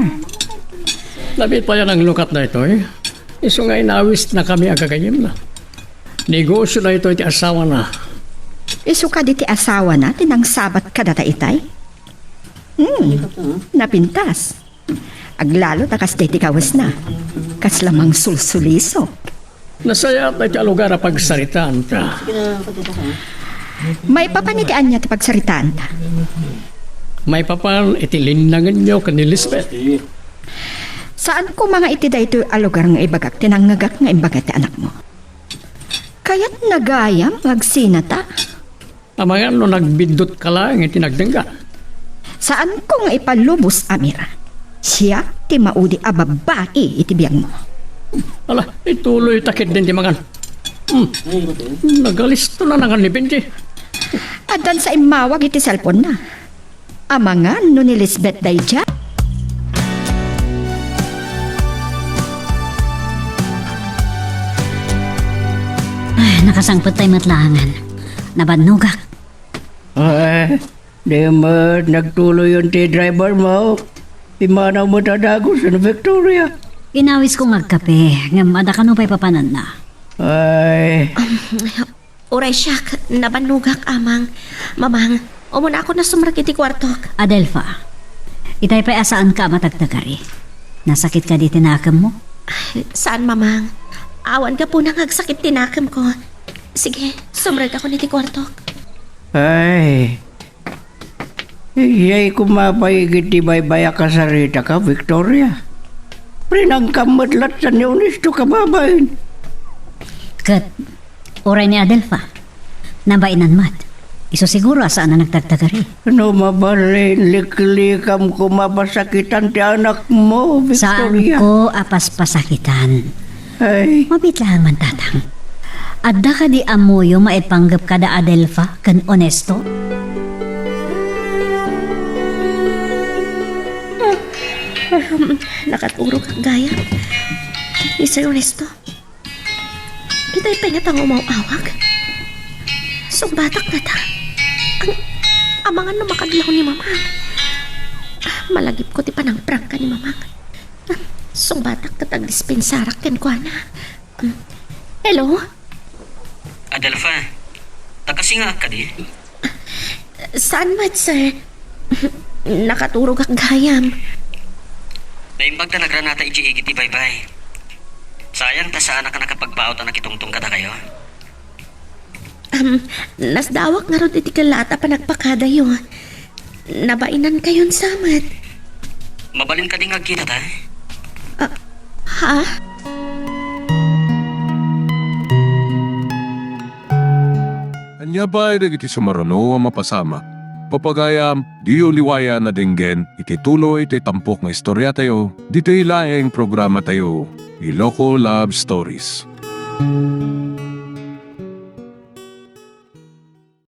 Nabiit pay a nanglukat daytoy. Isu nga inawisnakami a gagayyemna. Negosio daytoy ti asawana. Isu kadi ti asawana ti nangsabat kadata itay? Hmm, napintas. Aglalo ta kasdiay ti kawesna. Kasla mangsulsulisok. Nasayaat daytoy a lugar a pagsaritaanta. Maipapan iti ania ti pagsaritaanta? Maipapan iti linnangenyo ken ni Lisbeth. Saan koma nga iti daytoy a lugar nga ibagak ti nangngegak nga imbaga ti anakmo. Kayatna gayam nga agsinata. Amangan no nagbiddutka laeng iti nagdenggan. Saanko nga ipalubos, Amir. Siak ti maudi a babbai iti biagmo. Ala, ituloyta ketdin ti mangan. Hmm. Nagalisto na nangan ni Benji. Addan sa immawag iti cellphone na. Amangan no ni Lisbeth daydiay. Ay, nakasangpettay met laengen. Nabannogak. Ay, di met nagtuloyon ti driver mo. Immanaw met a dagus, no, Victoria? Inawisko nga agkape, ngem adda kano pay papananna. Ay. Uray siak, nabannogak, Amang. Mamang, umunakon a sumrek iti kuartok. Adelfa, itay pay a saanka a matagtagari. Nasakit kadi ti nakemmo? Ay, saan, Mamang. Awan gapuna nga agsakit ti nakemko. Sige, sumrekakon iti kuartok. Ay, idiay koma pay iti baybay a kasaritaka, Victoria. Prinangkam met latta ni Ernesto a babain. Ket uray ni Adelfa, nabainan met. Isu siguro a saan a nagtagtagari. No mabalin, liklikam koma a pasakitan ti anakmo, Victoria. Saanko a paspasakitan. Ay. Mabiit laeng man, Tatang. Adda kadi ammoyo maipanggep kada Adelfa ken Ernesto? Ahem, nakaturog gayam. Ni Sir Ernesto. Itay pay ngata nga umaw-awag. Sungbatak ngata. Ang, amangan no makadlaw ni Mamang. Ah, malagipko ti panangprangka ni Mamang. Sungbatak ket agdispensarak kenkuana. Mm. Hello? Adelfa, ta kasi nga kadi? Saan met, sir? Nakaturogak gayam. Naimbag ta nagranata idiay igi ti baybay. Sayang ta saanak a nakapagbaut a nakitungtong kadakayo. Am, nasdawak ngarud iti kellat a panagpakadayo. Nabainankayon sa met. Mabalin kadi nga agkitata? Ah, ha? Ania pay dagiti sumaruno a mapasamak? Pagayam, diyo liwayan a denggen iti tuloy ti tampok nga istoriatayo, ditoy laeng programatayo, Iloko Love Stories.